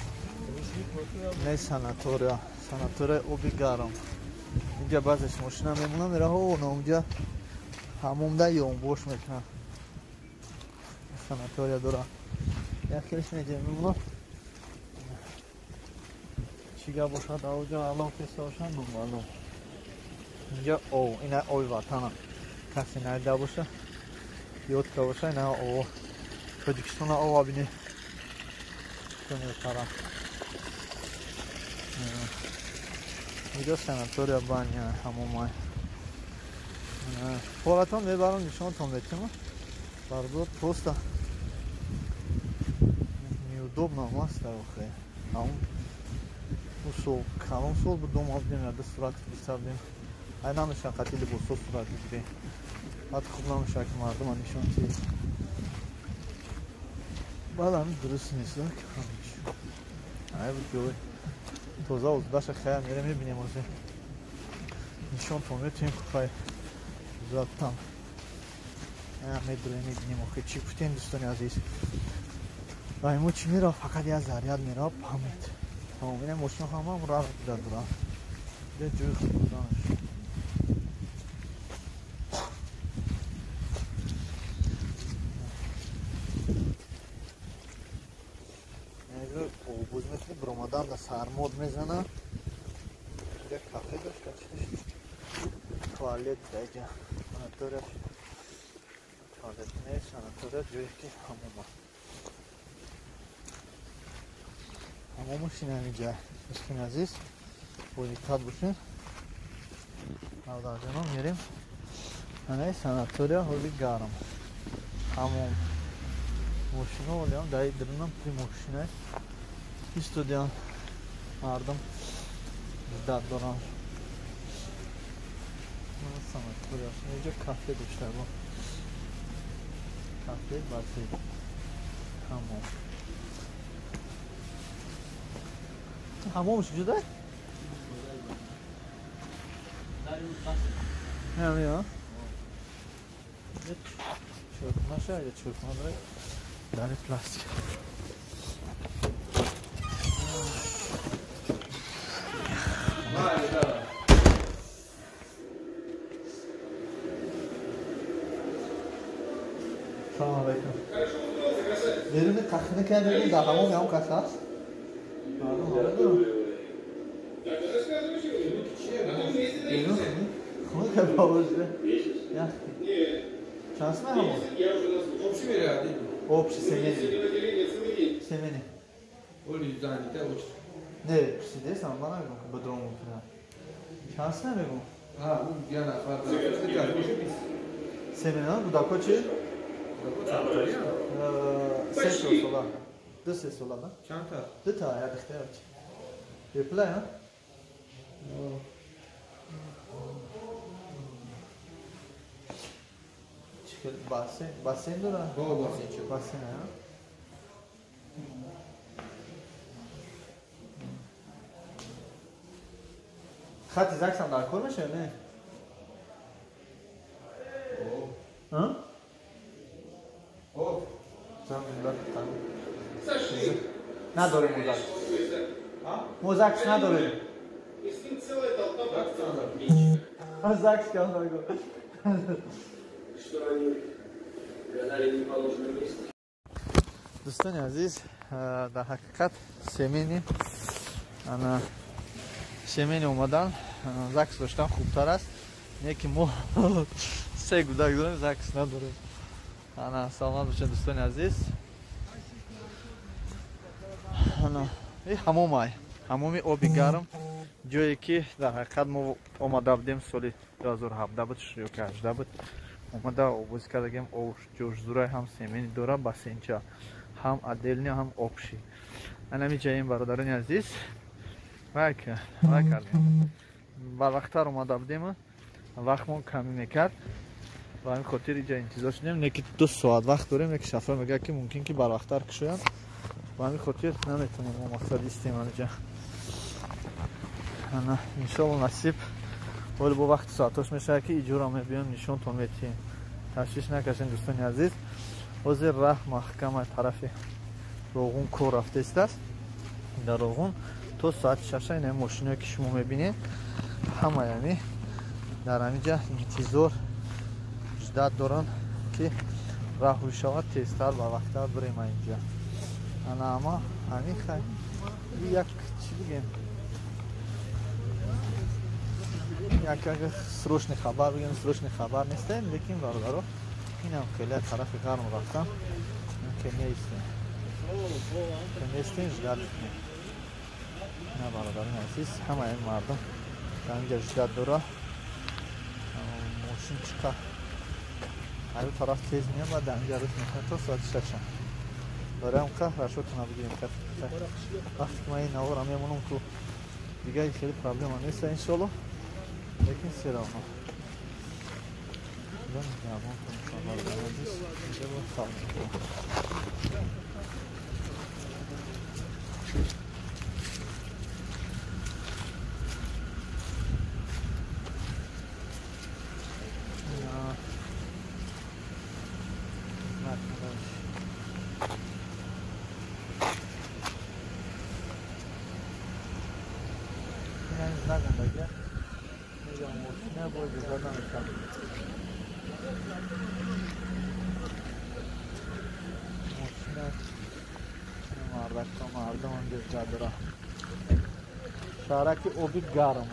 Не санатория, санатория оби гарм. Инҷа баъзеш мошина мемонад, мераҳо она онҷа ҳамомда ёнбош мекунад. Санатория дора. Як хелеш неҷа мемонад. Чӣ гап бошад ауҷа алон кеса бошад номаълум. Инҷа ов, ина оби ватана. Касе наида боша, ёдка боша, ина ов. Тоҷикистона ова бинед. Чӣ инҷо санатория баня ҳамомай. Ҳолатон мебарам нишонтон метима. Бардор просто неудобно аст охе. Ҳамон усол калон сол буд дома будем, яда сурат гирифта будем. Ай намешавад қати либосҳо сурат бигирем. Баъд хуб намешавад ки мардума нишон тиҳед. Баъд ҳамин дуруст нест. Ай буд ҷой тоза озудаша хая мерем мебинем озе. Нишонтон метиҳем хай заттам. Медроем мебинем охе чӣ гуфтем дӯстони азиз. Ай мо чӣ мерафт фақат як заряд мерафт памет. Тамом ина мошина ҳамам рафт дар дурам. Ҷои хуб буданаш. Обуз мекунӣ биромадан да сармод мезана. Як кафе дошт, туалет даҷа. Санатория туалет нест, санатория ҷое ки ҳамома. Ҳамомаш ин ҳаминҷа. Дӯстони азиз, бо диққат бошед. Бародарҷонон мерем. Анаи санатория ҳоли гарм. Ҳамом. Мошино олиам дар дурунам при мошина истодиам мардум ждат дорам. Санатория. Инҷа кафе дошта бо. Кафе бассейн. Ҳамом. Ҳамомш куҷода? Ҳамин, а? Чӯрхонаша ё чӯрхона дорад? Дари пластик. Салом алейкум. Беруни қахна кардем, дар ҳамом ям кас ҳаст? Мардум ҳоло дорам. Берун хунук ҳаво шуда. Яхти. Чанд сум ҳамон? Общий семени. Семени. Не, пурсидесам, ман намегӯм ки бадром мумкин аст. Чанд сум мегӯм? Семена кӯдакҳо чӣ? Се сола. 2-3 сола, да? Чанд та? Ду та, як духтар. Бепулай, а? Бассейн, бассейн дора? Бо бассейн чӣ? Бассейн, а? Хати ЗАГСам дар кор мешавад, не? А? Надорем мо ЗАГС. Мо ЗАГС надорем. ЗАГС кам нагу. Дӯстони азиз, дар ҳақиқат семени ана семени омадан ЗАГС доштан хубтар аст. Не ки мо се гудак дорем, ЗАГС надорем. Ана саломат бошед дӯстони азиз. Ана и ҳамом ай, ҳамоми оби гарм, ҷое ки дар ҳақиқат мо омада будем соли 2017 буд ё 18 буд. Омада обозӣ кардагем, об ҷӯшзурай ҳам семени дора, бассейнча ҳам отдельный, ҳам общий. Ана ҷаем бародарони азиз, вай кардем. Барвақттар омада будем, вақтмон камӣ мекард. Ба ҳамин хотир иҷа интизор шудем, не ки 2 соат вақт дорем, яки шофёр мегӯяд ки мумкин ки барвақттар кушоянд. Ба ҳамин хотир наметавонем мо мақсад истем анҷа. Ана иншоалло насиб вале бо вақти соатош мешавад ки иҷора мебиём нишонтон метиҳем. Ташвиш накашен дӯстони азиз. Ҳозир раҳ маҳкама тарафи Роғун кор рафтаистааст. Дар Роғун то соати 6 ин мошиное ки шумо мебинед ҳамаи ҳами дар ҳаминҷа интизор ждат доранд ки раҳ шавад, тезтар ба вақттар бирем инҷа. Ана ама ҳамин хай як чӣ бигем, як срочный хабар бигем, срочный хабар нестем, лекин бародаро инам хеле тарафи гарм рафтам ки нестем, ки нестем, ждат мекунем. На бародарони азиз, ҳамаи мардум дар инҷа ждат дора. Мошин чиқа ҳар тараф тез меомад, дар инҷа рӯз мекунад то соати 6. Бароям ка рашотона бигирем. Вақте ки ман ин навора мемонам ку дигар хеле проблема нест иншоалло, лекин всё равно. Шаҳраки оби гарм,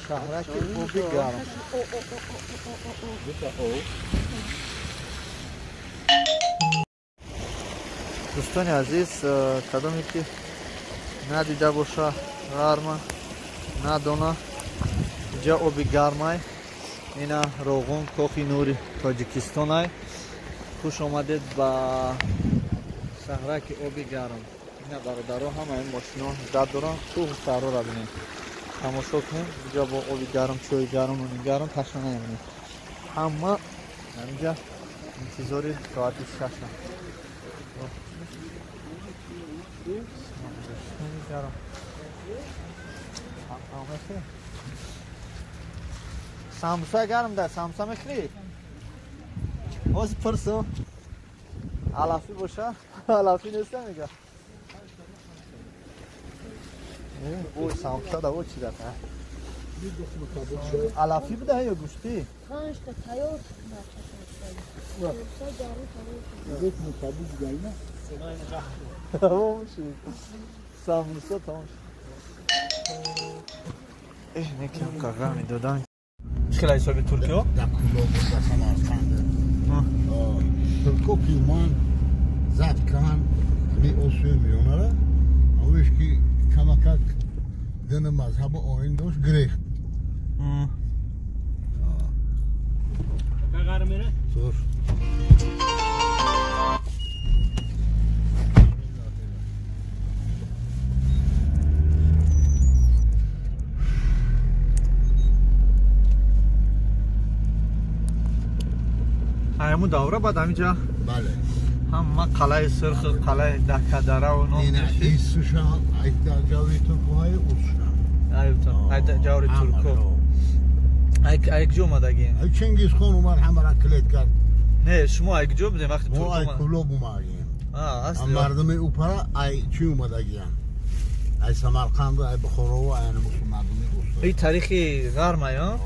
шаҳраки оби гарм. Дӯстони азиз, кадоме ки надида боша гарма, надона, инҷа оби гармай, ина Роғун, Кохи Нури Тоҷикистонай. Хуш омадед ба шаҳраки оби гарм. Ина бародаро ҳама ин мошино ждат доранд, кӯҳу саҳроро бинед, тамошо кунем. Инҷа бо оби гарм, чойи гарм, нони гарм ташна намемонем. Ҳама инҷа интизори соати 6. Гарм. Самбуса гарм да, самбуса мехӯрӣ? Ҳозир пурсу. Алафӣ боша? Алафӣ нест мега. Ой, самбуса да о чиза та. Алафӣ буда ё гӯштӣ? Панҷта тайёр. Тамом шуд. Самбуса тамом шуд. Эҳ, некам қағар медодан. Чӣ хел ҳисоби туркиё? Дар Кулоб дар Самарқанд. Турко ки ман зад кан ҳами Осиёи Миёнара, ҳамеш ки камакак дини мазҳабу оин дошт, гирехт. Зур. Ҳамун давра баъд ҳаминҷа бале ҳама қалаи сурх, қалаи дакадараву ном исуша ҷаври туркоҳои усша ҷаври турко ай куҷо омадагӣ? Чингизхон омад, ҳамара клет кард. Не, шумо ай куҷо будем вақти турко? Мо ай Кулоб омадагием. Мардуми упара ай чӣ омадагиян? Ай Самарқанду, ай Бухорову, ай мардуми уса. И тарихи ғармай, а?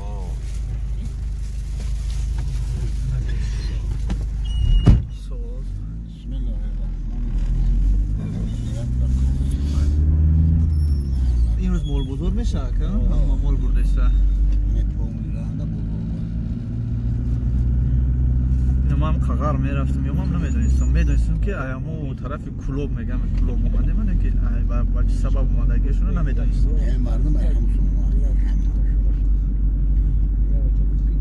Имрӯз молбозор мешавад, ҳама мол бурдеса. Ман қағар мерафтам, ё ман намедонистам. Медонистам ки аямо тарафи Кулоб мегам, Кулоб омадем, ане ки ба чӣ сабаб омадагиашонро намедонистам.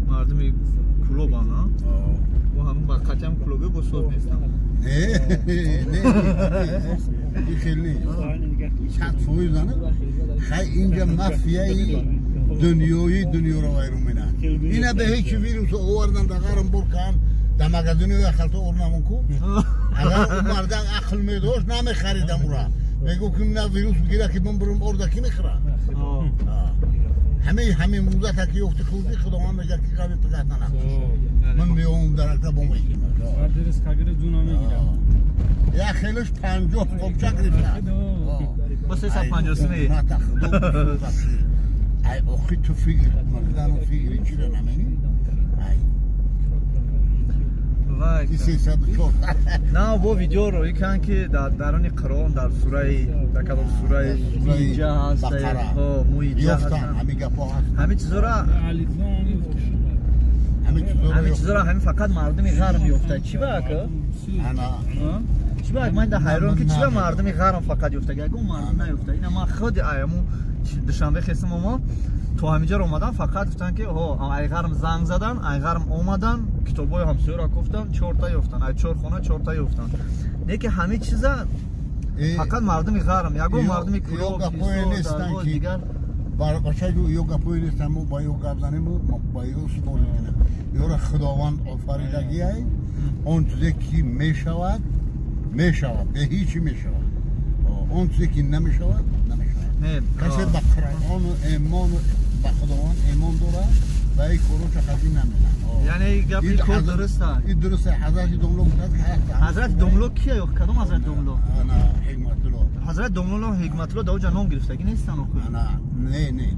Мардуми Кулобан, а? Бо ҳамун ба қатъиам Кулобӣ бо соз нестам. Не, не, ин хел нест. 100% ана. Хай инҷа мафияи дунёӣ дунёро вайрон менад. Ина ба ҳеҷ вирус овардан дар ғарм буркан, дар магазини халта орнамон ку. Агар ӯ мардак ақл медошт, намехаридам ӯра. Мегуфт ки на вирус бигира ки ман бурум орда ки мехӯрад. Ҳамин муддата ки ёфти хурдӣ, Худованд мегӯяд ки қаби пигат нанақш. Ман меомам даракта бо мегирам. Як хелаш 50 қопча гирифта. Бо 350 сумӣ. Ай охи ту фикр мардану фикри чиро наменӣ? Ай вай 304. На, бо видеоро икан ки дар даруни Қуръон, дар сураи, дар кадом сураи муиҷа ҳаст, муиҷа ҳаст, ҳамин гапҳо ҳаст. Ҳамин чизора, ҳамин чизора ҳамин фақат мардуми ғарб ёфта. Чӣ ба ака? Ана чӣ ба ман дар ҳайрон ки чӣ ба мардуми ғарб фақат ёфта, ягон мардум наёфта. Ина ман худи аяму Душанбе хестам ома то ҳаминҷаро омадан, фақат гуфтан ки ай ғарм занг задан, ай ғарм омадан, китобҳои ҳамсояро гуфтан, чорта ёфтан, ай чор хона чорта ёфтан. Не ки ҳамин чиза фақат мардуми ғарм, ягон мардуми Кулоб, Ҳисор, дигар бачаҷу ё гапҳое нестан, мо ба ё гап занем, мо ба ё спор мекунем. Ёра Худованд офаридагиай, он чизе ки мешавад, мешавад, бе ҳечи мешавад. Он чизе ки намешавад, намешавад. Касе ба Қуръону имону ба Худованд имон дорад ва ин корро чахазӣ наменад. Яъне гап ин кор дуруст аст. Ин дуруст аст. Ҳазрати Домло гуфтааст ки Ҳазрати Домло кия ё кадом Ҳазрати Домло? Ана Ҳикматулло. Ҳазрати Домло Ҳикматулло дар оҷа ном гирифтагӣ нестан охир. Ана не, не.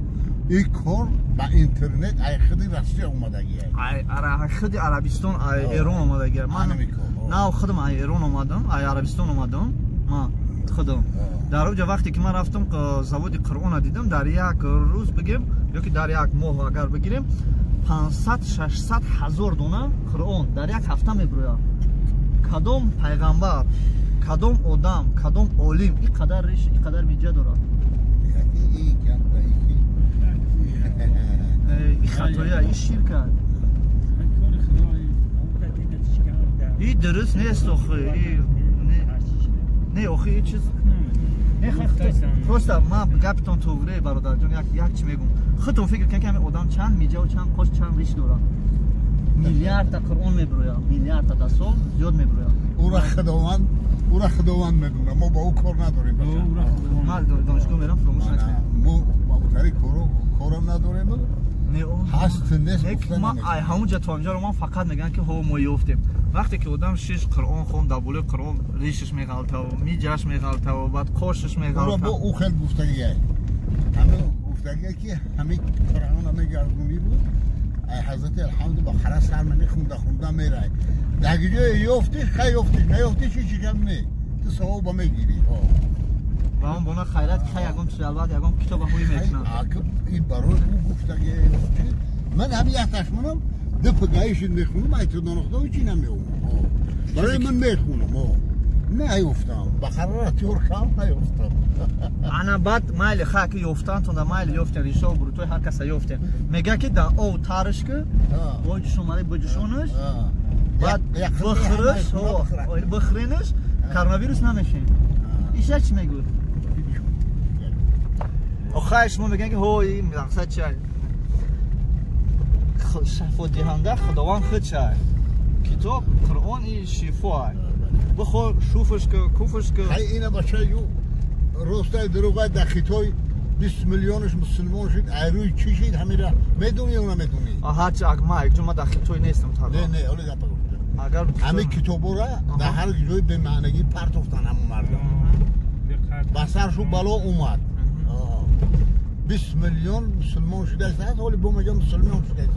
Ин кор ба интернет ай худи Россия омадагӣ. Ай худи Арабистон, ай Эрон омадагӣ. Ман на худам ай Эрон омадам, ай Арабистон омадам. Ман худам. Дар оҷа вақте ки ман рафтам заводи Қуръонро дидам, дар як рӯз бигем ё ки дар як моҳ агар бигирем 500-600 ҳазор дона Қуръон дар як ҳафта мебурӯяд. Кадом пайғамбар, кадом одам, кадом олим ин қадар риш, ин қадар миҷа дорад? Ин хатоя, ин ширк аст. Ин дуруст нест охи. Не, охи ин чиз не, просто ман гапитон туғре бародарҷон, як чи мегум. Худтон фикр кунед ки ҳамин одам чанд миҷаву чанд қош, чанд риш дорад. Миллиардта Қуръон меброяд, миллиардта дар сол зиёд меброяд. Ура Худованд медонад, мо ба ӯ кор надорем. Ман донишгоҳ мерам, фуромӯш накунед. Мо ба ӯ корам надорем. Ҳаст нест. Ман ҳамунҷа то ҳамҷаро ман фақат мегӯям ки ҳо мо ёфтем. Вақте ки одам шиш Қуръон хонд, дар болои Қуръон ришаш меғалтаву, миҷаш меғалтаву, баъд қошаш меғалтав. Ура бо ӯ хел гуфтагиай. Ҳамин гуфтагиай ки ҳамин Қуръон ҳамин гардунӣ буд. Ай ҳазрати алҳамду ба хара сар мехунда хунда мерай. Дар ҷое ёфтиш, хай ёфтиш, наёфтиш ҳеҷ гап не. Ту савоба мегирӣ. Ва он бона хайрат ки хай ягон чиз албатта ягон китоба ҳои мекунад. Ин барои ӯ гуфтагиай. Ман ҳамин якташ монам, ду пагаишид мехунам, ай ту донохта ҳеҷ намеомам. Барои ман мехунам. Наёфтам. Ба қарора тиёр кам наёфтам. Ана баъд майли ха ки ёфтантонда майли ёфтен ришо бурутой ҳар каса ёфтен. Мега ки дар ов тарш ки бо ҷушомари буҷушонаш баъд бихӯриш, бихӯренаш коронавирус намешин. Иша чӣ мегӯ? Охай шумо мегӯянд ки ҳо ин мақсад чи? Шафодиҳанда Худованд худ чай. Китоб Қуръон и шифо ай. Бихӯр, шуфш ки, куфш ки. Хай ина бача ю ростай дурӯғай дар Хитой 20 миллионаш мусулмон шуд, айрӯи чӣ шуд ҳамира медонӣ ё намедонӣ? Ҳарчи ма якҷо ма дар Хитой нестам таро. Не, не, ҳоло гапа гуфтам. Агар ҳамин китобора дар ҳар ҷои бемаънагӣ партофтан ҳамон мардум. Ба саршу бало омад. 20 миллион мусулмон шудааст, ҳоло бо мегӯям мусулмон шудааст.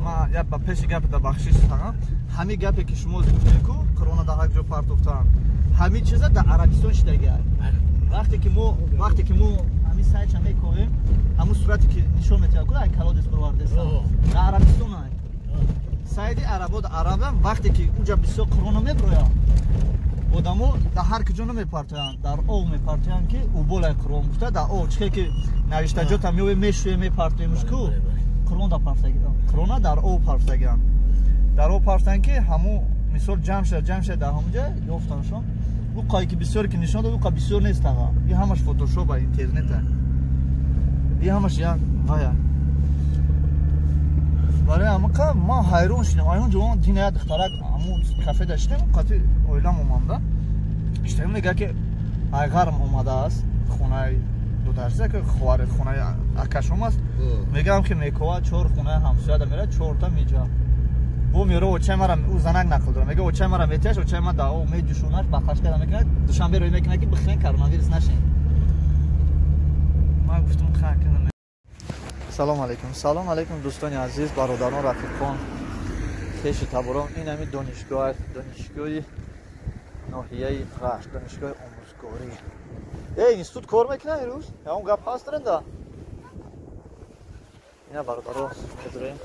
Ма я ба пеши гапи да бахшиш сагам. Ҳамин гапе ки шумо гуфтед ку Қуръона дар ҳар ҷо партофтан. Ҳамин чиза дар Арабистон шудагиай. Вақте ки мо ҳамин сайтша мекунем, ҳамун сурате ки нишон метиҳад ку ай калодис бировардестан. Дар Арабистон ай. Сайди арабо дар арабам вақте ки унҷа бисёр Қуръона меброяд, одамо дар ҳар куҷо намепартоянд, дар ов мепартоянд ки уболай Қуръон гуфта, дар ов чихе ки навиштаҷота меове мешӯе мепартоемш ку Қуръон да партагианд. Қуръона дар ов партагианд. Дар ов партанд ки ҳамун мисол ҷамъ шуда дар ҳамунҷа ёфтаншон. Ӯ қай ки бисёре ки нишон дод, ӯ қа бисёр нест ага. И ҳамаш фотошоп а интернета. И ҳамаш як вая. Барои ҳамақа ман ҳайрон шудам. Айон ҷавон дина як духтарак ҳамун кафе даштем, қати оилам оманда. Иштаим мега ки айғарм омадааст хонаи дударса ки хоҳари хонаи акашом аст. Мегам ки мекова чор хонаи ҳамсояда мера чорта миҷа. Бо меро очай мара ӯ занак нақл дорад. Мега очай мара метиҳаш, очай ма дао меҷушонаш, бақаш када мекунад, Душанбе рӯй мекунад ки бихӯрен коронавирус нашен. Ман гуфтам ха кунам. Салом алейкум. Салом алейкум дӯстони азиз, бародарон, рафиқон, хешу таборон. Ин ҳамин донишгоҳ аст, донишгоҳи ноҳияи Рашт, донишгоҳи омӯзгорӣ. Эй, институт кор мекунад имрӯз? Ягон гап ҳаст ренда? Ина бародаро медурем.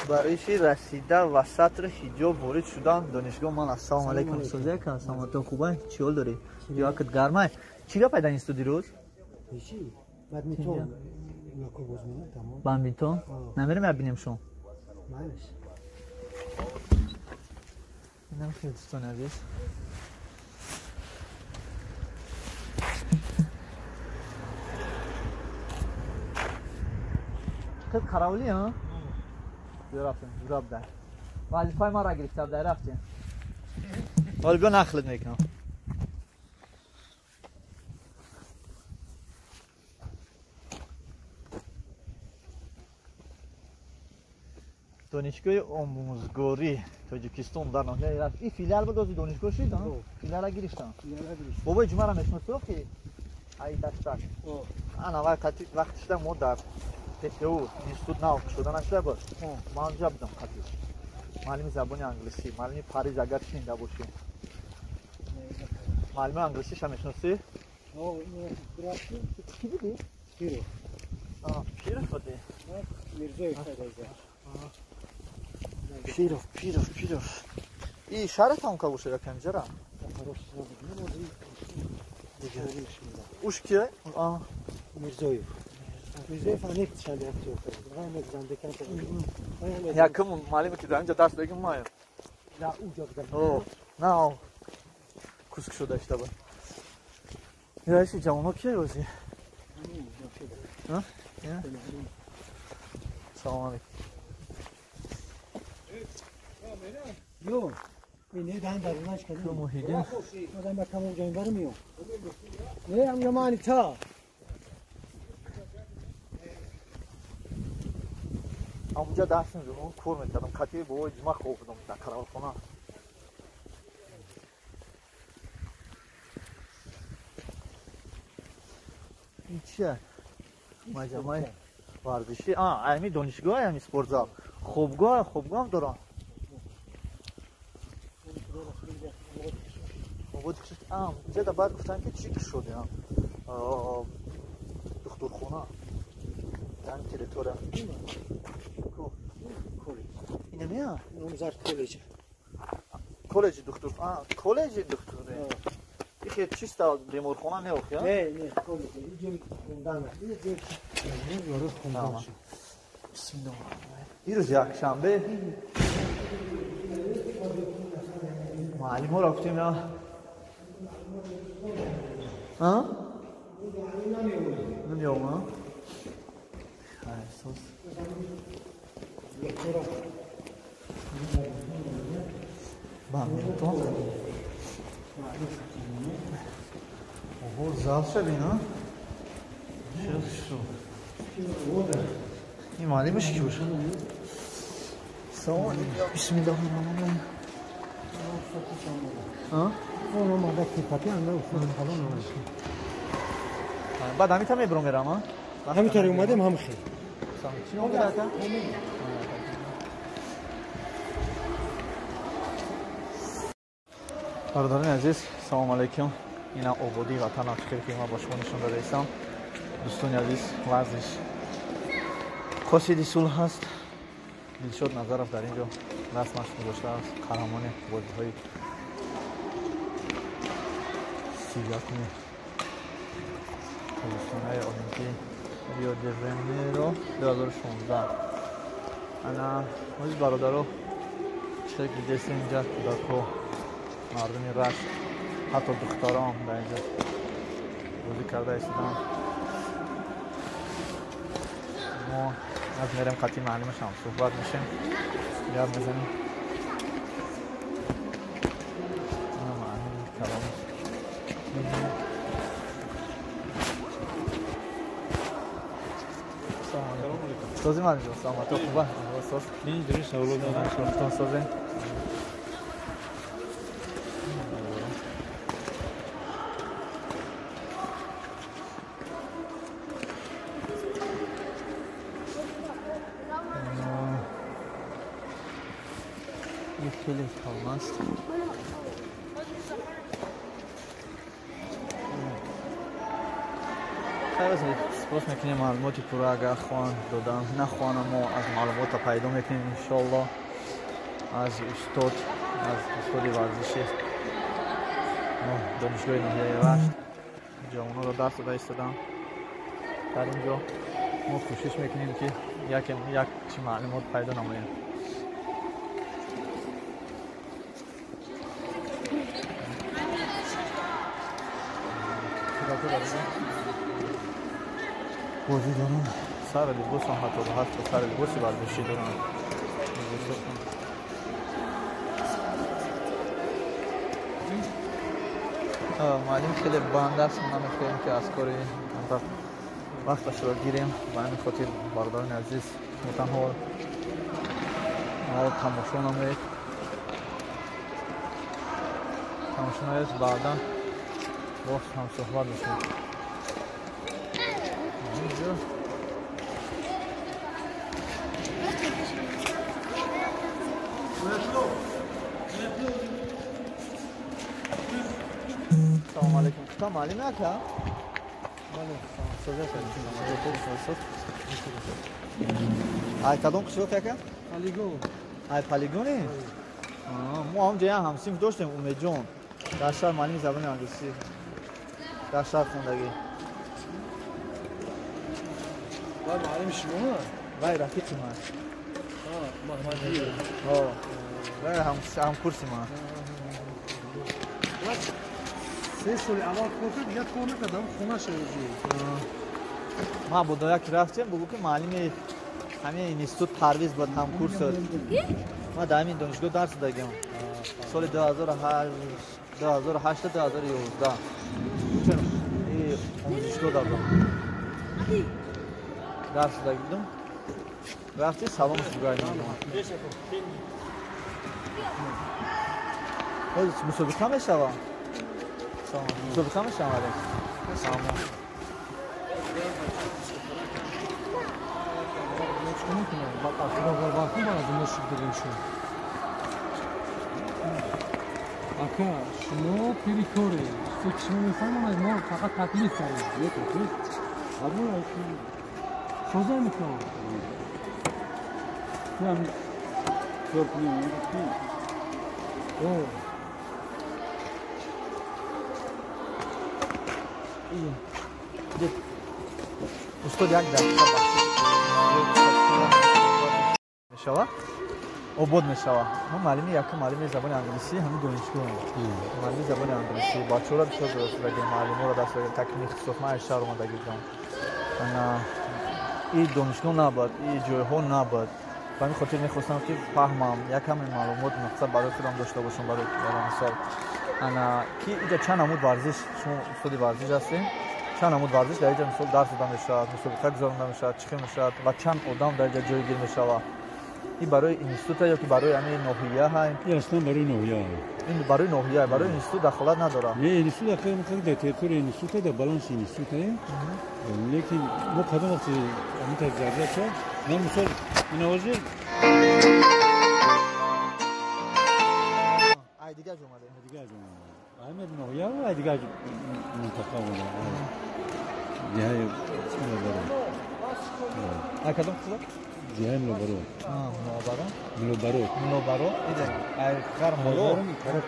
Барои расида ва сатри ҳиҷоб ворид шудан донишгоҳ. Ман ассалому алайкум созяка, саломатон хубай? Чӣ ҳол дорӣ? Ё гармай? Чӣ гап пайда институт дирӯз? Чӣ? Бадминтон. Бадминтон? Намерем бинем шум. Инам хеле дӯстони азиз. Хел қаравлӣ, ҳа? Рафтем, ҷураб дар. Вазифаи маро гирифта дар рафтем. Ҳоло биё нақлит мекунам. Донишгоҳи омӯзгории Тоҷикистон дар ноҳияи Рашт. Ин филиал буд, ози донишгоҳ шид, филиала гирифтам. Бобои ҷумъаро мешиносӣ ки ай даштак. Ана вай вақти шуда мо дар ПТУ институт нав шуда нашуда буд. Ман онҷа будам қатӣ. Муаллими забони англисӣ, муаллими Париж агар шинда бошӣ. Муаллими англисиша мешиносӣ? Кӣ будӣ? Пиров. Пиров будӣ? Мирзоев пайдо. Пиров, Пиров, Пиров. И шаҳратон ка боша якам ҷара? Уш кие? Мирзоев. Мирзоев анек чанд актёр. Якум муаллиме ки дар инҷа дарс дагим маем. На уҷа будам. О, на куск шуда иштаба. Раиси ҷавоно кия бозӣ? Салом алейкум. Ё, не дан дарунаш кардем. Муҳиддин. Мадам ба тамом ҷойн бармиё. Не, ам ямани та. Амҷа дарс мезадам, кор мекардам, қатъи бобои ҷума хоб будам дар караватхона. Ин чия? Маҷамаи варзишӣ. Ами донишгоҳ, ами спортзал. Хобгоҳ, хобгоҳам дорам. Инҷа баъд гуфтанд ки чӣ шуд духтурхона дар ин территория. Инамия? Коллеҷ. Коллеҷи духтур. Коллеҷи духтур. Ихе чиста беморхона не охи? Не, не, коллеҷ. Иҷо хондан. Иҷо хондан. Бисмиллоҳ. Ирӯз якшанбе муаллимҳоро гуфтем я намеомам. Хайр, баминтон. Ого, зал шабин, а? Шо? Ин муаллимаш ки бошад? Салом алейкум. Бисмиллоҳир роҳманир роҳим. Баъд ҳамин мебурам мерам, а? Ҳамин тари омадем, ҳам хел. Чӣ ном дорад? Бародарони азиз, салом алейкум. Ина ободии ватан аст, ки ман бо шумо нишон дода истам. Дӯстони азиз, варзиш қосиди сулҳ ҳаст. Дилшод Назаров дар ин ҷо расмаш гузоштааст, қаҳрамони бозиҳои 31-уми тобистонаи Олимпии Рио де Жанейро 2016. Ана ҳози бародаро чӣ дидесем инҷа кӯдакҳо, мардуми Рашт, ҳатто духтарон дар инҷа бозӣ карда истоданд. Мо аз мерем қатъи муаллимашам суҳбат мешем, гап мезанем. Муаллими каломаш. Созӣ муаллимҷон, саломатӣ хуба? Соз. Хубтон созем. Хеле калон аст. Хайр, сипос мекунем маълумоти пурра агар хоҳанд додан, нахоҳанд мо аз маълумота пайдо мекунем иншоалло аз устод, аз устоди варзиши донишгоҳи ноҳияи Рашт. Ҷавононро дарс дода истодам. Дар ин ҷо мо кӯшиш мекунем ки як чи маълумот пайдо намоем. Бозӣ дорам, сари либосам ҳатто сари либоси варзишӣ дорам. Муаллим хеле банд аст, мо намехоҳем ки аз кори вақташро гирем. Ба ҳамин хотир бародарони азиз, шумо танҳо маро тамошо намоед, баъдан боз ҳамсӯҳбат мешавем. Салом алейкум. Кута муаллим ака? Бале, ай кадом қишлоқ ака? Полигон. Ай полигони? Мо ҳамҷо як ҳамсинф доштем, Умедҷон. Дар шаҳр муаллими забони англисӣ. Дар шаҳр хондагӣ. Вай муаллими шумо? Вай рафиқи ман. Маҳмадӣ. Вай ҳамкурси ман. 3 соли аввал кор кард, дигар кор накард, хона шуд. Ма бо як рафтем, бугу ки муаллими ҳамин институт Парвиз буд, ҳамкурс буд. Ма дар ҳамин донишгоҳ дарс додагиам. Соли 2008 2011. Чун ин омӯзишгоҳ додам. Дарс дода будам. Рафти саломаш бугайдам. Мусобиқа мешава? Мусобиқа мешава? Салом. Ака, шумо пири коре, чизе ки шумо мефаҳмонад, мо фақат таклиф кардем. Не таклиф? Соза мекунам. Кор кунем, устод як дақиқа мешава, обод мешава. Мо муаллими якум муаллими забони англисӣ ҳамин донишгоҳ. Муаллими забони англисӣ бачаҳоро бисёр дарс додагем, муаллиморо дарс додагем, такмили ихтисос ман аз шаҳр омадагӣ будам. Ин донишгоҳ набуд, ин ҷойҳо набуд. Ба ҳамин хотир мехостам ки фаҳмам, як каме маълумот мақсад барои худам дошта бошам, барои мисол. Ки инҷа чанд намуд варзиш, шумо устоди варзиш ҳастем, чанд намуд варзиш дар инҷа мисол дарс дода мешавад, мусобиқа гузаронда мешавад, чӣ хел мешавад ва чанд одам дар инҷа ҷойгир мешавад. Ин барои института ё ки барои ҳамин ноҳия ҳай? Ин аслан барои ноҳия. Ин барои ноҳия, барои институт дахолат надорад. Не, институт дахолат дар территорияи института, дар баланси института. Лекин мо кадом вақти ҳамин тараф зарурат шуд, ман мисол ин ҳозир ай дигар ҷо омада. Дигар ҷо омада. Ҳамин ноҳия ва ай дигар минтақа омада. Деҳаи Милобаро. Ай кадом қишлоқ? Деҳаи Милобаро. Милобаро? Милобаро. Милобаро. Иде ай ғарм боло. Тараф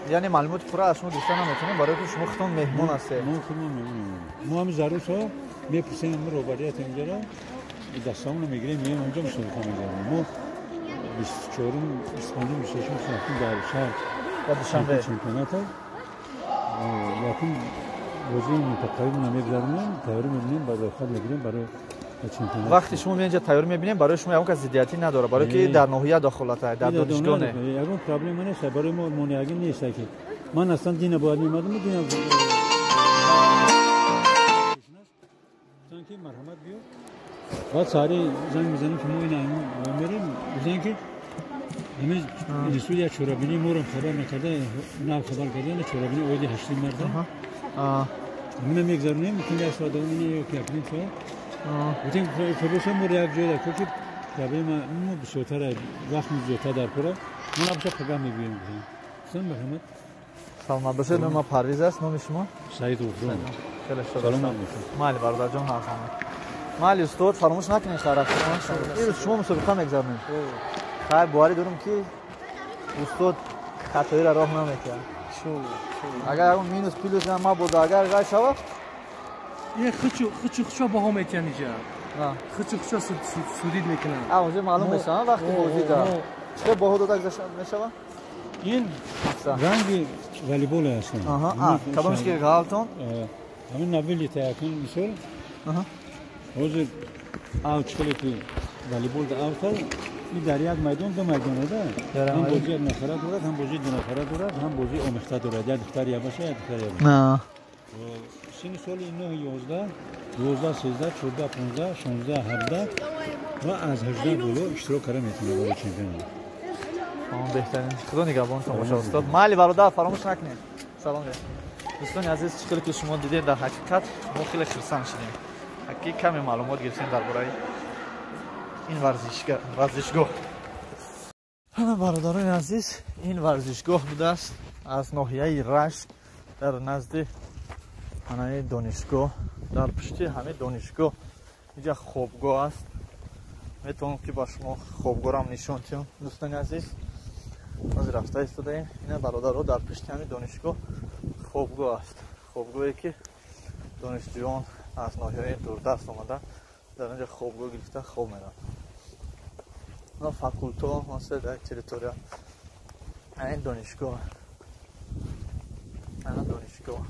яъне маълумоти пурра аз шумо гирифта наметавонем, барои ки шумо худтон меҳмон ҳастед. Мо худмон меҳмонем. Мо ҳамин заруртҳо мепурсем роҳбарияти инҷаро, дастамонро мегирем, меем онҷо мусобиқа мегузаронем. Мо 24-ум, 25-ум, 26-ум, 27-ум дар шаҳр дар Душанбе чемпионата якум бозии минтақавиро мегузаронем, тайёрӣ мебинем, ба рӯйхат мегирем барои чемпионат. Вақте шумо инҷа тайёрӣ мебинем, барои шумо ягон кас зиддиятӣ надорад, барои ки дар ноҳия дахолат дар донишгоҳ не. Ягон проблема нест, барои мо монеагӣ нест ки ман аслан дина бояд меомадам, дина гуфтанд ки марҳамат биё. Баъд саҳари занг мезанем ки мо ина мерем, гуфтанд ки ҳамин институт як чорабинӣ моро хабар накарда, нав хабар карда, чорабинӣ оиди 8 марта. Ҳамина мегузаронем, мумкин як соат давом ё ки 1.5 соат. Гуфтем фабоша моро як ҷой дар ки проблема мо бисёртар вақт зиёдтар дар кора, мо набоша пагah мегӯем. Гуфтам марҳамат. Саломат бошед. Номи ман Парвиз аст, номи шумо? Саид Ғуфрон. Хеле шод. Саломат бошед. Майли бародарҷон, ҳарфама. Майли устод, фаромӯш накунед шарафтон. Имрӯз шумо мусобиқа мегузаронед. Хайр, боварӣ дорам ки устод хатоиро роҳ наметиҳад. Агар ягон минус плюс мабода, агар ғай шавад, ин хучу баҳо метиҳанд инҷа. Хучу судид мекунанд. Онҷо маълум мешавад вақти бозӣ да. Чӣ хел баҳо дода мешавад? Ин ранги волейбол ҳастанд. Кадомш ки ғалтон? Ҳамин навилита якун мисол. Ҳозир авҷ хеле ки волейбол да авҷ ин дар як майдон ду майдон да. Ҳам бозии як нафара дорад, ҳам бозии ду нафара дорад, ҳам бозии омехта дорад. Як духтар як баша, як духтар як баша. Синни соли 9, 11, 12, 13, 14, 15, 16, 17 ва аз 18 боло иштирок карда метавонад барои чемпионат. Беҳтарин. Худо нигаҳбонтон бошад устод. Майли бародар, фаромӯш накунед. Салом. Дӯстони азиз, чӣ хеле ки шумо дидед, дар ҳақиқат мо хеле хурсанд шудем. Ки каме маълумот гирифтем дар бораи ин варзишгоҳ. Ҳама бародарони азиз, ин варзишгоҳ будааст аз ноҳияи Рашт дар назди ҳамаи донишгоҳ, дар пушти ҳамаи донишгоҳ инҷа хобгоҳ аст. Метавонам ки ба шумо хобгоҳам нишон диҳам дӯстони азиз. Ҳозир рафта истодаем. Ина бародаро, дар пушти ҳамаи донишгоҳ хобгоҳ аст. Хобгоҳе ки донишҷӯён аз ноҳияи дурдаст омада дар инҷа хобгоҳ гирифта хоб мераванд. На факулто, масалан дар территория. Ин донишгоҳ. Ана донишгоҳ.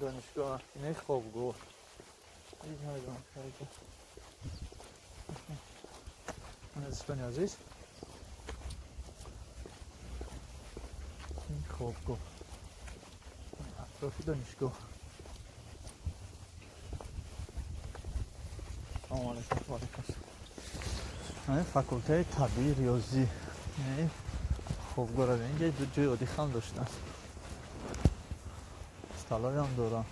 Донишгоҳ, ин хобгоҳ. Ин намедонам. Дӯстони азиз, ин хобгоҳ. Атрофи донишгоҳ. Салом алейкум, ва алейкум ассалом. Факултаи табиӣ риёзӣ. Хобгоҳ инҷа ҷои оддӣ хам доштанд. Столоям дорам.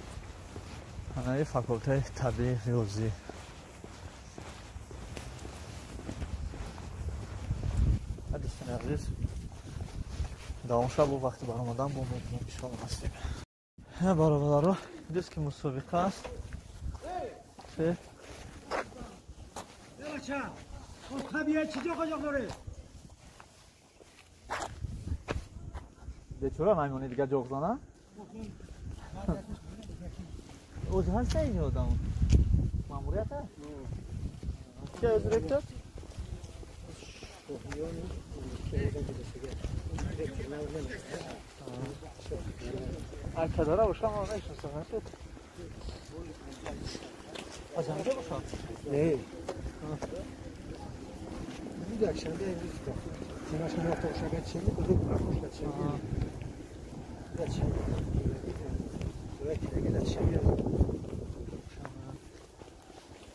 Ана факултаи табиӣ риёзӣ. Дӯстони азиз, давом шаб бо вақти баромадан бо мебинем иншоалло насиб. Бародаро, дӯст ки мусобиқа аст. Чӣ? Бечора маймони дига ҷоғ зана? Оз ҳаста ин одам? Маъмурият ҳаст? Ки аз ректор? Акадара бошам, ман мешиносам, нашуд? Аз ҳамҷо бошам? Не. Якшанбе имрӯз тимашон рафта ошага чеми кудук рафта чеми.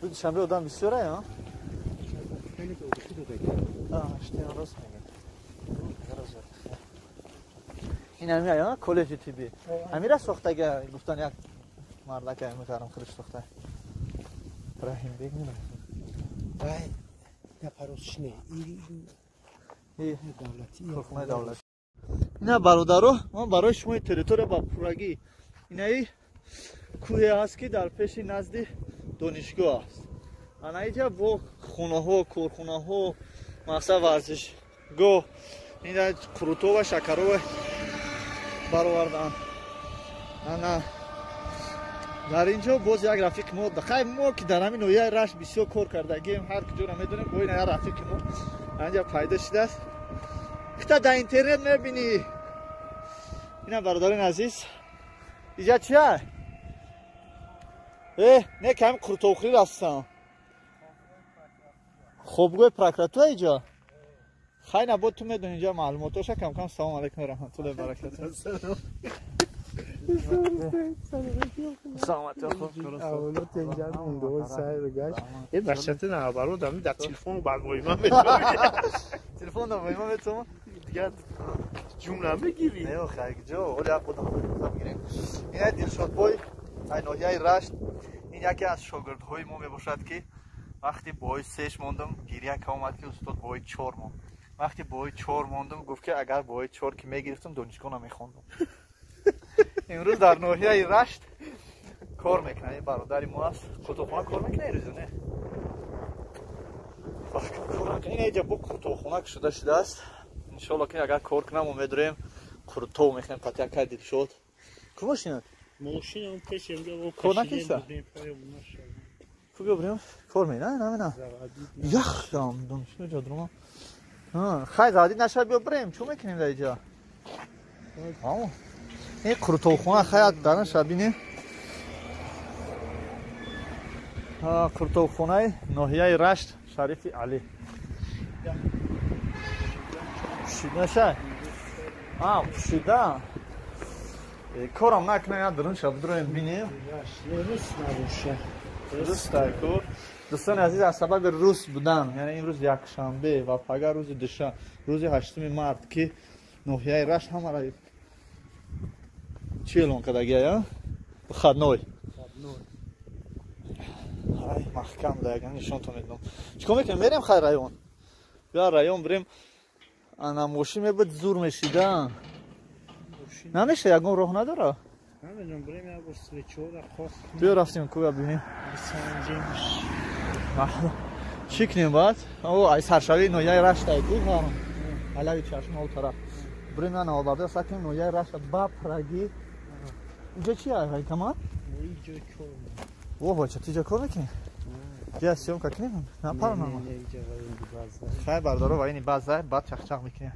Душанбе одам бисёр а? Рост мегӯ. Ин ҳами ая коллеҷи тиббӣ. Ҳамира сохтага гуфтан як мардака муҳтарам худаш сохта. Раҳимбек не? Вай нафаросшне. Корхонаи давлатӣ. Ина бародаро, ман барои шумо территория ба пуррагӣ инаи кӯҳе ҳаст ки дар пеши назди донишгоҳ аст. Ана инҷа бо хонаҳо, корхонаҳо, мақсад варзишгоҳ, ина қурутова, шакарова баровардаанд. Ана дар инҷо боз як рафиқи мо, хай мо ки дар ҳамин ноҳияи Рашт бисёр кор кардагием, ҳар куҷоро медонем, бо ин як рафиқи мо анҷа пайдо шудааст. Хита дар интернет мебинӣ. Ина бародарони азиз, иҷа чия? Не ками қурутовхӯрӣ рафтам. Хобгоҳи прокуратура иҷа? Хай на, бо ту медонӣ инҷа маълумотоша кам-кам. Салом алейкум ва раҳматуллоҳи ва баракатуҳ. Ҷумла мегирӣ? Не, хай ҷо, оли як одам мегирем. Ин Дилшодбой, ай ноҳияи Рашт, ин яке аз шогирдҳои мо мебошад ки вақти бои сеш мондам, гиря омад ки устод бои чор монд. Вақти бои чор мондам, гуфт ки агар бои чор ки мегирифтам, донишгоҳ намехондам. Имрӯз дар ноҳияи Рашт кор мекунад. Ин бародари мо аст. Қуртовхона кор мекунад имрӯз, не? Ин инҷа бо қуртовхона кушода шудааст. Иншоалло ки агар кор кунам, мо медурем қуртов мехӯрем қатъи акай Дилшод. Ку мошинат? Мошинам пеш инҷа кор накиста? Ку биё бирем кор мена, намена. Яхдам, донишгоҳ ҷо дурма. Хай заводӣ нашавад, биё бирем. Чӣ мекунем дар инҷа? Ин қуртовхона хай даран бинем. Қуртовхонаи ноҳияи Рашт, Шарифи Алӣ. Пӯшида шай? Пӯшида. Корам накунем, як дарун шаб дуроем бинем. Рус набоша. Рус тай кор. Дӯстони азиз, аз сабаби рус будан, яъне имрӯз якшанбе ва пага рӯзи душанбе, рӯзи 8 март ки ноҳияи Рашт ҳамаро чӣ эълон кардагия? Выходной. Ай, маҳкам да яган нишонтон медиҳам. Чикор мекунем? Мерем хай район. Биё район бирем. Ана мошин мебуд зур мешида. Намеша, ягон роҳ надора? Намедонам, бирем як бор свечора қоф. Биё рафтем кӯя бинем. Бисанҷем. Чӣ кунем баъд? О, ай саршавии ноҳияи Рашт ай ку ҳаром. Алави чашм ол тараф. Бирем я навобарда сакем ноҳияи Рашт ба Праги. Инҷо чи ай ҳайкамат? Инҷо кор. О, бача, тиҷа кор мекунӣ? Бия съёмка кунем? Напарам. Хай бардоро ва ини база, баъд чахчах мекунем.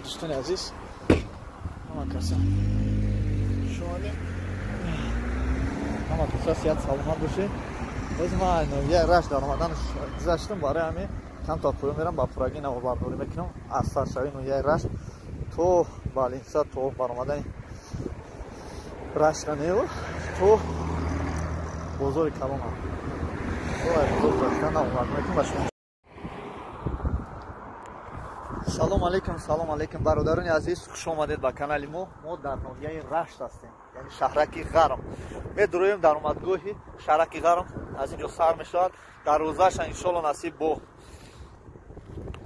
Дӯстони азиз, ҳама каса шумодем, ҳама каса сиҳат саломат бошед. Боз ман ноҳияи Рашт дар омадан гузаштам, барои ҳамин кам то поён мерам, ба пурагӣ наворбардорӣ мекунам аз саршавии ноҳияи Рашт то Балинса, то баромадани Раштанео то бозори калонам. То бозор гузаштан наворбардорӣ мекунам ба шумо. Салом алейкум, салом алейкум, бародарони азиз, хуш омадед ба канали мо. Мо дар ноҳияи Рашт ҳастем, яъне шаҳраки Ғарм. Медуроем дар омадгоҳи шаҳраки Ғарм, аз инҷо сар мешавад. Дарвозаша иншолло насиб бо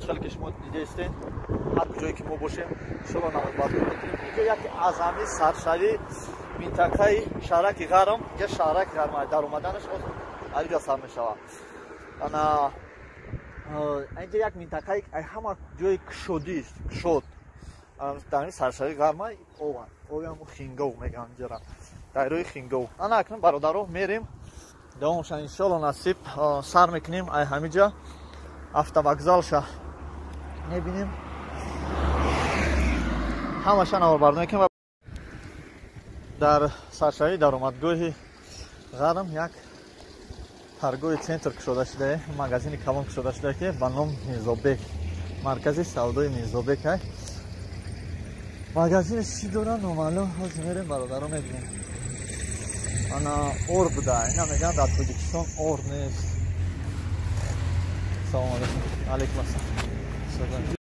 чиқале ки шумо дидаистед, ҳар куҷое ки мо бошем, иншолло наворбардорӣ мекунем. Инҷо яке аз ҳамин саршавии минтақаи шаҳраки Ғарм, инҷа шаҳраки Ғарм дар омаданаш аз инҷо сар мешавад. Ана инҷа як минтақаи ҳама ҷои кушодист, кушод. Дар ин саршавии Ғарма ован, овиам хингов мегӯянд инҷара. Дар рӯи Хингов. Ана акнун, бародаро, мерем, давомша иншолло насиб сар мекунем. Ай ҳамиҷа автовокзалша мебинем, ҳамаша наворбардорӣ мекунем. Дар саршавии даромадгоҳи Ғарм як торговый центр кушода шудае, магазини калон кушода шудае, ки ба ном Мирзобек, маркази савдои Мирзобек ай. Магазини чӣ дора, номаълум. Ҳозир мерем, бародаро, мебинем. Ана ор буда, ина мегӯянд, дар Тоҷикистон ор нест. Салому алейкум. Алейкум ассалом.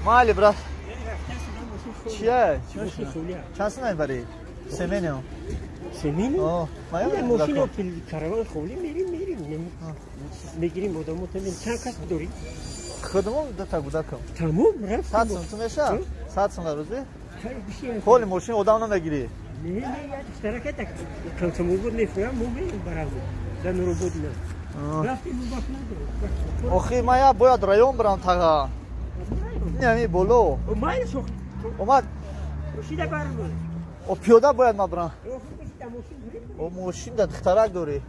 Майли, брат. Чия? Чанд сум мебарӣ? Семенио. Семени? Мошина караван холӣ мерим. Мегирим одамо тамин. Чанд кас дорӣ? Худмон дута гудакам. Тамом, рафт. 100 сум ту меша? 100 сум дар рӯзӣ? Холи мошин одам намегирӣ? Не, не, иштаракат комсомол мефурам, мо мерим барамон. Дар Нуробод на. Рафтим вақт надорем. Охи, ман я бояд район бирам тага. Не, ами боло. Майли шох. Омад. Шида барам. О пиёда бояд ман бирам. О мошин да духтарак дорӣ.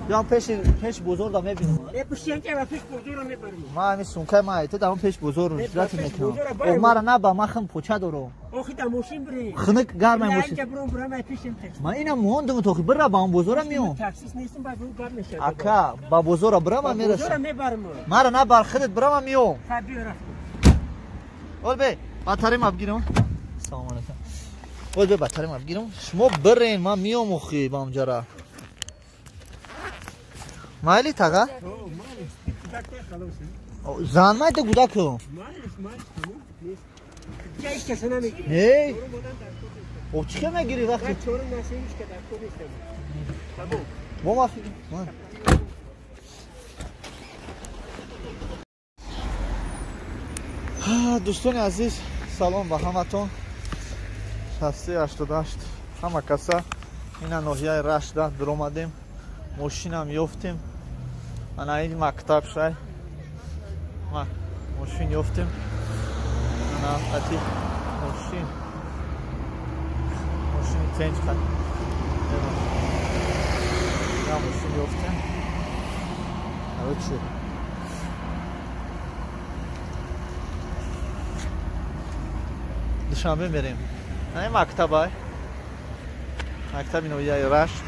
Биям пеш бозор да мебинам. Пеш бозорро мебарам. Ман ҳамин сумкаи ман ту дар он пеш бозор ҳиҷрат мекунам. О мара наба, ман хим поча дорам. Охи дар мошин бирӣ. Хунук гармай мошин. Ман инам мондум то охи бира ба он бозора меом. Таксист нестам, ба гап мешавад. Ака, ба бозора бира ман мерасам. Бозора мебарам. Мара набар, худат бира ман меом. Ха биё рафтем. Ол бе, батарем абгирам. Салом алейкум. Ол бе, батарем абгирам. Шумо бирен, ман меом охи ба онҷара. Майли тага? Зан майда гудаку? Не? О чӣ ка мегирӣ вақти? Бо ма фикр. Дӯстони азиз, салом ба ҳаматон. 6388 ҳама каса ина ноҳияи Рашда дуромадем. Мошинам ёфтем. Ана ин мактаб шай. Мошин ёфтем. Ана қати мошин. Мошини тенҷ қати. Я мошин ёфтем. Короче. Душанбе мерем. Ана ин мактабай. Мактаби ноҳияи Рашт.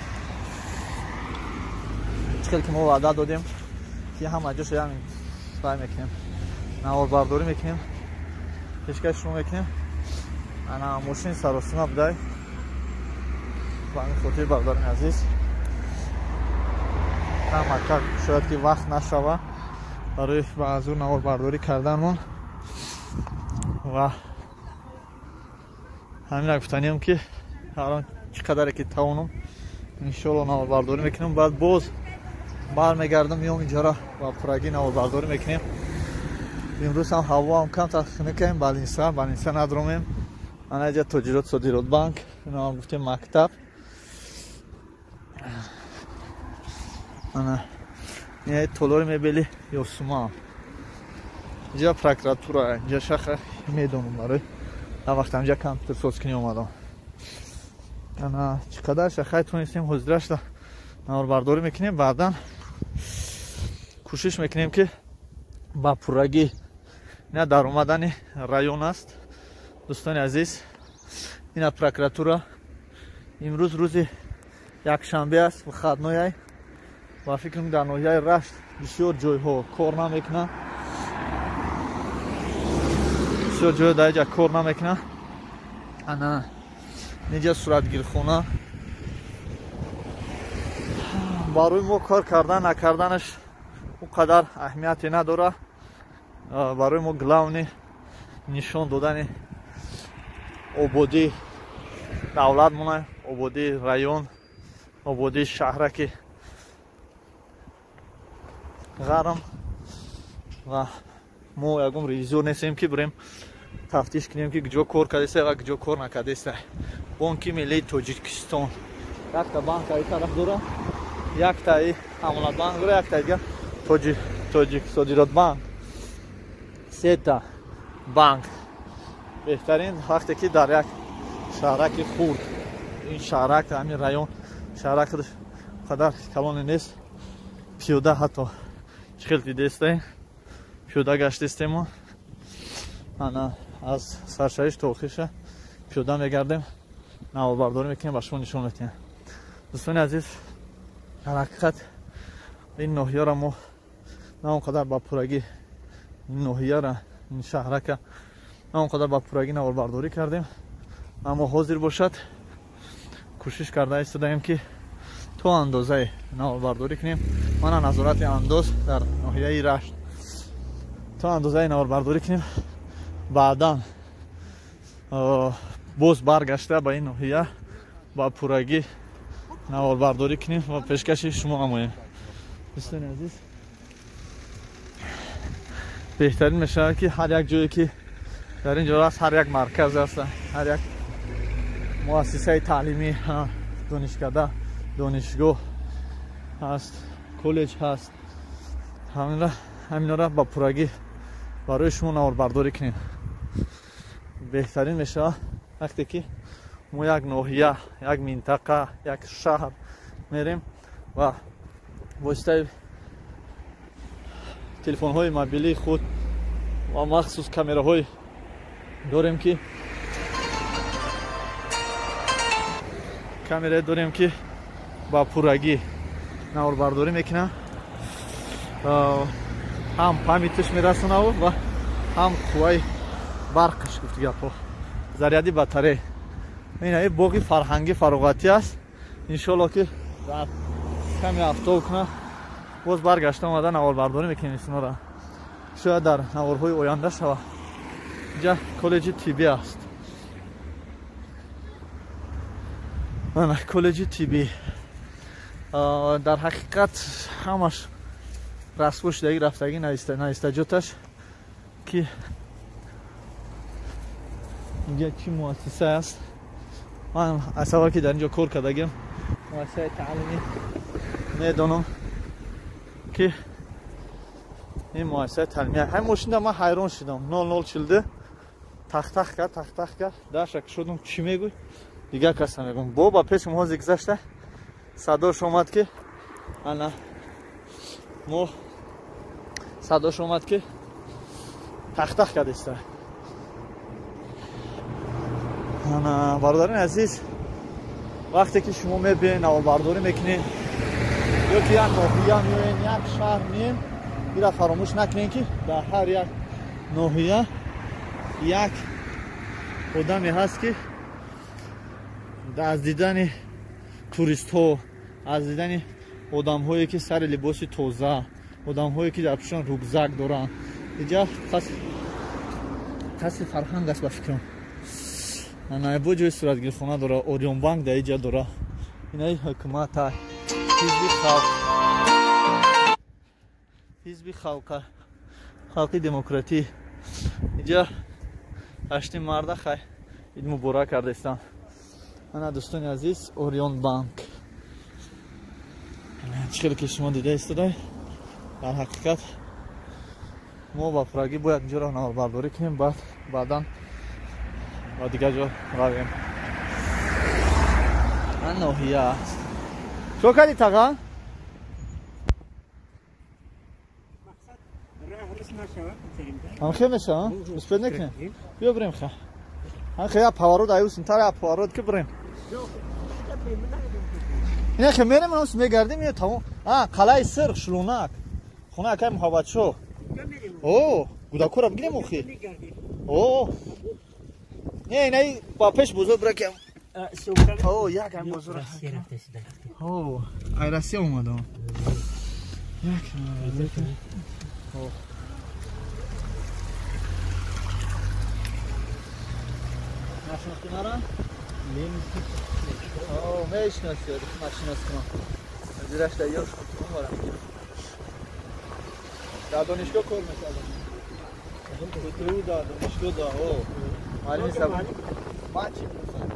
Чӣ ки мо ваъда додем ки ҳама ҷоша ям сай мекунем, наворбардорӣ мекунем, пешкаш шумо мекунем. Ана мошини саросима будай. Ба ҳамин хотир бародарони азиз, ҳамака шояд ки вақт нашава барои ба ҳазур наворбардорӣ карданмон ва ҳамина гуфтаниям ки ҳар он чӣ қадаре ки тавонам иншоалло наворбардорӣ мекунем. Баъд боз бармегардам, меом инҷара ва пурагӣ наворбардорӣ мекунем. Имрӯз ҳам ҳавоам камтар хунукаем, балинса надромем. Ана инҷа Тоҷирот Содирот банк, инаам гуфтем мактаб. Ана ин толори мебели Ёсума. Инҷа прокуратура, инҷа шаха медонам барои дар вақт инҷа компютерсоз кунӣ омадам. Ана чӣ қадар шахай тонистем ҳозирашда наворбардорӣ мекунем. Баъдан кӯшиш мекунем ки ба пуррагӣ ина дар омадани район аст. Дӯстони азиз, ина прокуратура. Имрӯз рӯзи якшанбе аст, выходной. Ба фикрам дар ноҳияи Рашт бисёр ҷойҳо кор намекунанд. Бисёр ҷойҳо дар инҷа кор намекунанд. Ана инҷа суратгирхона. Барои мо кор кардан накарданаш он қадар аҳамияте надорад. Барои мо главни нишон додани ободии давлатмона, ободии район, ободии шаҳраки Ғарм. Ва мо ягон ревизор нестем ки бирем тафтиш кунем ки куҷо кор кардеста ва куҷо кор накардеста. Бонки миллии Тоҷикистон якта банк аи тараф дора, яктаи Амонатбанк дора, яктаи дигар Тоҷик Содиротбанк. Сета банк. Беҳтарин вақте ки дар як шаҳраки хурд, ин шаҳрак, ҳамин район шаҳрак қадар калоне нест, пиёда ҳатто чӣ хел дидестем, пиёда гаштестему. Ана аз саршавиш то охирша пиёда мегардем, наворбардорӣ мекунем, ба шумо нишон медиҳем. Дӯстони азиз, дар ҳақиқат ин ноҳияро мо на он қадар ба пуррагӣ, ин ноҳияра, ин шаҳрака на он қадар ба пуррагӣ наворбардорӣ кардем, аммо ҳозир бошад кӯшиш карда истодаем ки то андозае наворбардорӣ кунем. Мана назорати андоз дар ноҳияи Рашт. То андозаи наворбардорӣ кунем, баъдан боз баргашта ба ин ноҳия ба пуррагӣ наворбардорӣ кунем ва пешкаши шумо намоем. Дӯстони азиз, беҳтарин мешавад ки ҳар як ҷое ки дар ин ҷо аст, ҳар як марказ аст, ҳар як муассисаи таълимӣ, донишкада, донишгоҳ ҳаст, коллеҷ ҳаст, ҳаминора ба пуррагӣ барои шумо наворбардорӣ кунем. Беҳтарин мешавад вақте ки мо як ноҳия, як минтақа, як шаҳр мерем ва воситаи телефонҳои мобилии худ ва махсус камераҳои дорем ки ба пуррагӣ наворбардорӣ мекунанд, ҳам памятиш мерасонаву ва ҳам қувваи барқаш, гуфти гапҳо, заряди батарея. Ин боғи фарҳангӣ фароғатӣ аст. Иншоалло ки дар ками ҳафтао кунад боз баргашта омада наворбардорӣ мекунем инсонора, шояд дар наворҳои оянда шавад. Инҷа коллеҷи тиббӣ аст. Ана коллеҷи тиббӣ дар ҳақиқат ҳамаш расво шудаги рафтагӣ наистаҷоташ ки инҷа чӣ муассиса аст. Ман аз сабаб ки дар инҷо кор кардагим, муассисаи таълимӣ, медонам ки ин муассисаи таълимӣ. Ҳамин мошинда ман ҳайрон шудам, 0042 тахтах кард, тахтах кард, даша кушодам, чӣ мегӯй? Дигар каса мегӯм. Бо ба пеши мо ҳозир гузашта садош омад ки ана мо садош омад ки тахтах кардеста. Ана бародарони азиз, вақте ки шумо мебиёед, наворбардорӣ мекунед ё ки як ноҳия меоед, як шаҳр меоед, ира фаромӯш накунед ки дар ҳар як ноҳия як одаме ҳаст ки аз дидани туристҳо, аз дидани одамҳое ки сари либоси тоза, одамҳое ки дар пушон рюкзак доранд, инҷа қасри фарҳанг аст ба фикрам. Ана бо ҷои суратгирхона дора, Ориёнбанк дар инҷа дора, инаи ҳукумата, ҳизби халқ, ҳизби халқа, халқи демократӣ. Инҷа 8 марда хай ид муборак кардестам. Ана дӯстони азиз, Ориёнбанк чӣ хеле ки шумо дида истодай, дар ҳақиқат мо ба пуррагӣ бояд инҷоро наворбардорӣ кунем, баъд баъдан ба дигар ҷо равем. Ан ноҳия аст. Чо кардӣ таға? Ҳамхел мешава? Успед накунем? Биё бирем ха. Ҳамхел я поворот аюсинтар я поворот ки бирем. Ина хе мерем, ус мегардим, ё тамом. А, қалаи сирх, шулунак. Хона акай Муҳаббатшоҳ. О, гудакора бигирем охи. О. Не, инаи ба пеш бозор биракем. О, як ам бозор. О, ай Россия омадам. Як. О. Нашинохти мара? О, мешиноси, машинос кунам. Зираш дар ёш умарам. Дар донишгоҳ кор мекардам. Куту дар донишгоҳ да, о. Маълими забон. Ман чӣ пурсам?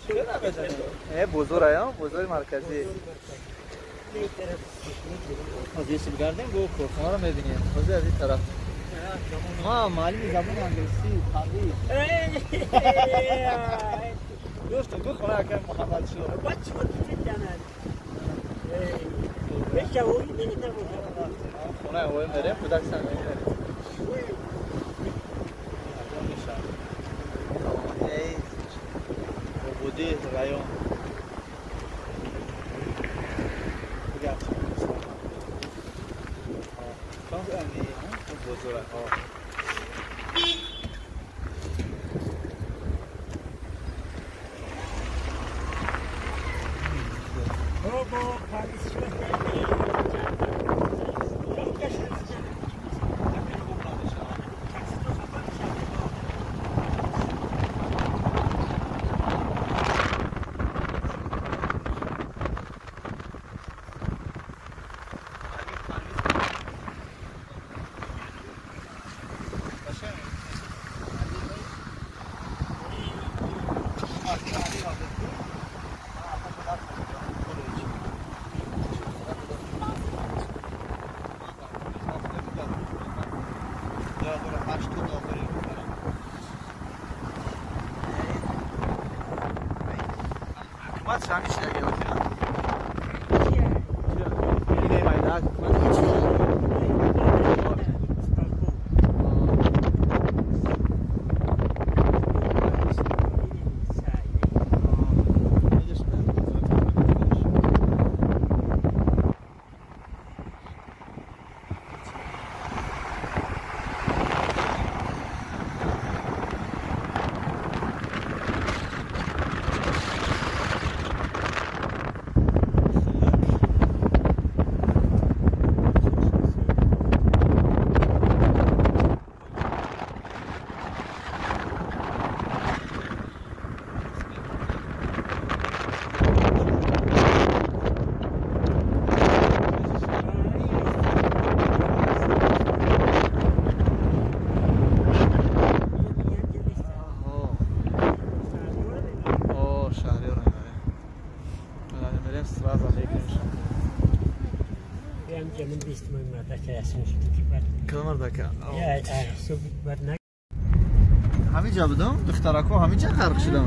Чӣ намедонӣ? Бозор аям, бозори марказӣ. Ҳозир исм гардем, бо корхонаро мебинем. Ҳозир аз ин тараф. Ма маълими забони англисӣ, табиб. Гуфтам, гуфт хона акай Муҳаммадшоҳ. Хонаи ҳавоӣ мерем, кӯдак сар мебарем. Ободӣ район. ҳукумат шами шидаги охира. Ине майда ҳукумат ҳамиҷа будам, духтарако ҳамиҷа ғарқ шудам.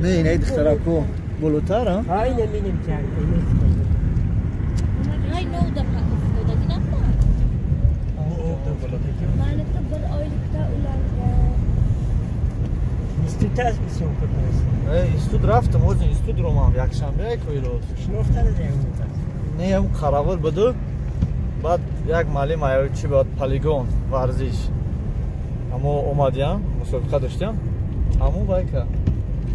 Не, инаи духтарако болотар, а? Институт рафтам, оз институт ромам, якшанбе кои роз. Не, ам қаравул буду. Баъд як маълим чи бад полигон варзиш. Амо омадям, мусобиқа доштям. Ҳамун байка.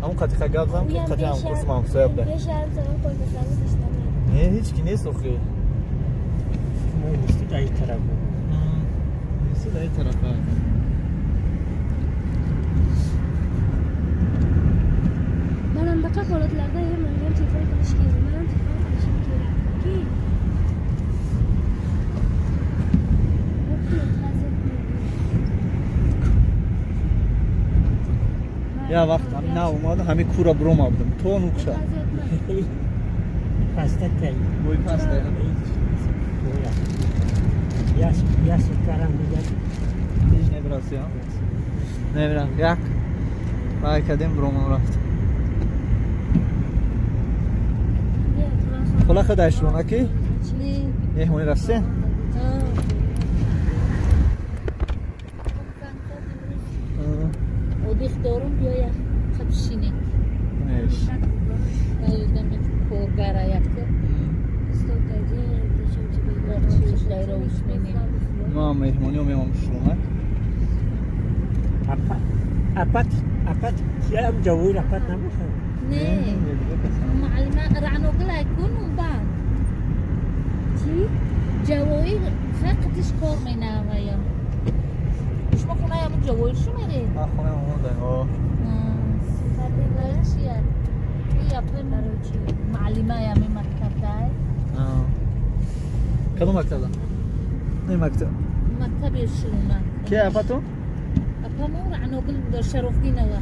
Ҳамун қатиқа гап зам, ки қати ҳамкурсим ҳамсоя буда. Не, ҳеҷ ки нест охи. Институт ай тараф. Институт ай тараф. Mana bunaqa holatlarda ham menga ham telefon qilish kerak. Men ham telefon qilishim kerakki. Я вақт ҳамин нав омадам, ҳамин кура бирома будам. То нукша. Паста тай. Бой паста. Яс карам дигар. Ҳеҷ небирасӣ, а? Небирам. Як рай кардем биромам рафт. Хола хадай шунаки? Меҳмонӣ рафтем? Одих дорум биёя қабшине. Коргара якте. Ма меҳмониё меомам шунак. Апат, апат, киям ҷавоир апат набошад? Не. Муаллима Раъногул айкун баъд. Чӣ? Ҷавоир фақатиш кор менаваям. Шумо хонаи ҳамун ҷавоир шу меред? Ман хонаи ҳамун даем. Чия? Муаллимаи ҳамин мактабдай. Кадом мактабда? Не мактаб. Мактаби шума. Ки апатон? Апамо Раъногул Шарофдинова.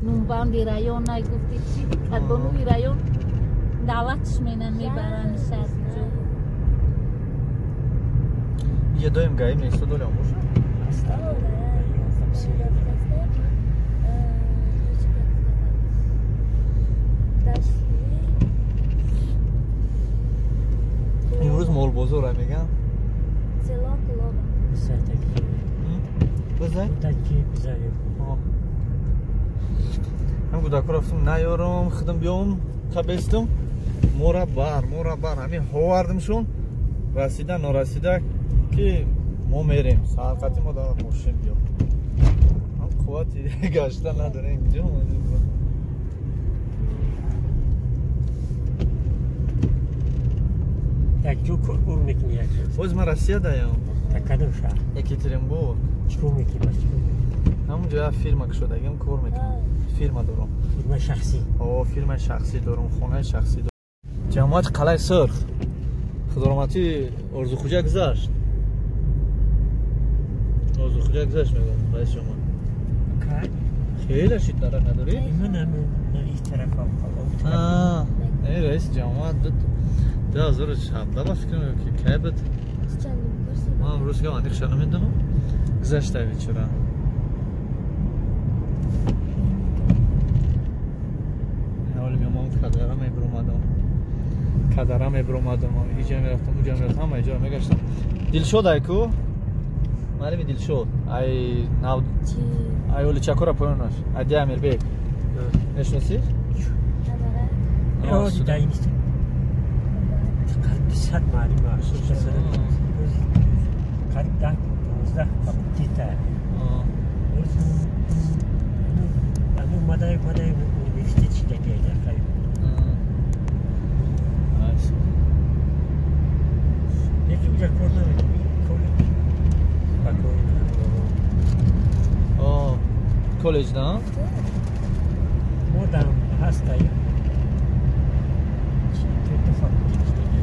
Нумбанди район най гуфти чи? Кадбонуи район даъватш менан мебаранд шаҳрҷо. Я доим гаим нест долям боша? Имрӯз молбозор меган? Ҳам кӯдакҳо рафтам наёрам, худам биём, қабестам. Мора бар, ҳамин ҳовардимшон. Расида, норасида ки мо мерем. Сарқати мо дар мошин биё. Ҳам қуввати гашта надорем. Куҷо омадем? Як ҷо кор бур мекунӣ як ҷо? Боз ман Россия даям. Дар кадом шаҳр? Екатеринбург. Чӣ кор мекунӣ? Бас чӣ кор мекунӣ? Ҳамун ҷо як фирма кушодагим, кор мекунам. Фирма дорам. Фирмаи шахсӣ? О, фирмаи шахсӣ дорам, хонаи шахсӣ дорам. Ҷамоати Қалаи Сурх. Худороҳматӣ Орзухуҷа гузашт. Орзухуҷа гузашт мегӯям, раиси ҷамоат. Кай? Хеле шид дарак надорӣ? Ман ин тарафам. Не, раиси ҷамоат 2017 ба фикр мекунам ки кай буд. Ман рӯз гап аниқша намедонам. Гузашта вечера. Шадара мебиромадам, иҷа мерафтам, уҷа мерафтам, ҳама иҷоро мегаштам. Дилшод айку? Муаллими Дилшод. Ай нав ай Оличакора поёнаш. Ай Ди Амирбек. Мешиносӣ? Қариб 200 муаллим аст. Қариб 10-12 факултета. Омадаи университет шидаги дар қариб. Яке уҷа кор намекунӣ, коллеҷ. Коллеҷ на? Модам ҳастай. Ду факултет шидаги.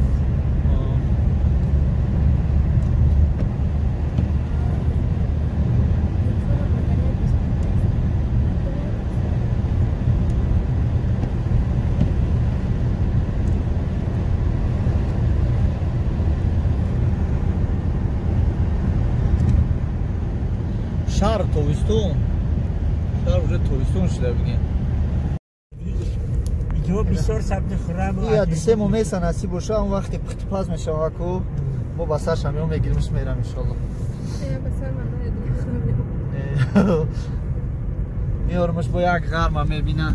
Шаҳр тобистон, шаҳр уже тобистон шуда бигем. Иҷо бисёр сабзи хуррам. Я ду-се моҳ меса насиб боша, он вақте пухтупаз мешава ку мо ба сар шамиё мегиримш мерам иншолло. Меёрмаш бо як ғарма мебина.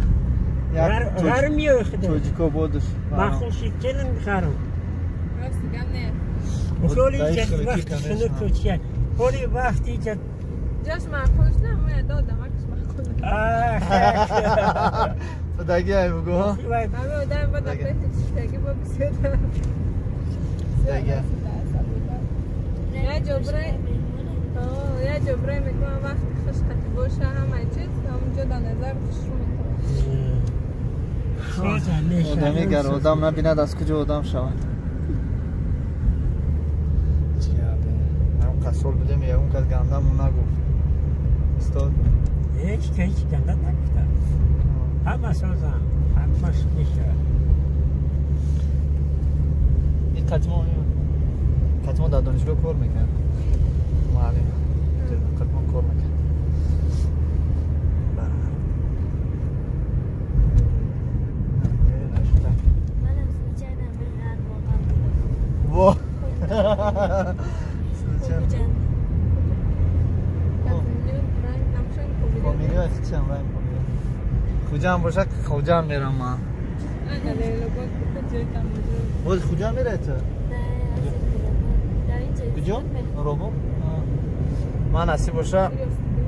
Ғарм меёй худо. Тоҷико бодуш. Махул шид келин ғарм. Холи вақти хунук кӯчия. Холи вақти ҷа Ҷош маъқулш на, моя додам, акш маъқул. Худаги ай бугу. Ҳами одам ба дафъати чиштаги бо бисёр. Худаги. Я ҷобрай мекунам вақти хуш қати боша ҳамаи чиз, ҳамунҷо дар назар хушрӯ метавонад. Одами гар одам набинад аз куҷо одам шавад. Ҳам қасол будем, ягон кас гандамон нагуфт. Устод? Ҳеҷ ҳеҷ ганда нагуфтам. Ҳама созам, ҳамаш мешавад. Ин қатимо дар донишгоҳ кор мекард. Муаллим. Қатимо кор мекард. Во! Хуҷанд бошад, Хуҷанд мерам ман. Боз Хуҷанд мерай ту? Куҷо? Робо? Ман насиб боша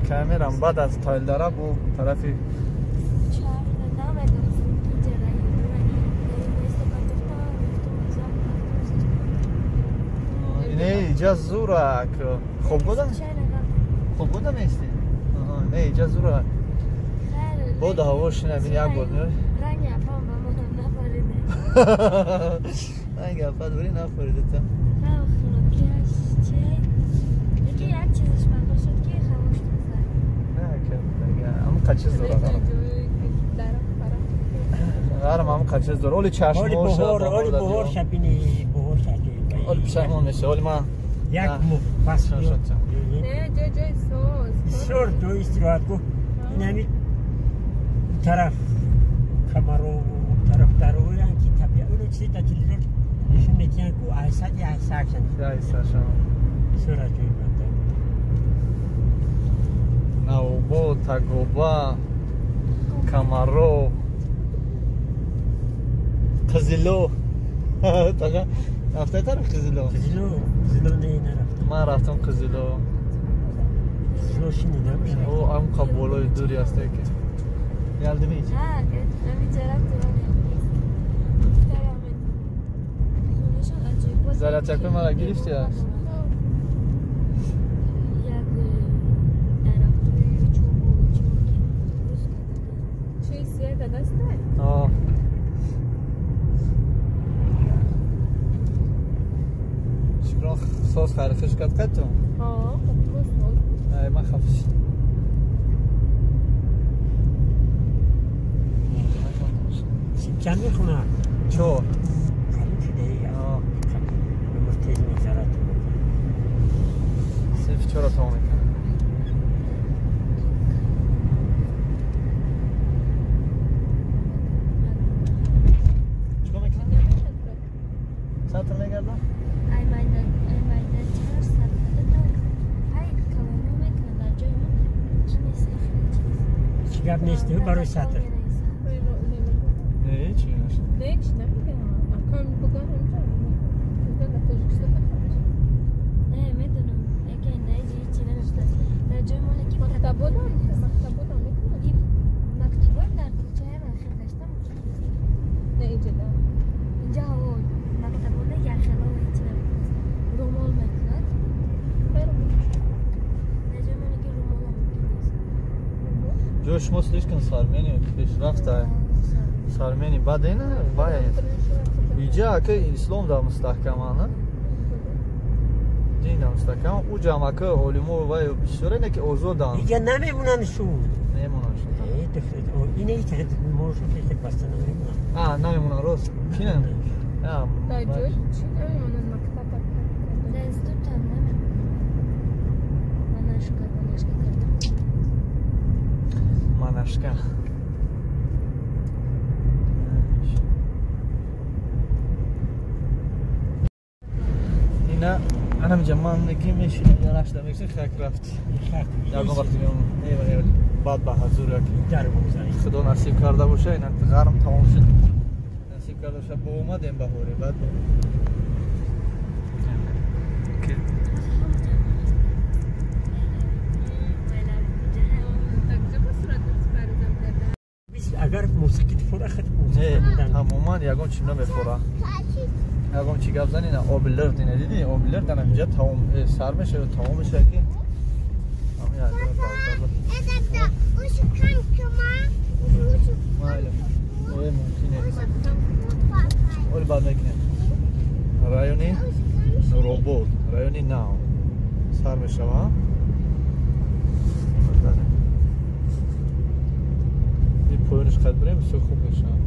кай мерам, баъд аз Тоилдара бо тарафи Не, иҷа зурак. Хоб буда? Хоб буда мести? Не, иҷа зурак. Бода ҳаво шинам, як бор меои. Ранги апам ба ман нафариде. Ранги апа дори нафариде та. Хунукиаш че? Яке як чизаш маъқул шуд ки хамӯш назад. Не, ка ам қачиз дора ғарм. Ғарм ам қачиз дора. Оли чашмош. Оли баҳор шабини баҳор шаби. Оли пушаймон меша. Оли ман як моҳ пас шуд. Не, ҷой ҷой соз. Бисёр ҷои истироҳатгоҳ. Ин ҳами тараф Камаров, тараф дароян ки табиат, оно чизи дар телевизор нишон медиҳанд ку айсад айсакшан. Айсашан. Бисёр аҷоиб банда. Навбо, Тагоба, Камаров, Қизило. Тага рафтай тараф Қизило? Қизило, Қизило не нарафтам. Ман рафтам Қизило. Қизило шинидам. О, ам қаболои дури ҳастай ки. Geldi mi hiç? Ha, Зарядчакҳои мара гирифти аст? Шукрон соз харихиш кард қатту? Ай, ман хафиш. Чанд мехонад? Чор. Қариб шуда. Умр тез мегзарад. Синфи чорро тамом мекунад. Чикор мекунад? гап нест барои сатр. Не, чӣ нашд? Не, чӣ намегам. Акам буган ҳамҷа. Дар Тоҷикистон нахабар. Не, медонам. Яке не, ҳеҷ нанавиштааст. Дар ҷои мо ки мактабодам, мактабодам мекунад. Мактабод дар кӯчаи ман гаштам. Не, инҷа да. Инҷа ҳаво мактабода яхело ҳеҷ намекунад. Румол мекунад. Дар ҷои мо ки румол мумкин нест. Ҷои шумо слишком сармени пешрафта. Сармени бад ина вай. Иҷа ака ислом дар мустаҳкама, на? Дин дар мустаҳкама. У ҷам ака олимо вай бисёре не ки озоданд. Иҷа намемонанд шу. Намемонанд шу. Ина ҳеҷ можу хел баста намемонанд. А, намемонанд рост. Чи намемонанд? Дар ҷой чи намемонанд мактаб? Дар институт ҳам намемонанд. Манашка, манашка кардам. Манашка. Ина анам ҷаман ки мешинем я рашта мекшин хак рафт. Ягон вақт меом. Не, баъд ба ҳазур як дарвоза. Худо насиб карда боша, ина ғарм тамом шуд. Насиб карда боша, бо омадем баҳоре баъд. Агар мусиқӣ фора хат мусиқӣ тамоман ягон чӣ намефора. Ягон чӣ гап зани на оби лирд ина дидӣ оби лирд ана инҷа тамом сар мешавад тамом мешавад ки ҳамин мумкине оли баъд мекунем райони Нуробод райони нав сар мешава ин поёниш қад бирем бисёр хуб мешавад.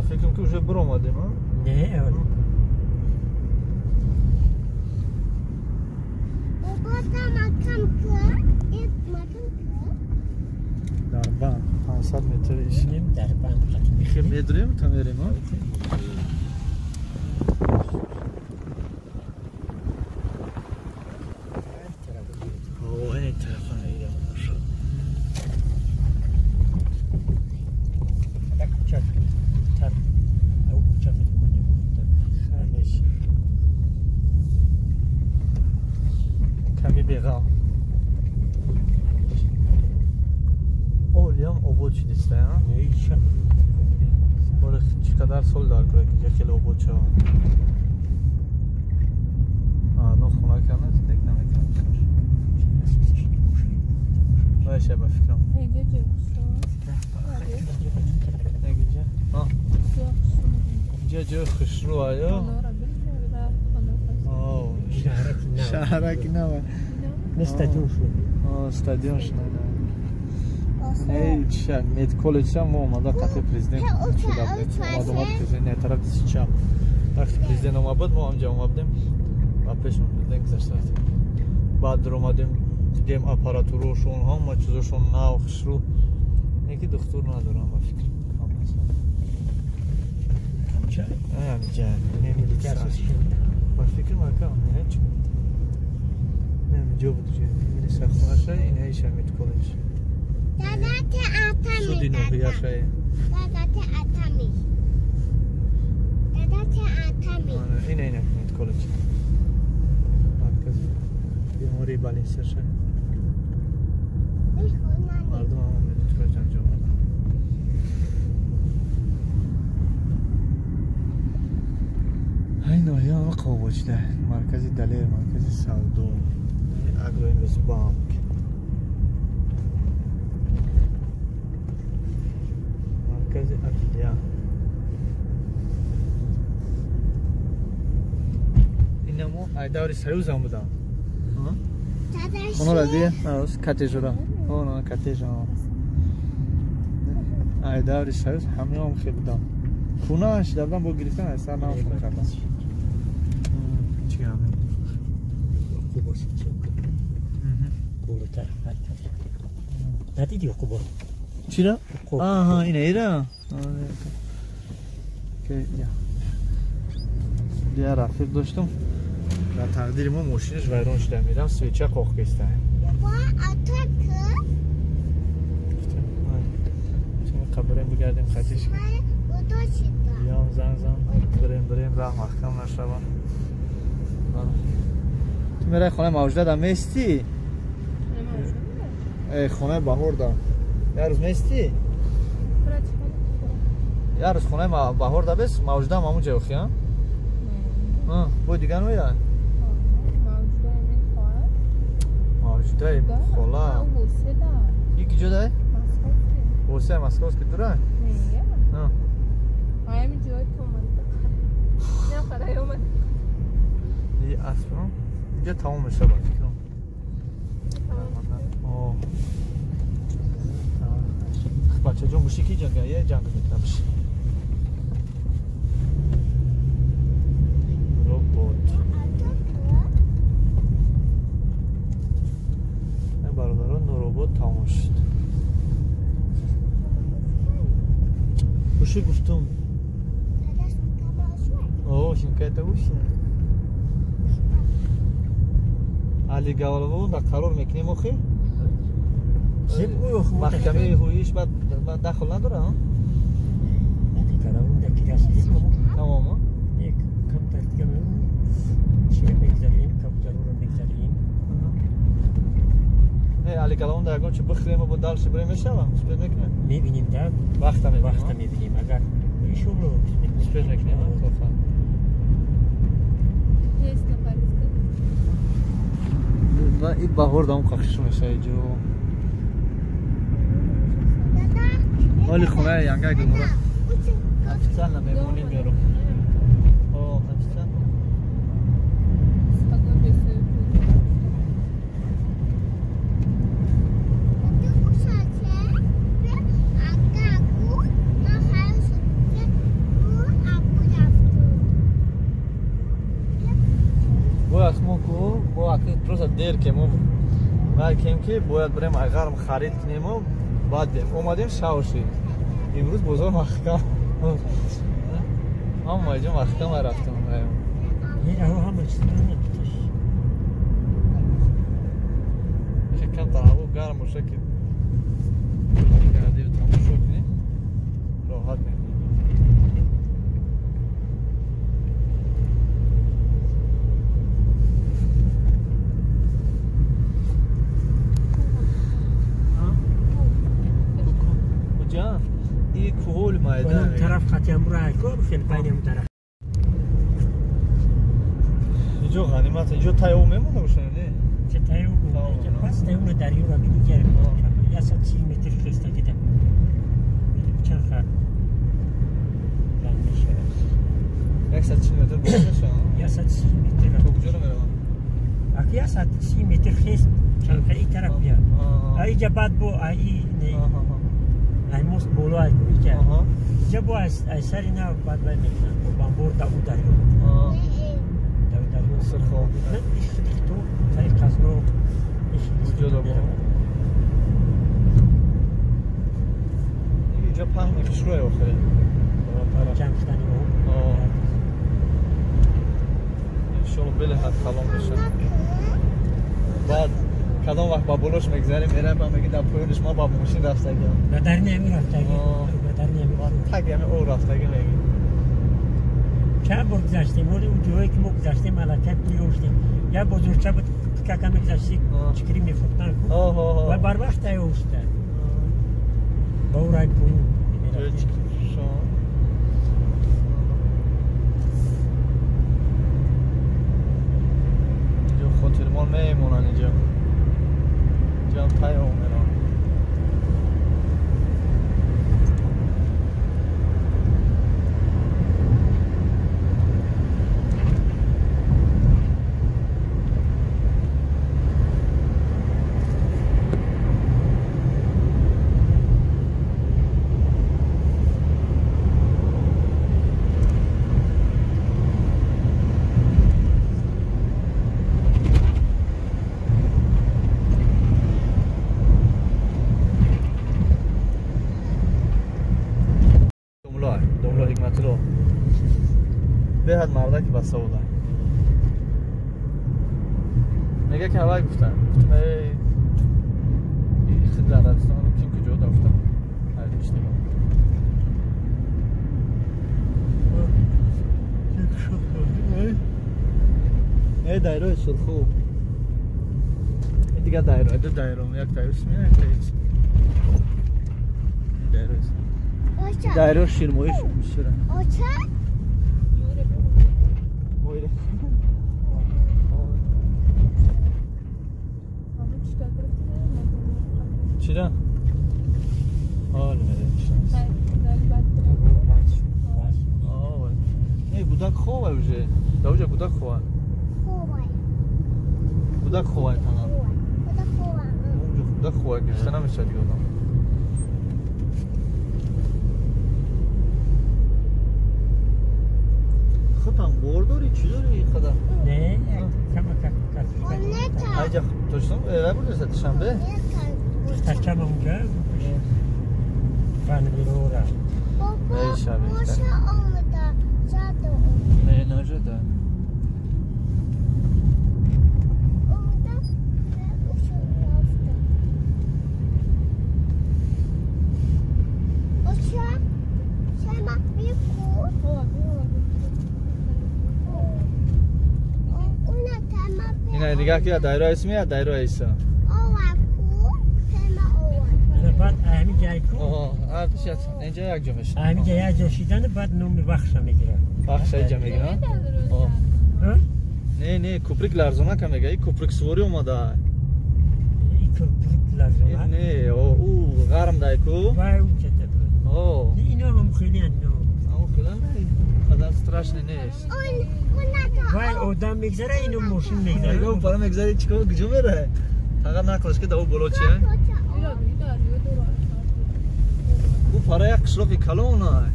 Фикрам ки уже биромадем, а? Не, дар банд 500 метр иш. Дар банд хел медурем та мерем, а? О, ин тарафа идем. Ками беғам. Олиам обод шудиста, а? Бора чӣ қадар сол дар кора ки хеле обод шава. А, но хона кана зиндагӣ намекунам. Вайша ба фикрам. Нега ҷа? Ҷа ҷои хушрӯ аё? Шаҳраки нав. Стадион шуд. Стадион шуд. Не, ча, мед коллеҷ мо омада қафи президент шуда будем. Омад омад президент не тараф чап. Вақти президент омад буд, мо ҳамҷа омад будем. Ва пеши президент гузашта рафтем. Баъд омадем, дидем аппаратураошон, ҳама чизошон нав, хушрӯ. Яки духтур надорам ба фикр. Ча? Ҳамҷа, не милиса. Ба фикр макам, не чӣ. Не, ҷо буд ҷо. Милиса хонаша, ин ҳеша мед коллеҷ. Суди ноҳияшае. Ина ина мед коллеҷ. Маркази бемории балинсаша. Мардум ҳама мед коллеҷ анҷом доданд. Ин ноҳия ҳама қобочида. Маркази Далер, маркази савдо, Агроинвестбанк. Маркази адлия. Ай даври Союзам будам. Хонора ди? Катежура. Оно катежа. Ай даври Союз ҳамеам хел будам. Куна шида будам бо гирифтан ай сар намшон кардам. Чӣ гап? Надиди Ёқубо? Чира? Аҳа, ина ира. Дия рафиқ доштум. Дар тақдири мо мошинаш вайрон шуда, мерам свеча қоқ кеста. Қабрем бигардем хатиш. Биём зан зан бирем бирем раҳ маҳкам нашава. Ту мерай хонаи мавҷуда да местӣ? Хонаи баҳор да. Як рӯз местӣ? Як рӯз хонаи баҳор да бес, мавҷуда ҳам ҳамун ҷо охи, а? Бо дигар меяд? Мавҷудаи хола. И киҷо дай? Босе Московский дура? Не. Ҳамин ҷой омад. Не харай омад. И асб, инҷа тамом мешавад фикрам. Бачаҷон буши ки ҷанга? Е ҷанг мекунам буши. Робот. Бародарон, робот тамом шуд. Буши гуфтум. О, шинкайта буши. Али Галвон да қарор мекунем охи? Маҳкамаи ҳуиш баъд дахл надора, а? Тамом, а? Камтар дига чира мегзарем, кабутарро мегзарем. Не, Али Галвон да ягон чи бихӯрем бо дальше бирем мешава? Успед мекунем? Мебинем да. Вақта мебинем. Вақта мебинем. Агар иншоалло успед мекунем, а? Тофа. Есть на Парижской. Ва и баҳор дам қахш мешава ҷо. Оли хонаи янга гунура. Официально меҳмонӣ меорам. О, официально. Бояд мо ку, бо аки просто дер ке мо кем ки бояд бирем айғарм харид кунему баъд омадем шав шид. Имрӯз бозор маҳкам. Ҳама ҷо маҳкам рафтам. Камтар ҳаво гарм боша ки гардию тамошо кунем, роҳат мекунем. Тараф хатиам рай ко хел байнем тараф. Иҷо ғанимат, иҷо тайо мемонда бошад, не? Че тайо, пас тайо на дарё ра мегирем. 130 метр хеста кида. Чанд хат? 130 метр боло мешавад? 130 метр. То куҷо меравад? Аки 130 метр хест чанд ин тараф бия. Аиҷа баъд бо аи не. Ай мост боло ай иҷа. Иҷа бо ай сари нав баъд вай мекунанд. Бо бамбор да у дарё. Да у дарё. Сирхо. На иш то таи қазно иш куҷо да бо? Иҷа паҳни хушрӯе охире. Ҷамъ шудани об. Иншоалло белеҳад калон мешавад. Баъд кадом вақт ба болош мегзарем, мераем ба меги дар поёниш ма ба мошин рафтагиам. Ба дарни ҳамин рафтагӣ. Ба дарни ҳамин. Таги ҳамин об рафтагӣ меги. Чанд бор гузаштем, оли он ҷое ки мо гузаштем аллакай пули ёштем. Як бозорча буд, кака мегузашти, чикирӣ мефурӯхтанд ку. Ва барвақт ёшта. Ба ӯ рай пул мерафтем. Хотирмон мемонанд инҷо. Инҷо паём мераванд. Беҳад мардаки басавода. Мега ки ҳавай гуфтам. Гуфтам эй хид Арабистон ким куҷо да гуфтам. Ҳайдиш нигоҳ. Эй дайрои сурху. Дигар дайро, ду дайро, як дайро смена, як дайро. Дайро. Дайро ширмоиш бисёра. Оча? Мойре. Чира? Ҳол Не, гудак хова уже. Да уже гудак хова. Гудак хова тана. Гудак хова гирифта намешавад дига одам. Худам бор дорӣ, чӣ дорӣ ин қадар? Не, кама картошка. Айҷа точно вай бурдеса душанбе? Духтарчам онҷа. Фанвирора. Эй шабе. Не, нажада. Ина нигоҳ ки дайро исми дайро иса. Баъд ҳамин ҷай ку. Инҷа як ҷо мешад. Ҳамин ҷа як ҷо шидан баъд номи бахша мегирад. Бахша инҷа мегирад? Не, не, куприк ларзона ка мега. И куприк суворӣ омада. И куприк ларзона? Не, ӯ ғарм дай ку. Вай ӯ чата буд. Ино ҳам хеле ино. Ҳам хеле не. Қадар страшный нест. Вай одам мегзара, ино мошин мегзара. Мегӯ пара мегзари чикор куҷо мере? Фақат нақлаш ки да ӯ боло чия? Ӯ пара як қишлоқи калон ай.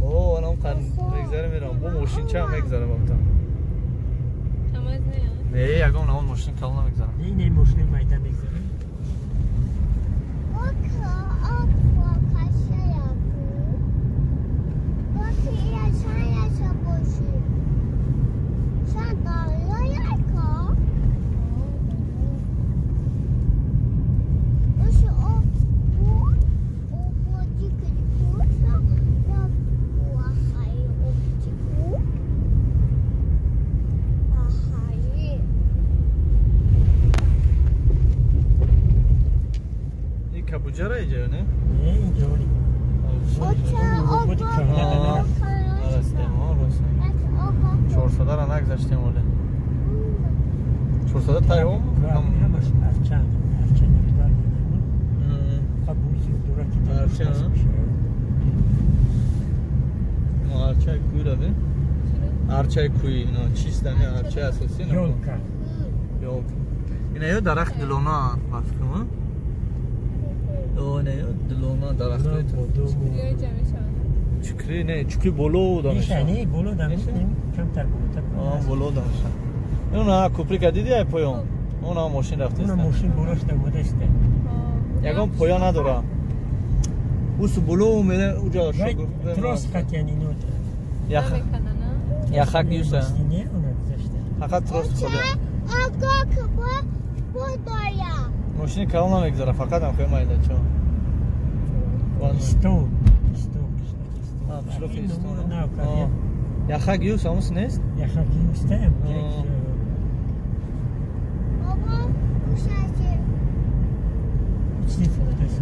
О, анам қан мегзаре мерам. Бо мошинча ҳам мегзара бабта. Не, ягон он мошин калон намегзара. Не, не, мошин майда мегзара. Кабуҷара иҷа ё не? Не, инҷо не. Чорсадара нагзаштем оле. Чорсада тайом? Ҳамаш арчан, арчан Арчан, арчаи кӯй раве? Арчаи кӯй, ино чист ами арчаи асосӣ? Ёлка. Ёлка. Ина ё дарахт дилона ба фикрам, не, дилона дарахт. Чукри не, чукри боло дамеша. Не, боло дамеша, камтар болотар. Боло дамеша. Она куприка диди ай поён. Она мошин рафтест. Она мошин боло шуда омадаст. Ягон поён надора. Ус боло мере уҷа шуд. Трос хат яни ино. Яха. Яхак юса. Не, она гузашта. Фақат трос хода. Ага, кабо бодоя. Мошини калон намегзара, фақат ам хеле майда чо. Истон. Қишлоқи Истон. Яхак юс амус нест? Яхак юстаем. Бобо, ушаси. Чӣ фуртаси?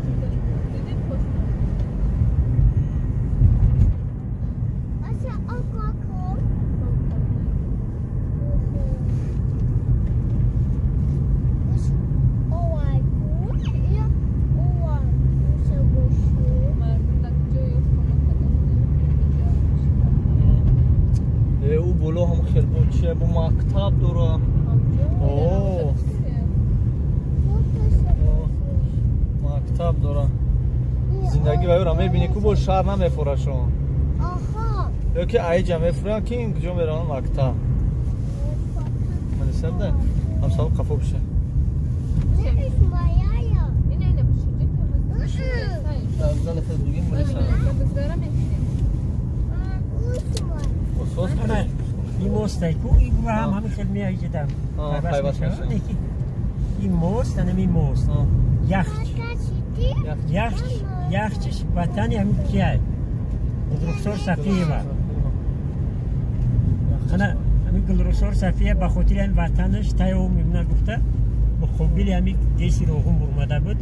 Аса акако. Ӯ боло ҳам хел бо чия бо мактаб дора. Мактаб дора. Зиндагӣ ба ӯра мебинӣ ку бо шаҳр намефурашон. Ё ки айҷа мефуранд ки ин куҷо мераванд мактаб. Малисабда ҳамсаб қафо биша. Зали хел дугин малиса. ин мостай ку ин ҳам ҳамин хел меояд пайваст мешавад. Ин мост, ана ин мост. Яхч. Яхч, яхчиш ватани ҳамин кияй? Гулрухсор Сафиева. Ана ҳамин Гулрухсор Сафия ба хотири ҳамин ватанаш тайо мемна гуфта муқобили ҳамин ГЭСи Роғун бурмада буд.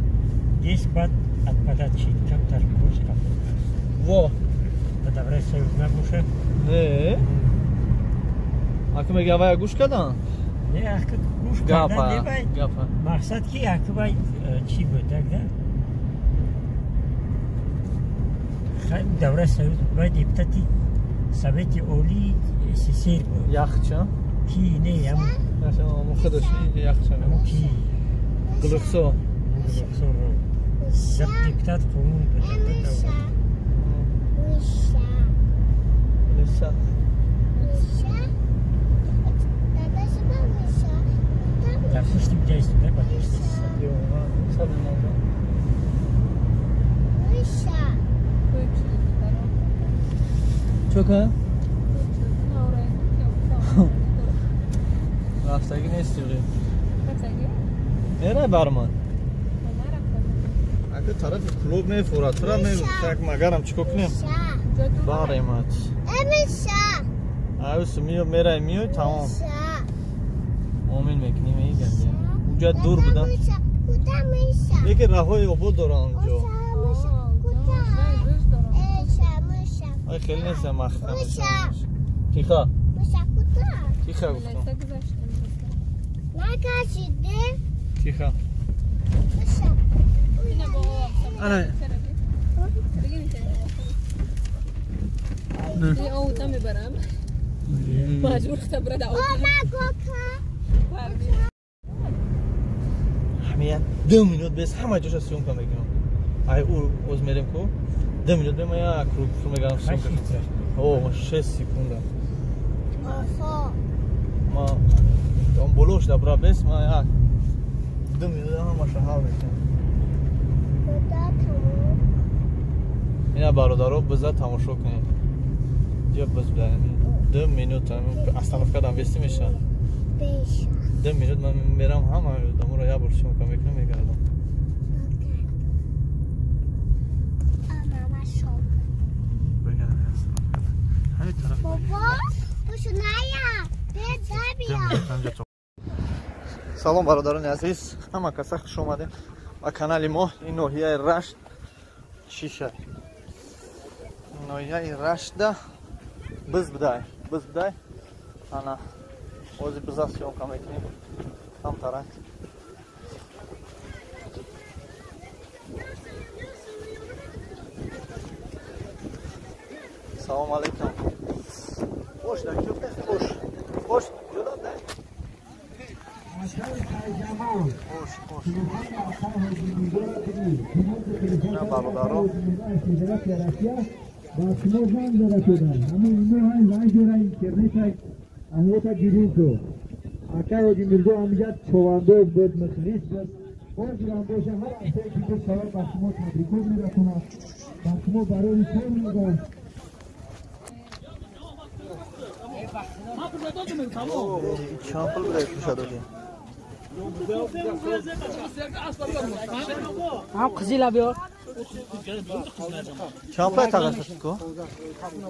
ГЭС баъд отпадать шид, камтар бош қабул кард. Во. Ба давраи Союз набошад. Не. Ака мега вая гӯш кардан? Не, ака гӯш кардан не вай. Мақсад ки ака вай чӣ буд тогда? Давраи Союз вай депутати Совети Олии СССР буд. Яхча? Ки не, ам. Аму худаш яхча. Аму ки? Гулрухсор. Гулрухсор. Депутат қонун буд. Лиса. Дар пушти буҷа истода ба пушти. Чока? Рафтагӣ нести Рафтагӣ? Мерай барман. Ака тарафи клуб мефурад, тура мефурад, магарам чико кунем? Баремат. Аюс миё мерай миёй тамом. Омин мекунем мегардем. Уҷа дур будам. Лекин раҳҳои обод доранд онҷо. Ай хеле нестам маҳкам. Тиха. Тиха гуфтам. Тиха. Ана. Ҳамин 2 минут бес ҳама ҷоша съёмка мекунам. Ай ӯ оз мерем ку 2 минут бе ма як круг мегарам съёмка. О, 6 секунда. Ма он болош дабра бес ма як 2 минут ҳамаша ҳал мекунам. Ина бародаро биза тамошо кунед. Ҷа биз буда 2 минут остановка дам бести мешавад. 2 минут ман мерам ҳама одаморо як бор съёмка мекунам мегардам. Салом бародарони азиз, ҳама каса хуш омадем ба канали мо. Ин ноҳияи Рашт чиша. Ноҳияи Раштда биз будай, биз будай. Ана ози биза съёмка мекунем. Камтарак. Салом алейкум. Бош, да кёфте, бош. Бош, ҷудо да. Бош, бош. На бародаро. با شما زنگ زده شدن همون اینا هم زنگ داره اینترنت اهمیت گیرین کو اکا حاجی میرزا همیشه چوانداز بود مخلص بود باز باشه هر هفته که بود شود با شما تبریکات میرسونه با شما برای کار میگن. چند پول بوده پیش دادیم؟ هم قزیلا بیار. چند پول تقاضا شد کو؟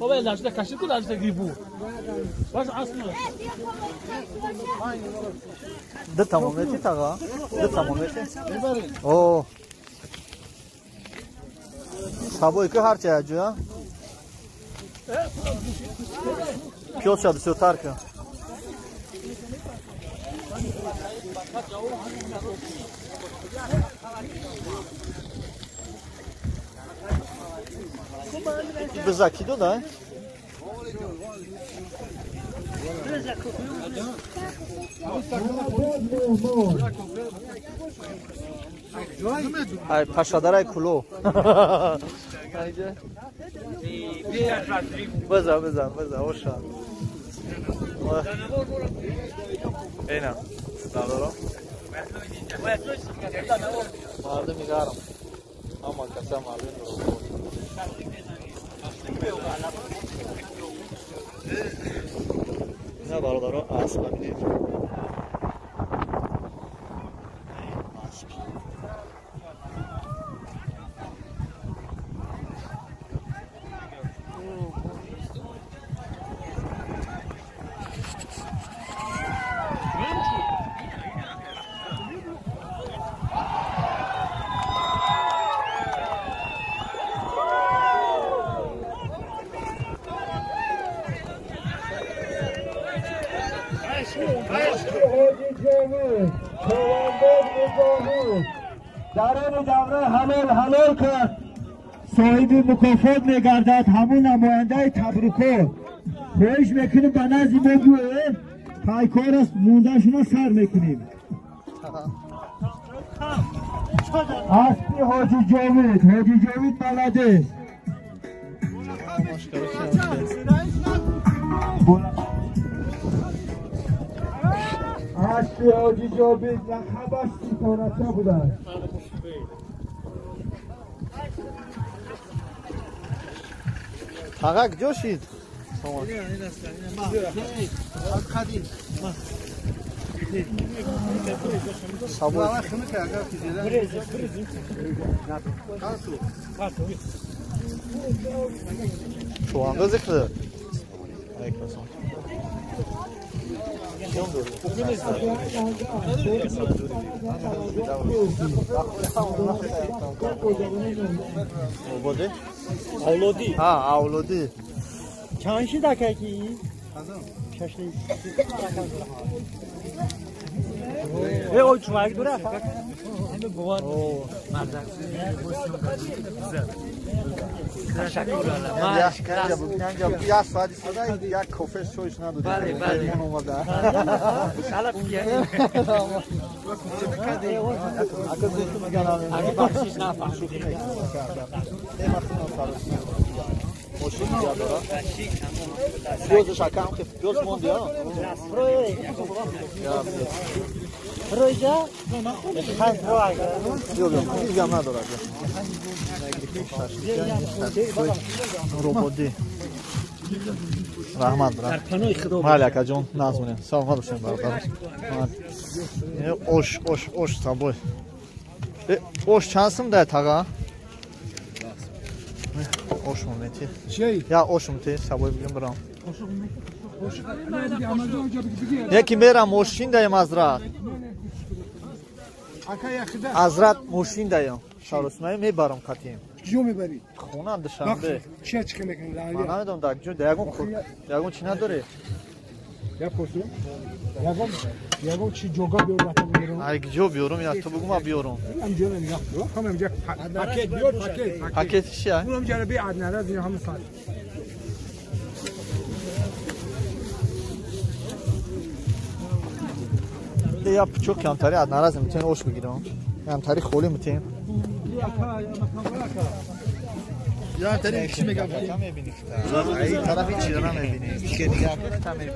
بابا لاجده کشید کو لاجده گیبو. باش اصلا. ده تمام میتی تقا؟ ده تمام میتی؟ اوه. سابوی که هر چه اجوا؟ پیاز شد بسیارتر که. Биза ки дода? Ай пашадарай куло. Биза, биза, биза, оша. Ина, бародаро. Мардуми гарм. Ҳама каса мардуми На бародаро асп бинед. Асп. در این دوره حلال حلال کرد صاحب مکافات میگردد همون نماینده تبرکات خواهش میکنیم به نزد ما بیایید پیکار است مونده شما سر میکنیم. اسبی حاجی جاوید، حاجی جاوید بلده. اسبی حاجی جاوید لقبش ستارچه بودند. فقط جوشید. Şu zikri. Avlodi. Ha, avlodi. Çanşı da kaki. E o çuvağı dura. یک ساعت ایستاده یک کافه چایش ندادیم. بله بله. ماشین دیگه داره. پیازش کم که پیاز موندی ها. رویجا؟ بیا بیا دیگه هم نداره. روبودی. رحمت برای. مالی اکا جون نازمونیم. سلام باشین برادر. اوش اوش اوش تابوی. اوش چند سم ده تاقا؟ اوش مومنتی. یا اوش مومنتی سابوی بگیم برام. یکی میرم ماشین دایم ازرات. ازرات ماشین دایم. شارسمای میبرم قطیم. کجا میبری؟ خونه دوشنبه. چه چی میکنی؟ من نمیدونم در کجا دیگه یگون چی نداره. یا پرسو؟ یگون چی جوگا بیار تا بیارم؟ ای کجا بیارم یا تو بگو ما بیارم. همینجا نگاه کن. همینجا پکت بیار پکت. پکت چیه؟ اونم جلبی عدنان از همون سال. یا چوک کمتری عدنان از میتونی اوش بگیرم. کمتری خولی میتونی. یا تری چی میگم؟ میبینی این طرف چی رو میبینی؟ که دیگه تا میبینی.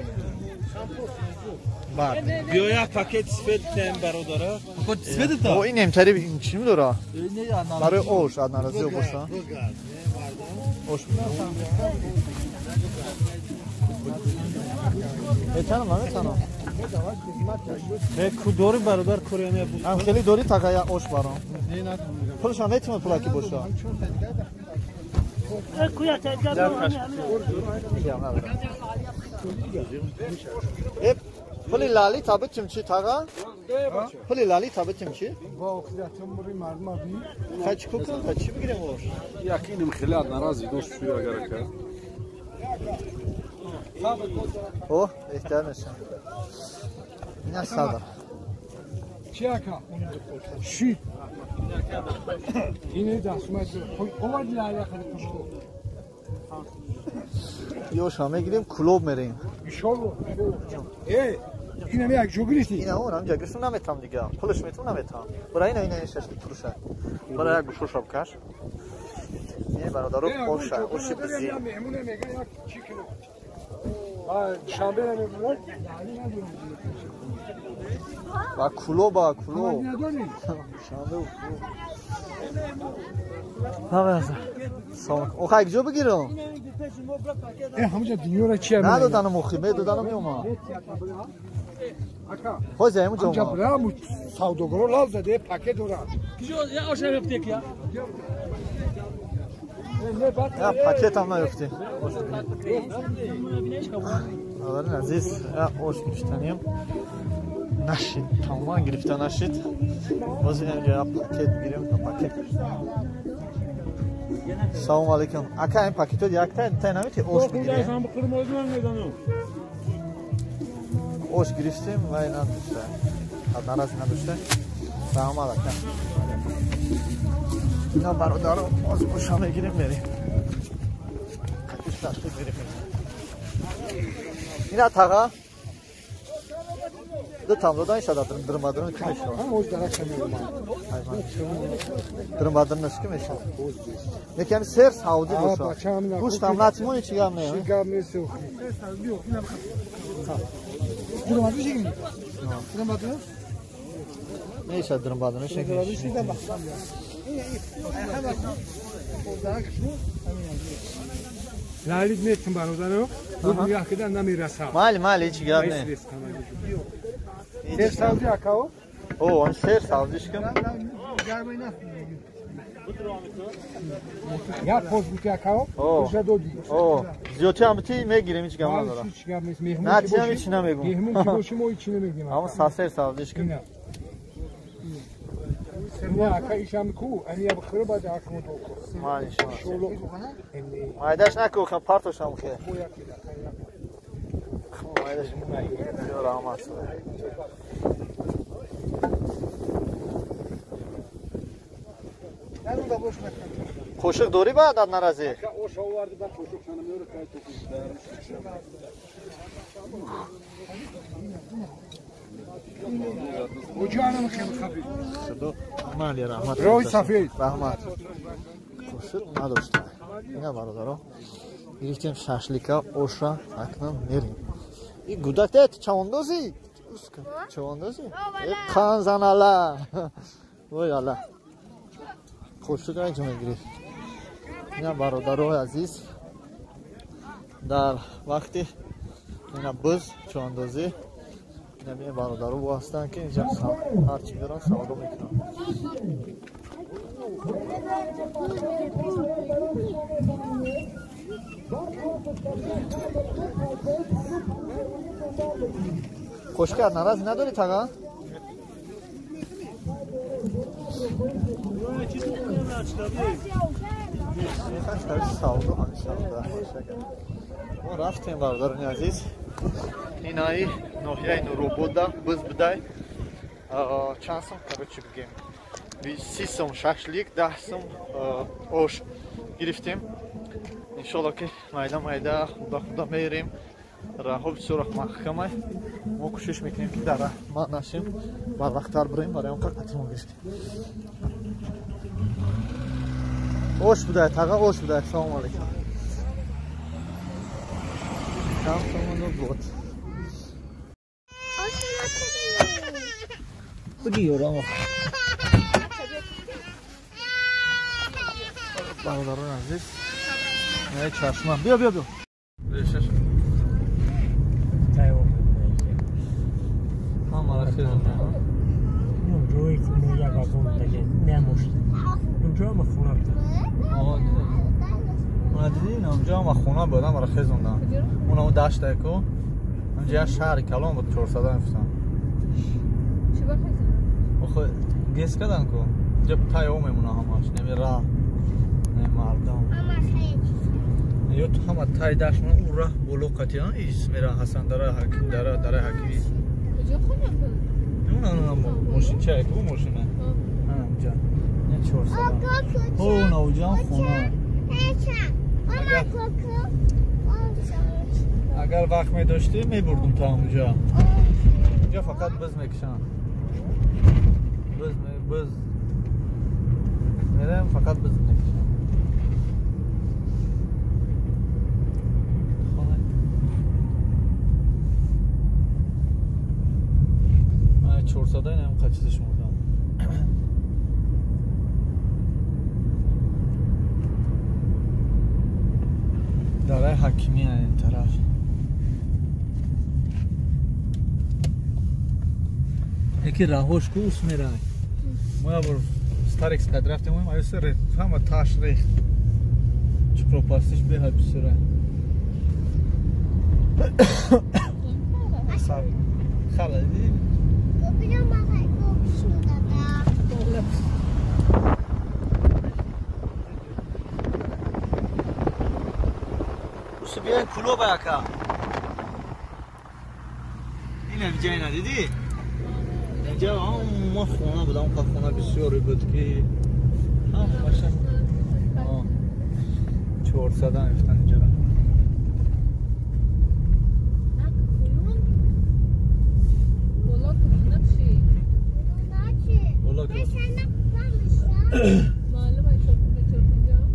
بعد بیا یک پکت سفید تیم برادره. پکت سفید تا. او این امتری چی میداره؟ برای اوش عدنان از باشه. اوش. میتونم میتونم. کو دوری برادر کوریانی بود. هم خیلی دوری تا یا اوش برام. پولش هم نمیتونه پولاکی باشه. پولی لالی تا بتیم چی تاقا؟ پولی لالی تا بتیم چی؟ با اخیرتون بری مردم بی. خچ کوکن تا چی بگیریم اوش؟ یقینم خیلی ناراضی دوست شوی اگر که. اوه بهتر میشه. اینا ساده. چی اکا؟ شی. اینه دستمت. اومد لالی خیلی خوشگل. یوش هم میگیریم کلوب میریم. ایشالله. ای اینم یک جو گرفتی. اینا اونم جا گرفتم نمیتونم دیگه. پولش میتونم نمیتونم. برای اینا اینا شش پولشه. برای یک گوشو شب کش. این برادرو اوش اوش بزی. مهمونه میگه یک چی کیلو. Душанбе намемонад. Ба куло, ба куло. Душанбе куло. Охай куҷо бигирам? Ҳамаҷа дунёра чи надоданам охи, медоданам ёма. Ҳозир ҳамаҷо ма. Савдогаро лав заде, пакет дорад. Я пакетам наёфтем. Бародари азиз, я ош гирифтанем. Нашид, тамоман гирифта нашид. Ҳозир инҷо я пакет гирем, пакет. Салом алейкум. Ака, ин пакетот якта та намети ош бигирем. Ош гирифтем ва ин надошта. Нараз надошта. Раҳмат ака. Ина бародаро, боз оша мегирем мерем. Қатиш ташхис мерем. Ина таға ду там додан шада дырмадырын ким мешава? Дырмадырын ким мешава? Некем сер сауди боша. Гӯштам натимони чӣ гап не? Чӣ гап нест. Дырмадырын чӣ? Дырмадырын? Меша дырмадырын чӣ? Лалид нестам бародаро, бу якда намерасад. Майли, майли, ҳеч гап не. Сер савзи акао? О, он сер савзиш ким? Як поз бути акао, уже доди. О, зиёдчи ҳам бути мегирем, ҳеч гап надорам. Ҳеч гап нест, меҳмон ки боши. На, ҳеч намегум. Меҳмон ки боши, мо ҳеч намегем. Ҳамон сер савзиш ким? Не, ака ишам ку, ани я бхӯра баъд акмо доку. Майли шумо. Майдаш наку, хам партошам хе. Майдаш раҳмат. Қошиқ дорӣ баъд ад наразӣ? Майли, раҳмат. Роҳи сафед. Раҳмат. Қошиқ надошта. Ина бародаро, гирифтем шашлика, оша, акнун мерем. И гудак тет чавондозӣ? Чавондозӣ? Қан занала. Вой алла. Қошиқ як ҷо мегирифт. Ина бародарои азиз, дар вақти ина буз чавондозӣ, ина бин бародаро бо ҳастанд ки инҷа ҳарчи меран савдо мекунанд. Қошиқи аз наразӣ надорӣ тага? Мо рафтем бародарони азиз, инаи ноҳияи Нуробода буз будай. Чанд сум, короче бигем, 30 сум шашлик, 10 сум ош гирифтем. Иншолло ки майда майда худа худа мерем. Раҳо бисёр маҳкамай. Мо кӯшиш мекунем ки дар раҳмат нашем, барвақттар бирем, барои он қатимо гирифтем. Ош будай, таға ош будай. Салом алейкум. Кам сомоно буд. Буди ёрам. Бародарони азиз, чашма. Биё, биё, биё. Онҷо ҳама хона буд, ҳамаро хезондам. Уна у даштае ку, онҷо як шаҳри калон буд, 400 мефтам. Охо гес кардан ку, инҷа тай о мемона ҳамаш, неми раҳ, неми мардам. Ё ту ҳама тай дашт мона, у раҳ боло қатӣ, ис мера Ҳасандара, Ҳаким дара, дараи Ҳакими. Куҷо хона буд? Уна мошинчае ку, мошина. Ана онҷа. Не 400. О, уна уҷа хона. Агар вақт медоштӣ, мебурдум то онҷа. Инҷа фақат биз мекушанд. Биз мерем, фақат биз мекушанд. омада, ин ҳам чизаш омада. Дараи ҳакимия ин тараф. Яки раҳош ку ус мерай. Мо як бор Старикс қад рафтем, аюса ҳама таш рехт. Чуқуропастиш беҳад бисёра. Хала дидӣ? Уси биёин кулоба яка. Инам ҷайна дидӣ? Инҷа ма хона буд, он хона бисёре буд ки ҳамаша 400 мефтан инҷара.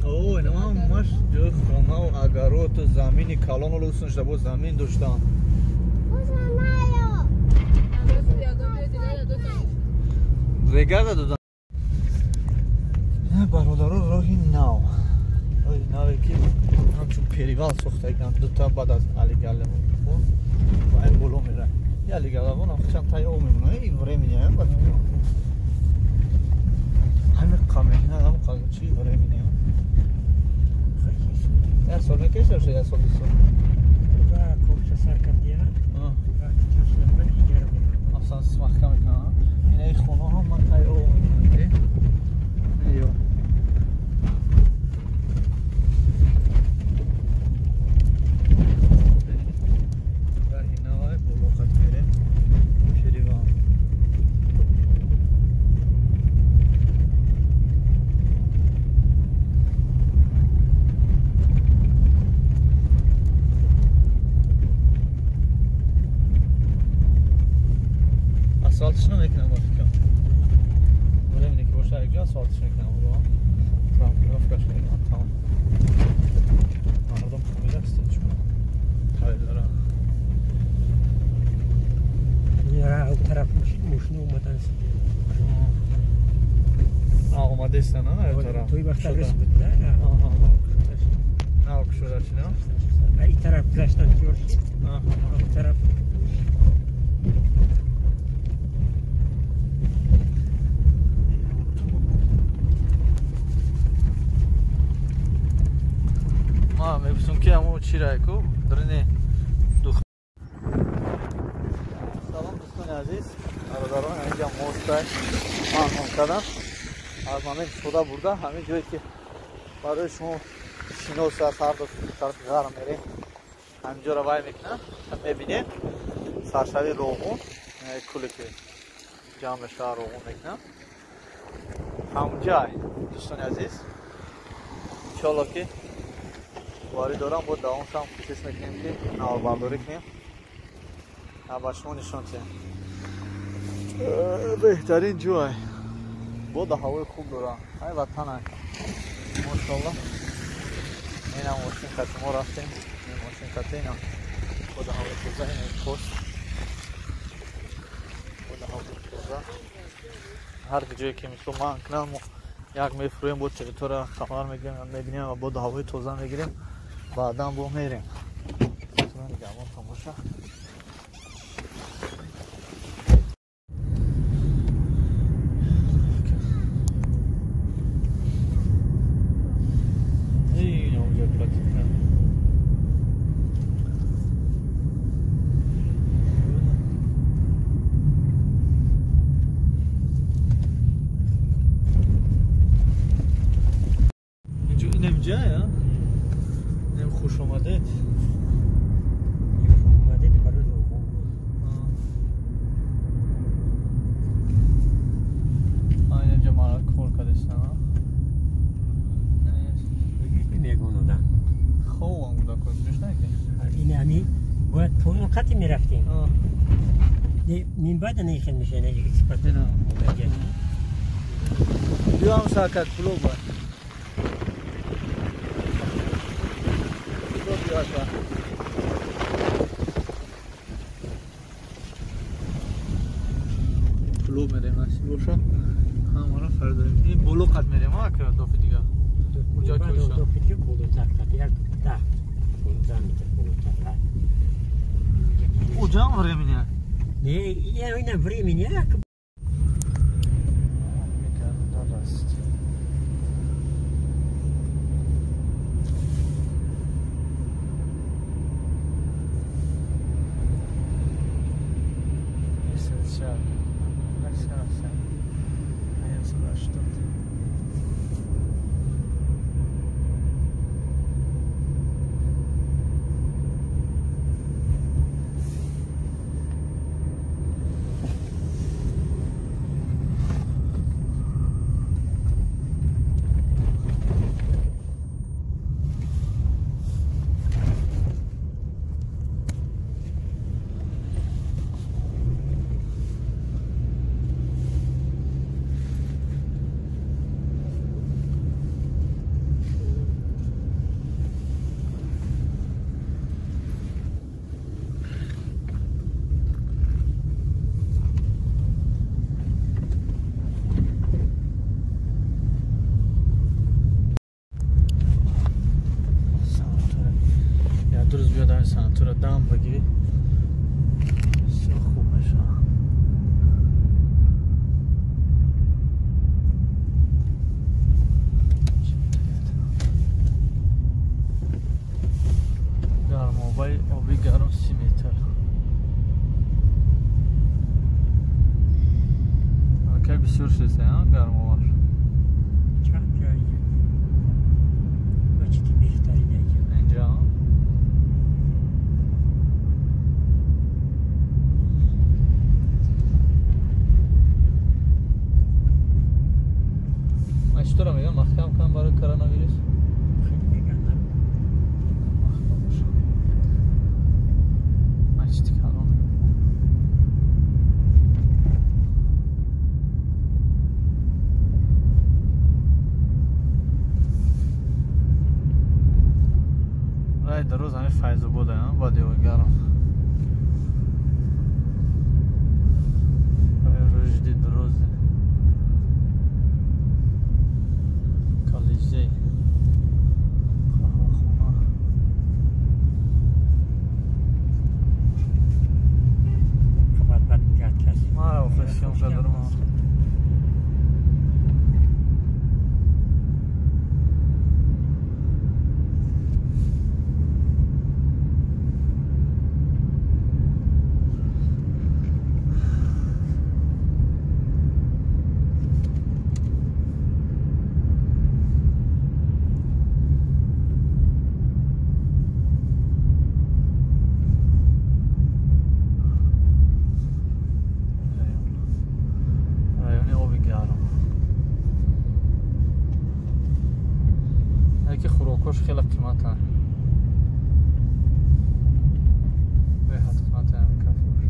О, инам ҳамаш ҷои хонаву агароту замини калону лусуншда бо замин доштан. Регада додан. Бародаро, роҳи нав. Роҳи наве ки ҳамчун перевал сохтагианд дута баъд аз Алигалавон ва ин боло меравад. И Алигалавон ҳам чанд таи об мемонад. И времени ҳамин қамеҳнат ҳам чи времени як сол мекашад, як сол, ду сол. Копча сар кардия. Афсан маҳкам мекунам. Инаи хона ҳам ман таи об мемонад. Ё раҳи навай боло қад мерем. Перевал. Асфалтиш намекунам ба фикрам. Времени ки боша якҷо асфалтиш мекунам. Трамплиновкаш мекунам тамом. Мардум фаҳмида чун тавилдара. Ра тараф мошина омадан. Омадестан, а тараф. Той вақт рес буд, да? Нав кушода чи, на? И тараф гузаштан тиёр шид. Он тараф ма мепурсам ки ҳамо чӣ рай ку дрини дух. Салом дӯстони азиз, бародарон, инҷа мостай ман ҳом кардам. Аз ман истифода бурда ҳамин ҷое ки барои шумо шинос аст, ҳар ду тарафи ғарм мерем, ҳаминҷоро вай мекунам, мебинем саршави роғун, куле ки ҷамъ мешавад роғун мекунам. Ҳамҷай дӯстони азиз, иншоалло ки боварӣ дорам бо давомшам кӯшиш мекунем ки навбардорӣ кунем, ба шумо нишон диҳем. Беҳтарин ҷой, бода ҳавои хуб дорам, ай ватанай, мошалло. Инам мошин кати мо рафтем, ин мошин кати инам бода ҳавои тоза, ин пост бода ҳавои тоза. Ҳар ҷое ки мисол ман кунам, як мефурӯем, бо территория хабар мегирем, мебинем ва бода ҳавои тоза мегирем, баъдан бо мерем. Нигаҳбон тамоша. Хуш омадед. Омадед барои роғун. Инҷа мара кор кардестам. Мегон одам. Ховам буда кор ҷош наки. Ин ами бояд поён қати мерафтем. Мин баъд нехел меша не эксперт. Биём сакат клуба. Клуб боша ҳамаро фаридорем. Ин боло қад мерем, ака дофи дига. Куҷо кӯша? Дофи дига болотар қад як 10 15 метр болотар. Уҷам времени. Не, ина времени як. Санатура дам бигирӣ бисёр хуб мешавад. Гармобаи оби гарм 30 метр. Ака бисёр шеста, гармобаш. Чанд ҷой? Бачити беҳтарин инҷа. Читора мегӯям маҳкам кам барои коронавирус? Маҳкам боша. Масҷиди калон. Рай дароз ҳамин Файзобода, баъди гарм. Рай ружди дарозе. Колизей, қаҳвахона. Мара охир съёмка дорам. Хӯрокҳош хеле қиматанд. Беҳад қиматанд ҳамин кафеҳош.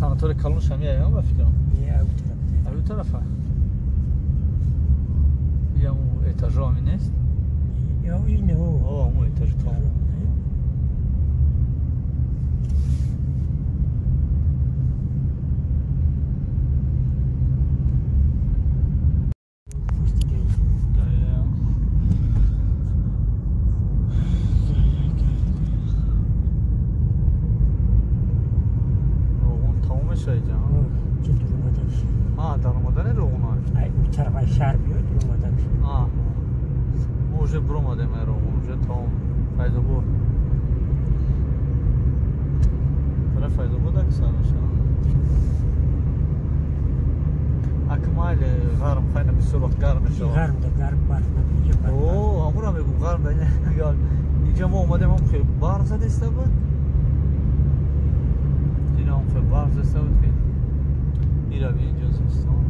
Санаторий калон шамия ба фикрам. Аю тарафа. Яму этажо ами нест? О, аму этаж тамом. Уже бромадем роғун, уже тамом. Файзобод. Тараф Файзобод аксар мешавад. Акмал гарм, хайна бисёр вақт гарм мешавад. Гарм да гарм барф набуд. О, амура мегум гарм да. Инҷа мо омадем, ҳам хеле барф задиста буд. Ина ҳам хеле барф задиста буд ки мирави инҷо зимистон.